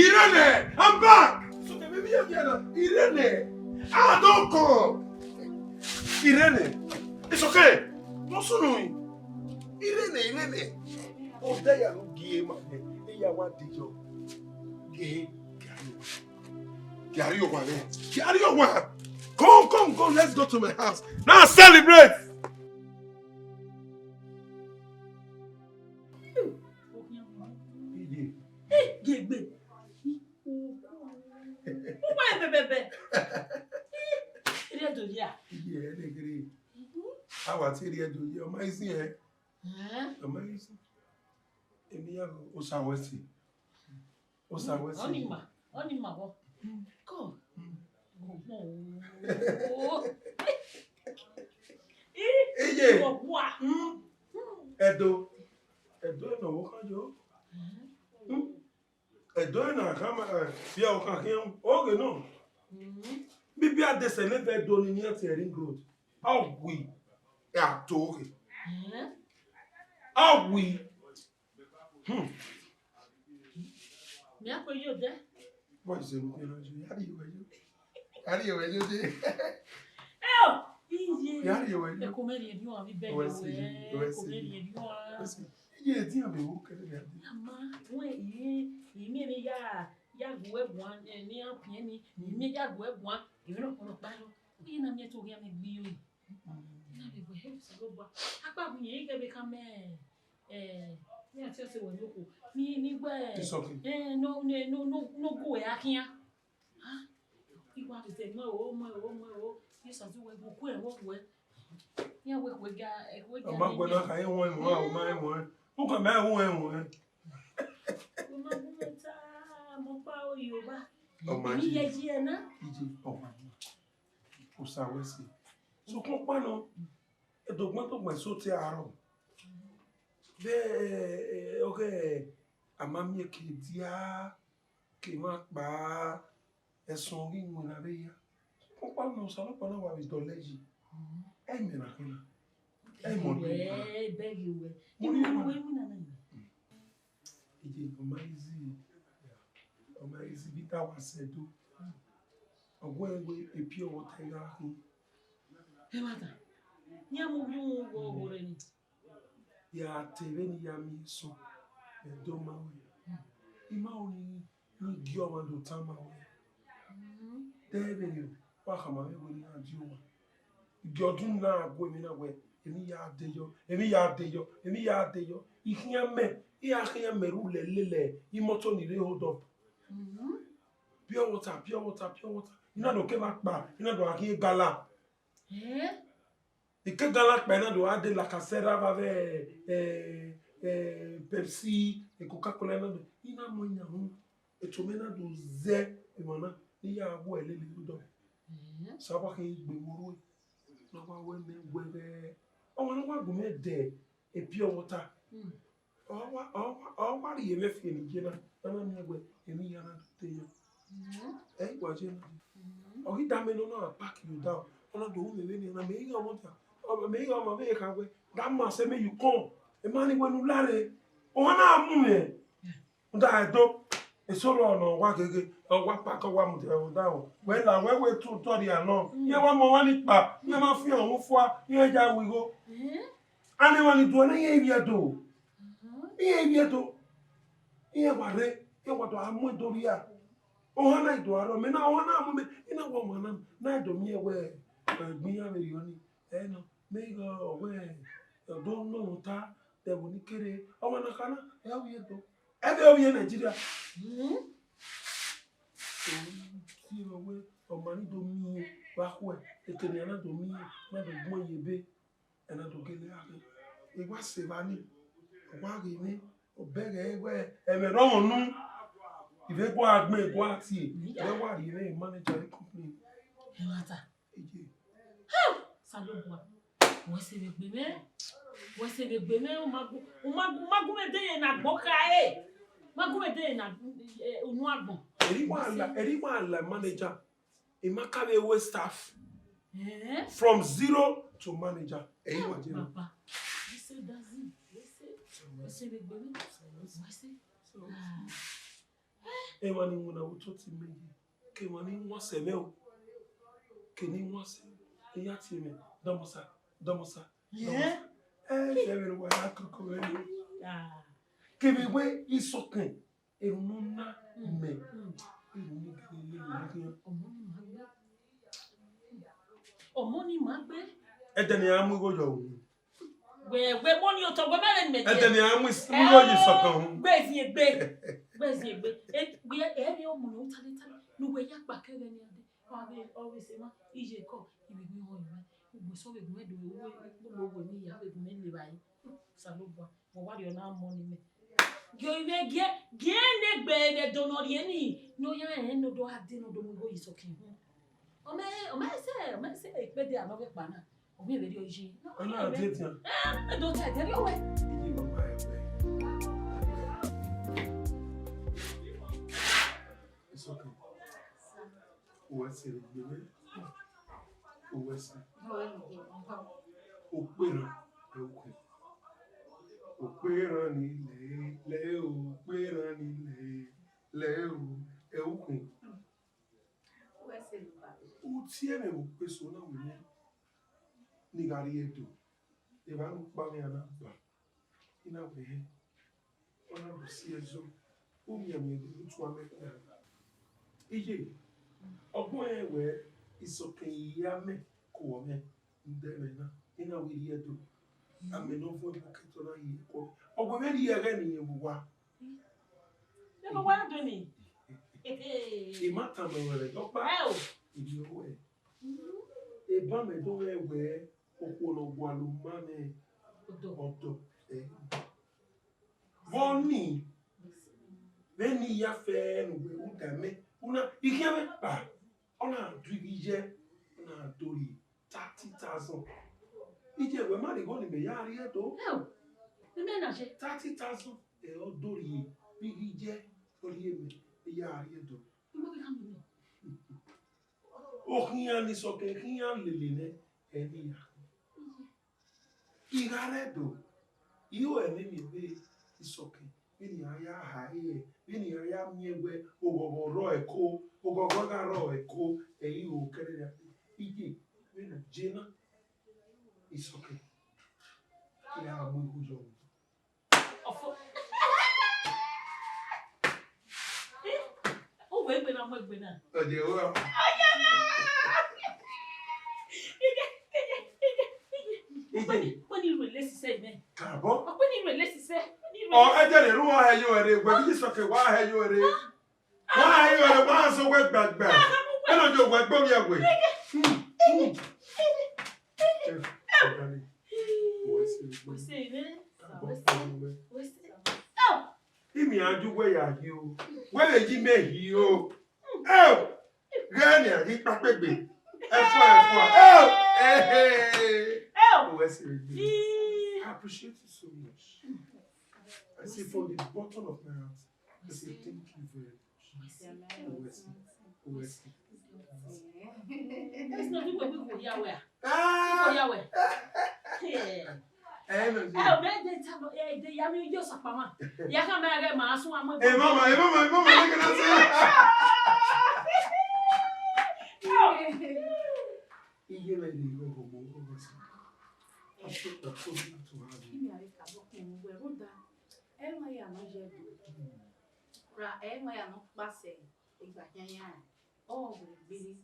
Irene, I'm back. Isọkẹn, baby, you here now. Irene. I don come. Irene. Isọkẹn. No sunu. Irene, Irene. Ọ da ya no gie ma. Eya wa de yo. Gie, gie. Carry your one, eh? Carry your one. Come, come, come. Let's go to my house. Now celebrate. Iye. Ẹ, gẹgbe. Uwa bẹbẹbẹ. Ẹ, ẹ do ya. Iye, ẹ de gere. Awa ti ri ẹ do ya, ọ ma i sin ẹ. Ẹ? Ọ ma i sin. Emi ya Osa wẹ si. Osa wẹ si. Ọni ma, ọni ma wọ. Kọ. Iye. Ẹdo. Ẹdo nọ wo kan yo. Ẹdo na kan ma, eh, fi o kan khian. Oge nọ. Bibi adesẹ ne vbe Ẹdo ni ni ati Ring Road. A wi. Ẹ a to ghe. A wi. Hmm. Mi a kpe yo dẹ. Bọ ise mu kpe na yo, ya ri yo yo. Ya ri yo yo de. Eo, iye. Ya ri yo yo. Eko mẹ rhie dio ami bẹ yo. Eko mẹ rhie dio. Iye ti ami wo kẹrẹ ya de. Ama, wẹ iye, imi emi ya, ya gu ẹguan, ni a piẹn ni, imi ya gu ẹguan, imi no kono kpa yo. Iye na mi to ghi ami gbi yo. Na vbe wẹ he Osanobua. Akpabunmwu yẹn i ghẹ vbe khama, eh, ne a tie ọse wẹ ne okhuo. Ni, ni wẹ, eh, no, no, no, no gu wẹ akhian. Ah, I wa vbe zẹ mẹ o, mẹ o, mẹ o. Iye Osanobua wẹ, vbe uku ẹre vbe uku ẹre. Iran wẹ, wẹ ga, wẹ ga. Ọ ma gu ẹre na kha, ẹ wọn, ẹ wọn, ọ ma ẹ wọn. U ka ma ẹ wọn, ẹ wọn. Ọ ma gu mẹ ta, mọ kpa o, Jihova. Ọ ma ji. Iye, iye na. Iye, ọ ma ji. Osa wẹ si. Sokpan ọkpa nọ, ẹdọgbọn ẹdọgbọn eso te aro. Vbe, eh, ọghe a ma miẹn ke dia, ke emwa kpa, ẹsọn ghi winna vbe ya. Sokpan ọkpa nọ, Osanobua na wa vbe dọlọ yi. Ẹ i miẹn na khin na. Ẹ i mọ ọdọ. Ẹ bẹghe wẹ. Mo ri wẹ. Iye, ọ ma easy, ọ ma easy, bitter wa sẹ do. Ọ wẹ wẹ e pure water gha khin. Ẹmwata, iran mu yu wọ ọghọ rẹ ni. Ya te vbene I ya miẹn eso, Ẹdo ma wẹ. I ma ru ni, ni gie ọmwa do tama wẹ. Te vbene wa khama mwẹ wẹ ne iran die owa. Gie ọdun na gu emwi na wẹ, emwi ya de yọ, emwi ya de yọ, emwi ya de yọ. I khian mẹ, Iran khian mẹ rhulẹ lele imọto ni rre hold up. Pure water, pure water, pure water. I na do kevbe akpa, I na do gha khian gala. Eke gala akpa, I na do gha de Lacasera vbe avbe, eh, eh, Pepsi, eh, Coca-Cola, I na do, I na mu yan hu. Eto mẹ na do zẹ emwa na ne I ya wẹ lele hold up. Osanobua keghi gbe mwẹ orhu, ne ọ wa wẹ mẹ wẹẹ, ọmwa ne ọ wa gu mwẹ dẹ pure water. Ọ wa, ọ wa, ọ wa rhie mwẹ fi eni iye na, ne a na miẹn wẹẹ emwi hia na do te yan. Ẹ i wa ye na. Ọ ghi da mẹ ne ọ na pack you down, ọ na do ru mwẹ vbene na, mẹ i ghe ọmwa dia, ọ, mẹ i ghe ọmwa vbe kha wẹẹ, da ma sẹ mẹ you come, emwa ni wẹ ne u lare, ohan na mu mwẹ. Rhunmwuda ẹdẹ eso rrọọ ne ọ wa gheghe, ọ wa pack, ọ wa mudia rhunmwuda ẹmwẹ. Wẹ la wẹ wẹ tu otọ rhia nọ, iran wa mọ ọmwa ni kpa, iran ma fian uhunmwu fua, iran ya ru igho. Anẹ emwa ni duẹ na, iran i vbiẹ do, iran i vbiẹ do, iran wa rre, iran wa do a mu ẹdẹ rhia. Ohan na i do a rrọọ, mẹ na, ohan na mu mẹ, I na wẹ ọmwa na, na do miẹn wẹẹ, ẹgbẹ iran vberriọ nii, ẹ nọ, mẹ i ghe ọ wẹẹ, ọ do nọ mwẹ ota, de ẹvbo ni kere, ọmwa na kha na, ẹ i vbiẹ do. Ẹvbo ovbi Nigeria. Tie wẹ, ọma ni do miẹn vbe akhuẹ, ekene a na do miẹn, na do gbẹn ye ebe, ẹ na do gele gha ghe. I wa sẹ evba nii, ọ wa ghe mwẹ, ọ bẹghe wẹ ẹmwẹ rọmwẹ unu, I vbe gua gbẹn gua tie, ẹ wa rhie mwẹ manager company. Ẹmwata. Eje. Osanobua, wẹ sẹ vbe egbe mwẹ, wẹ sẹ vbe egbe mwẹ, u ma gu, u ma gu, u ma gu mwẹ de ye ne agbọn kha ẹre, u ma gu mwẹ de ye ne unu agbọn. Eri wa la, eri wa la manager, I ma ka vbe ru staff. From zero to manager, eri wa je na. Baba, wẹ sẹ Dazi, wẹ sẹ, wẹ sẹ vbe egbe mwẹ, wẹ sẹ. Emwa ni winna vbe otọ ti mẹ ye, ke emwa ni wan sẹ mwẹ o, ke ni wan sẹ, I ya tie mwẹ, dọmọsa, dọmọsa, dọmọsa. Ẹ, sẹ vbene uwa ya koko mwẹ ye. Kevbe wẹ Isọkẹn, erhunmwu na mẹ, erhunmwu gele lele khian. Ọmọ ni ma gbe. Ẹdẹ ne iran mu igho yọ ru. Wẹ, wẹ mọ ni otọ, wẹ mẹ vbe ni mẹ. Ẹdẹ ne iran mu is-, mu igho ye Isọkẹn ru. Gbe ezi egbe. Gbe ezi egbe. E, gbe e vbe ọmọ ne u tale tale. Ne uwẹ ya kpa kẹ vbe ne a de. Ọ vbe, ọ vbe sẹ ma, iye kọ, I vbe gbe ihọn yọ. Ugbẹn sọ vbe gu mwẹ do, uwẹ, uwẹ, uwẹ ne I ya vbe gu mwẹ levba yi. Osanobua, vbe ọ wa rhie ọna mọ ni mẹ. Gie ovbi mwẹ gie, gie ne egbe vbe Ẹdo ne ọ rhie ni, ne ọ ya rẹn ne ọ do gha de ne ọ do mu igho ye Isọkẹn hu. Ọ mẹ, ọ mẹ sẹ, ọ mẹ sẹ, ikpẹdẹ a nọ vbe kpa na. Ọ mẹ vberriọ yi. Ọ na de tian. Eh, ọ mẹ do ta ẹdẹ rriọ wẹ. Iye baba ẹgbẹ. It's okay. Uwẹ sẹ vbe egbe mwẹ. Uwẹ sẹ. Okpia erhan, ẹ ukhun. Okpia erhan ni lẹ, lẹ o, okpia erhan ni lẹ, lẹ o, ẹ ukhun. Utie mwẹ vbe okpia eso na wẹ nẹ, ne I gha rrie Ẹdo, evba ne ukpa mwẹ a na gba, I na wẹ hẹ, ọ na do si ẹzọ, u mianmian Ẹdo ne u tua mẹ kua. Iye, ọgbọn rẹn wẹ Isọkẹn hia mẹ ke uwẹ mwẹ, ndẹ mwẹ na, I na wẹ rrie Ẹdo, amẹ ne ọ vuọn ẹbọ ke otọ na ye kọ, ọ wẹ mwẹ rrie ẹghẹ ne irẹn vbe owa. Ẹbọ wa do ni. I ma tama ruẹ vbe ẹdọkpa. Ẹ o. I rhie ruẹ. Eba mẹ do rẹn wẹ okhuo ne ọ gualọ uma mwẹ ọdọ. Ọdọ. Ẹ. Vbọ ni, vbene I ya fẹ ne uwẹ rhunmwuda mẹ, una, I khian mwẹ kpa, ọ na do ighi ye, ọ na do rhie thirty thousand. Iye wẹ ma rhie igho ne imẹ ya rrie Ẹdo. Ẹ o, imẹ na ye. Thirty thousand, ẹ, ọ do rhie, vbe ighi ye, ọ rhie mẹ, I ya rrie Ẹdo. Imọ ghi khama imẹ. Okhian ne Isọkẹn khian lele nẹ, ẹ ne I ya. I gha rre Ẹdo, I ho ẹmwẹ miẹn vbe Isọkẹn, vbene iran ya ha ẹre, vbene iran ya miẹn wẹ oghọghọ rrọọ ẹko, oghọghọ gha rrọọ ẹko, ẹ i ho kẹrẹrẹ. Iye, vbene ọ ye na, Isọkẹn, I gha mu igho yọ. Ọfọ. Eh, u wẹ egbe na, mu egbe na. Ọ ye o. Ọ ye na. Ige, ige, ige, ige. Ige. Ọkpẹni, ọkpẹni ru ẹre sisẹ mẹ. Kaabọ. Ọkpẹni ru ẹre sisẹ. Ọ, ẹdẹ ne erha uwa hẹ yo ẹre, wẹ bi Isọkẹn wa hẹ yo ẹre. Wa hẹ yo ẹre, wa sẹ wẹ gbẹgbẹ. Ẹnọ yo wẹ gbe ovbi ẹwe. Imi a ju wẹ ya yi o. Wẹ vbe yi mẹ yi o. Eo! Ghẹ ne a ghi kpakpegbe. Ẹfua, ẹfua. Eo! Ehe! Eo! Wẹ sẹ vbe gbe. I appreciate you so much. I say from the bottom of my heart, I say thank you very much. Wẹ sẹ, wẹ sẹ. Esi nọ bi wẹ gbe igho hia wẹ a? Igho hia wẹ. Ẹ nọ. Ẹ o, mẹ de ta nọ, ẹ de ya mi yo sakpa ma. Ya ka ma ghe ma sun amọ. Ẹ mama, ẹ mama, ẹ mama, ẹ kẹna sẹ. Iye mẹ de igho ọmọ, igho ọmọ sẹ. I so, I so good to have you. Imi a re ka bọ kun wẹ rhunmwuda. Ẹ ma ya nọ ye do. Ra ẹ ma ya nọ kpasẹ igba khian ya. Ọ wẹ gbiri.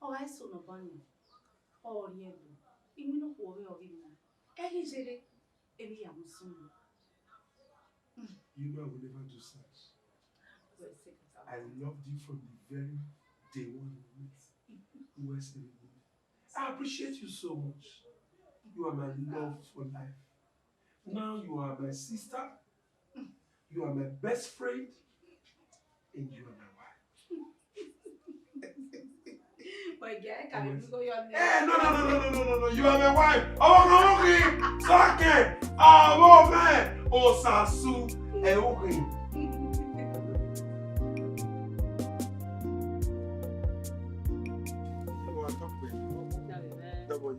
Ọ gha eso nọ ban ni, ọ rhie ẹbu, iwinna okhuo ọghe ọ ghi na, ẹ ghi zere, emwi ya mu sunu. You know I will never do such. I loved you from the very day one we met. You were so good. I appreciate you so much. You are my love for life. Now you are my sister. You are my best friend. And you are my wife. But yeah, I can't even go your name. Eh, no, no, no, no, no, no, no, no. You are my wife. Oh, no, okay. Sọkẹn. Oh, man. Osasu. Eh, okay. Double.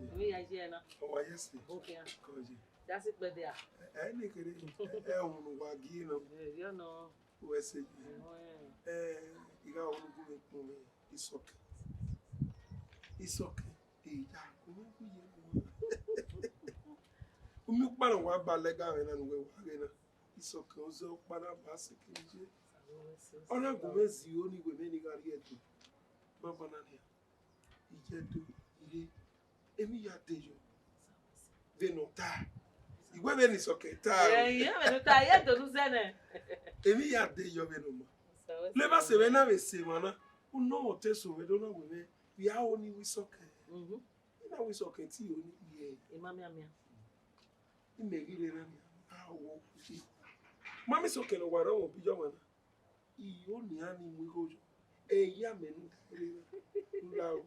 Ọmọ, yes, sir. Okay. Kọje. Jasi kpẹdẹ a. Ẹ, ẹ, ne kere, ẹ, ẹ, unu wa gie nọ. Ẹ, yọ nọ. Wẹ sẹ yi. Ẹ, ẹ, I gha unu gu mwẹ kpọnmwẹ Isọkẹn. Isọkẹn, e ya gu mwẹ gu ye nọ. Umi ukpa na wa ba lẹga mwẹ na ne uwẹ wa ghe na. Isọkẹn, ozẹ ọkpa na ba sẹ ke je. Ọ na gu mwẹ zẹ iro ni wẹ mẹ ni gha rrie ẹdẹ. Ma ba na nia. Iye do, iye, emwi ya de yọ. Vbene ọ ta. I wẹ vbene Isọkẹn ta o. Ẹ, iye vbene ọ ta, iye do ne u zẹ nẹ. Emwi ya de yọ vbene ọ ma. Levba sẹ vbe na vbe sẹ emwa na, u nọ mwẹ otọ eso vbe do na wẹ mwẹ, vbe a ho ni wẹ Isọkẹn. Mhm. I na wẹ Isọkẹn te i ho ni, iye. Ima mianmian. Imẹ ghi rre na nia, a ho. Ma miẹn Isọkẹn ne ọ wa rre ọmọ obọ iyọmwa na. Iyo nian ni mu igho yọ, eya mẹ ne u rre na, u la ru.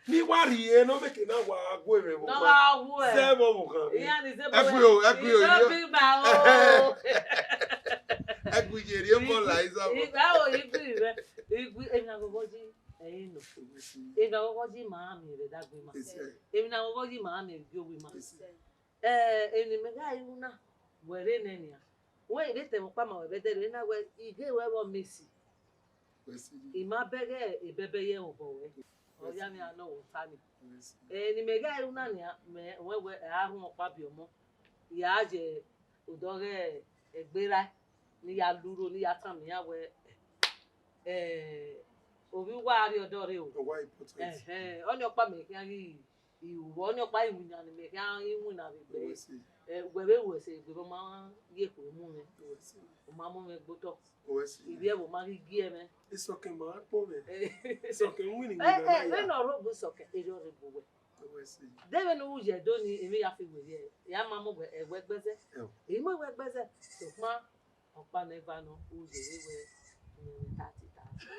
Ne I wa rhie ne ọ vbe ke na wa gu mwẹ vbe ọkpa. Zẹ vbe ọvbokhan mwẹ. Iran ni zẹ vbe ẹkui o, ẹkui o, iran bi ma o. Ẹkui ye rhie bọ la iza vbọ. Igba o, igui rẹ. Igui, emwi na ghọghọ yi, ẹre nọ. Emwi na ghọghọ yi ma miẹn vbe dagbe ma. Emwi na ghọghọ yi ma miẹn vbe gie owi ma. Eh, emwi ne imẹ gha ru na, wẹ rre nẹ nian. Wẹ i vbe tẹ mwẹ ọkpa ma wẹ vbe ẹdẹrriọ, I na wẹ, I ghe ruẹ vbe ọ miss. I ma bẹghe ebẹbẹ ye ẹre obọ ruẹ. Ọ ya mwẹ a nọ wẹ ọta ni. Eh, ne imẹ gha ru na nian, mẹ wẹ wẹ a rhunmwuda ọkpa biẹ ọmọ. I gha ye odọ ghe ẹgbe rae, ne I ya lurho, ne I ya tama iran wẹ, eh, ovbi uwa a rrie ọdọ rre o. Ọ wa important. Ẹhẹn, ọnii ọkpa mẹ khian ghi I ru vbe ọnii ọkpa iwinna ne imẹ khian iwinna vbe egbe. Ẹ, wẹ vbe ru ẹse egbe, ọ ma ye ekhue mu mwẹ. Ọ ma mu mwẹ gbe otọ. Ivbi ẹvbo ma ghi gie mwẹ. Isọkẹn ma kpọ mwẹ. Isọkẹn winna iwinna na ya. Vbene ọ rre obọ Isọkẹn, erriọ rre obọ wẹ. De vbene u ye do ni, emwi ya fi werriẹ, ya ma mu wẹ ẹwẹ gbẹzẹ. I mu ẹwẹ gbẹzẹ, sokpan ọkpa ne eva nọ, u ye vbe wẹ, u mwẹ thirty thousand.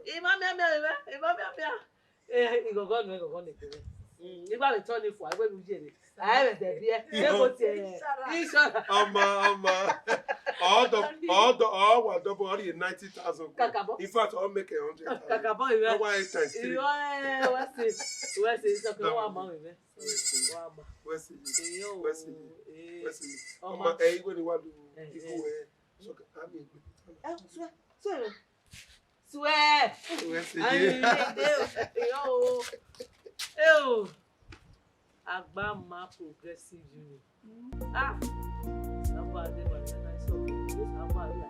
I ma mianmian mwẹ, I ma mianmian. Eh, ighọghọ nuẹn, ighọghọ ne egbe mwẹ. Mm, I gba vbe tọ ne fua, I wẹ ne u ye rre. A i vbe dẹ biẹ, ebo tie, eh, insurance. Ọma, ọma. Ọ dọ, ọ dọ, ọ wa double, ọ rhie ninety thousand. Kakabọ. In fact, ọ make a hundred thousand. Kakabọ, I wẹ. Ọ wa eight times three. I wẹ, wẹ si, wẹ si, Isọkẹn, ọ wa ma mwẹ. Wẹ si, wẹ si, wẹ si. Ọma, ẹ, igho ni wa lu, igho ẹ. Isọkẹn, a miẹn egbe. Ẹ, suẹ, suẹ. Suẹ. Wẹ si. Ayi, de o. Yo. Agbama Progressive Union. Ah. Samba de ba na so. Samba ya.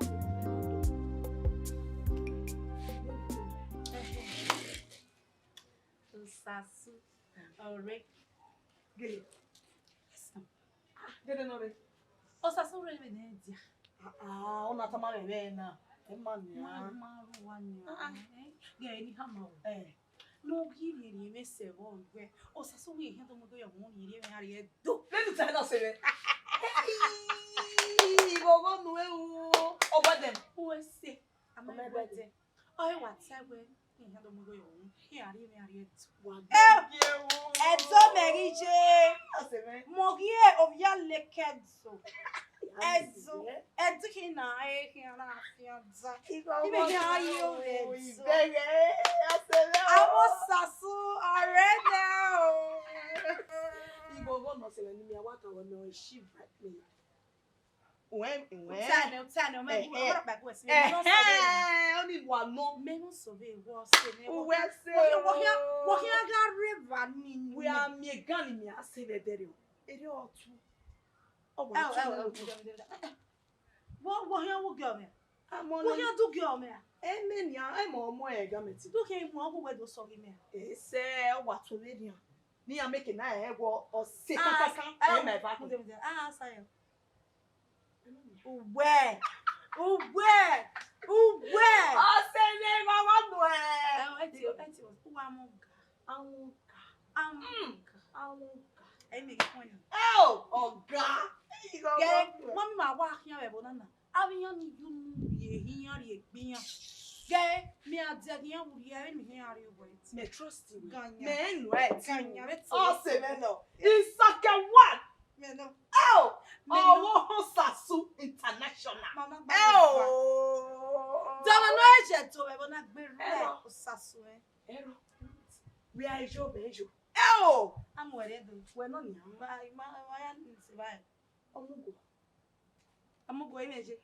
Osasu. Ọre. Gele. Kede nọ rre. Osasu rre vbe ne dia. Ah, ah, ọ na tama mwẹ vbe na. Ẹ ma nia. Ma, ma ru wa nia. Ah, ah. Eh, ghe ni hama o. Eh. Ne u ghi rhie rhie mwẹ sẹ vbe ọghe. Osasu wẹ ehian do mu do ya mu rhie rhie mwẹ a rhie do. Vbene u ta na sẹ mwẹ. Hey, ghọghọ nu ẹ o. Ọbadẹn. U ẹse. Ama Ọbadẹn. Ọ i wa ta wẹ, iran do mu igho yọ unu, iran rhie mwẹ, iran rhie ẹdẹ. Wa Eh, gbe o. Ẹdẹ mẹ ghi ye. Ọse mwẹ. Mẹ ọ ghi ovia leke ẹdẹ. Ẹdẹ, ẹdẹ khin na, e khin na fian da. Igho Ibe ọmọ ya yo o, ẹdẹ. Ibẹghe, ọse mwẹ o. Amo sasu, ọrẹ nẹ o. Igho ọmọ nọ ọse mwẹ ne I miẹn wa ka wẹ mẹ ọ shi bright me. Uwẹ, uwẹ. Uta nẹ, uta nẹ, ọ ma Eh, gu, eh. ọ ma kpa gu ẹse, mẹ no sọ vbe. Ẹhẹn, ọ ni wa nọ. Mẹ no sọ vbe wọ sẹ nẹ. Uwẹ sẹ Wọ khian, wọ khian, o. Wọ khian gha rre eva ni. Wẹ a miẹn gan ni mẹ a sẹ vbe ẹdẹrriọ. Erriọ ọtu. Ọ wa Ẹ o, tu ẹ o, ẹ nẹ o, ọtu. Wọ, wọ khian wu gẹ ọmẹ. Amọ Wọ nẹ. Khian du gẹ ọmẹ. Ẹmẹ nia, ẹmọ ọmọ ẹ ga mẹ ti. Du khian mu ọgwụ wẹ do sọ ghe mẹ. Ẹsẹ, ọ wa tu vbe nian. Ni a make na ẹ wọ ọ se Ah, kakaka. ah, Ẹ ma ẹ ba. Mude, mude. Ah, sayo. Uwẹ, uwẹ, uwẹ. Ọse ne wa wa nuẹ. Ẹ, ẹ ti, ẹ ti, wa mu ga. Àwọn ọ̀gá. Àwọn ọ̀gá. Àwọn ọ̀gá. Ẹ mi kún ni. Ẹ o, ọ̀gá. Gẹ, wọn mi ma wa khian vbe ẹbọ na na. Avbe iran ni yu unu rhie ehe iran rhie egbe iran. Gẹ, mẹ a dẹ ghe iran vbe urria, vbene iran rhie owẹ. Mẹ trust you. Ganya. Mẹ ẹ nuẹ ti. Ganya, vbe te Ọse mwẹ nọ. Isake one. Mẹ nọ. Oh, Mẹ nọ. Ọvbokhan Osasu International. Mama gba Oh. Dọmọ nọ ẹ jẹ do vbe ẹbọ na gbe rẹ Ẹrọ. Osasu ẹ. Ẹrọ. Where is your benjo? Oh. Amu ẹre do. Wẹ nọ nian. Ma, ma, ma ya ni se báyìí. Ọmọ ugo. Amugo imẹje.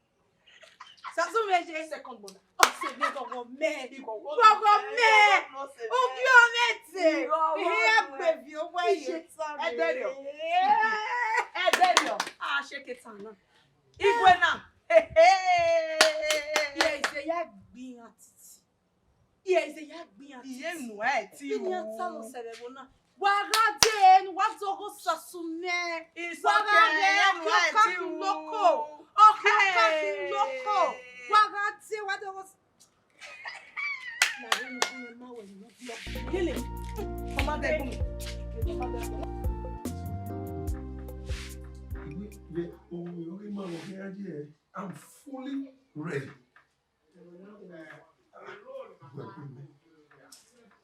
Sasu mẹje. Second mother. Ọse ne gọgọ mẹ. Igọgọ Gọgọ mẹ. Ọse mẹ. Ugi ọmẹ te. Igọgọ Ihe mẹ. Agbevi owa Iye. Ye sọrọ. Ẹdẹrẹ o. Ẹdẹrẹ o. A ṣe keta na. Igwe na. Iye ise ya gbiyan titi. Iye ise ya gbiyan titi. Iye nu ẹ ti Kí ni a ta lọ sẹrẹ ẹvbo na? Wa gha dee, ne uwa zọghọ Osasu mẹ. It's Wa gha okay, rẹ, I'm ọkẹ right ọka khin too. Loko. Ọkẹ ọka khin loko. Hey. Wa gha dee, wa zọghọ s-, Na vbe nu kunu ma wẹ ni via. Gele. Ọma dẹ gun. Ọma dẹ gun. Ìwé, ìwé, ohun ìwé máa wọ̀ kí á jẹ́, I'm fully ready.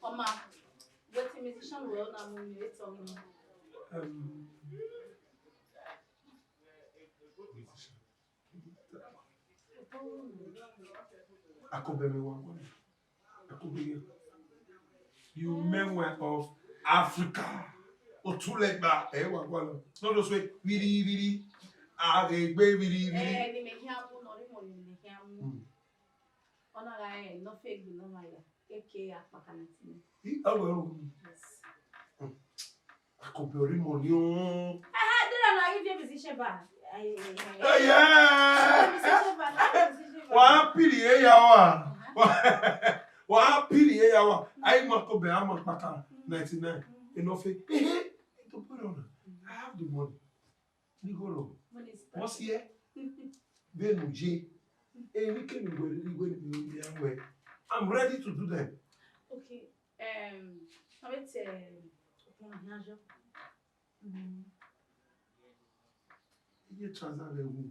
Ọma, wetin musician wẹ ọ na mu ni etọ ni? Um, musician. Akọbẹmẹ wa wọlẹ. Akọbẹmẹ. You men were of Africa. Otulẹgba ẹ wa gualọ. No do swe viri viri. Aghegbe viri viri. Eh, ni mẹ khian mu, nọ rhie mọ ni mẹ khian mu. Mm. Ọ na gha rẹn ne ọ fe egbe ne ọ ma ya, keke akpaka na ti nẹ. I, ọ wẹ ru. Yes. Mm. Akọbẹ ọre mọ ni o. Aha, dera na ghi viẹ musician ba. Ai, ai, ai. Hey, yeah. Musician ba, na musician ba. Wa piri e ya wa. Aha. Wa piri e ya wa. Ai, ma akọbẹ, a ma akpaka ninety-nine. Mm. Enough. Ehe, e to put on. I have the money. Ni goro. Minister. Wọ́n sí ẹ. Bẹ́ẹ̀ mo yé. Èmi kẹ́mi wẹ̀rẹ̀ ní wẹ̀rẹ̀ mi ò yẹ wẹ̀. I'm ready to do them. Okay. Um, I bet, um, ọkùnrin àjọ. Mm. Iye trouser rẹ̀ wù.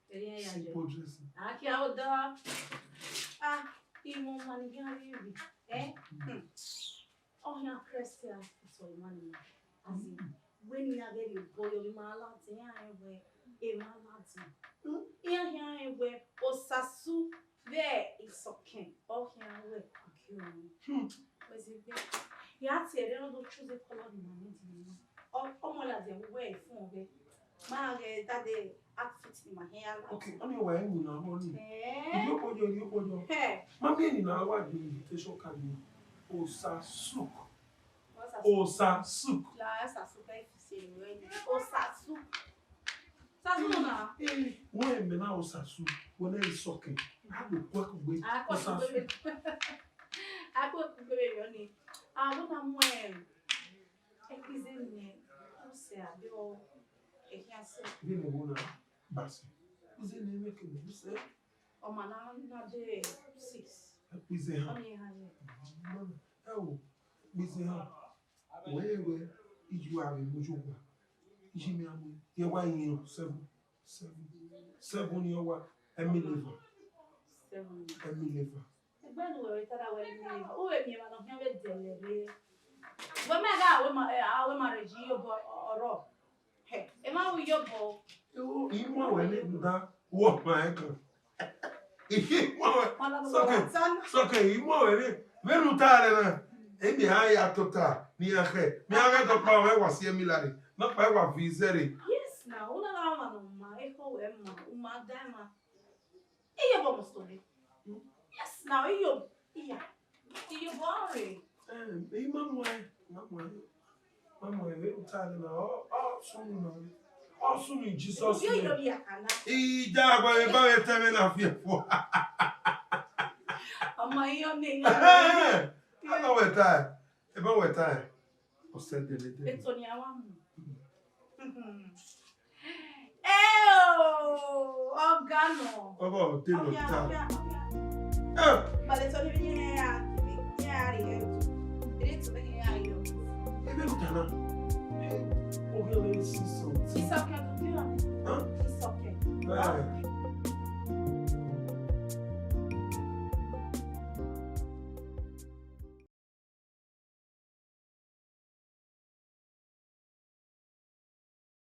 Ẹ̀yin ẹ̀yà jọ. Simple dressing. Àkí àwọn dọ́. Ah, ìwọ̀n wà ní gíga rí rí. Eh? Hmm. Ọhịa Christian sọ emwa ni. As in, wẹ ne iran ghẹ rhie obọ yọ, emwa ladian, iran rẹn wẹ emwa ladian. Iran khian rẹn wẹ Osasu vbe Isọkẹn, ọ khian wẹ Ogiọnmwi. Wẹ zẹ egbe. Ya tie ẹre ne ọ do choose colour ni ma need ni. Ọ, ọmọ ladian wẹ fun ọghẹ. Ma ghẹ dade outfit ni ma hia la. Okay, ọ ni wa ẹ wina ọmọ ni. Eh. Ìdí ọkpọjọ, ìdí ọkpọjọ. Eh. Ma miẹn ni na wa gbe invitation card ni. Osasu. Osasu. Osasu. La Osasu ka ifisi ero ẹni. Osasu. Osasu na. Eh, wẹ mẹ na Osasu. Wẹ na Isọkẹn. A do kue kugbe. A kue Osasu. Kugbe. A kue kugbe yọ ni. A wẹ na mu, eh, Ekize nẹ, ọ sẹ abẹ ọ, ẹkhian Vbene wo na basi. Ize ne mẹ ke mu se. Ọma na na de six. Ize ha. Ọni ha ye. Ẹ o, ize ha. Wẹ wẹ, iju avbe mu yo wa. Iji mi amu, ye wa yin seven. Seven. Seven ni ọ wa, ẹmileva. Seven. Ẹmileva. Ẹgbẹe ne uwẹ vbe ta da wẹ ẹmileva. U vbe miẹn emwa ne ọ khian vbe dẹlẹ rre. Wẹ mẹ gha wẹ ma, eh, a wẹ ma rre ji iyobọ ọrọ. Hẹ, emwa wẹ iyobọ. Imọ wẹ ne da, wọ ma ẹ kan. Imọ wẹ. Sọkẹ, sọkẹ, imọ wẹ ne. Vbene u ta rẹ na, emi a ya tota, ne iran khẹ, ne iran ghẹ dọkpa mwẹ wa si ẹmilare, nọkpa wa viọ izẹ rre. Yes, na, u na gha ma ne u ma, ekhọe wẹ ma, u ma da ma. Iyobọ must be. Yes, now iyo, iya. Iyobọ rre. Eh, I ma mu ẹ, I ma mu ẹ. I ma mu ẹ, vbene u ta rẹ na, ọ, ọ sunu na. Ọ sunu in Jesus' name. Iyo, iyo, iya, ana. Ija agba eba vbe tẹmwẹ na fi ẹfua. Ọmọ iyo ne. Eh, ana wẹ ta ẹ. Eba wẹ ta ẹ. Ọ sẹ dẹdẹdẹ. Eto ni a wa mu. Eo, ọga nọ. Ọgọ, de nọ ta. Ọga, ọga. Eh. Balẹ tọ ni bi ni hẹ ya, ni hẹ ya rre. Ere tọ ni hẹ ya rre. Ebe lu ta na. Eh, ọgọ, ebe si sọ. Isọkẹ du bi wa. Huh? Isọkẹ. Eh.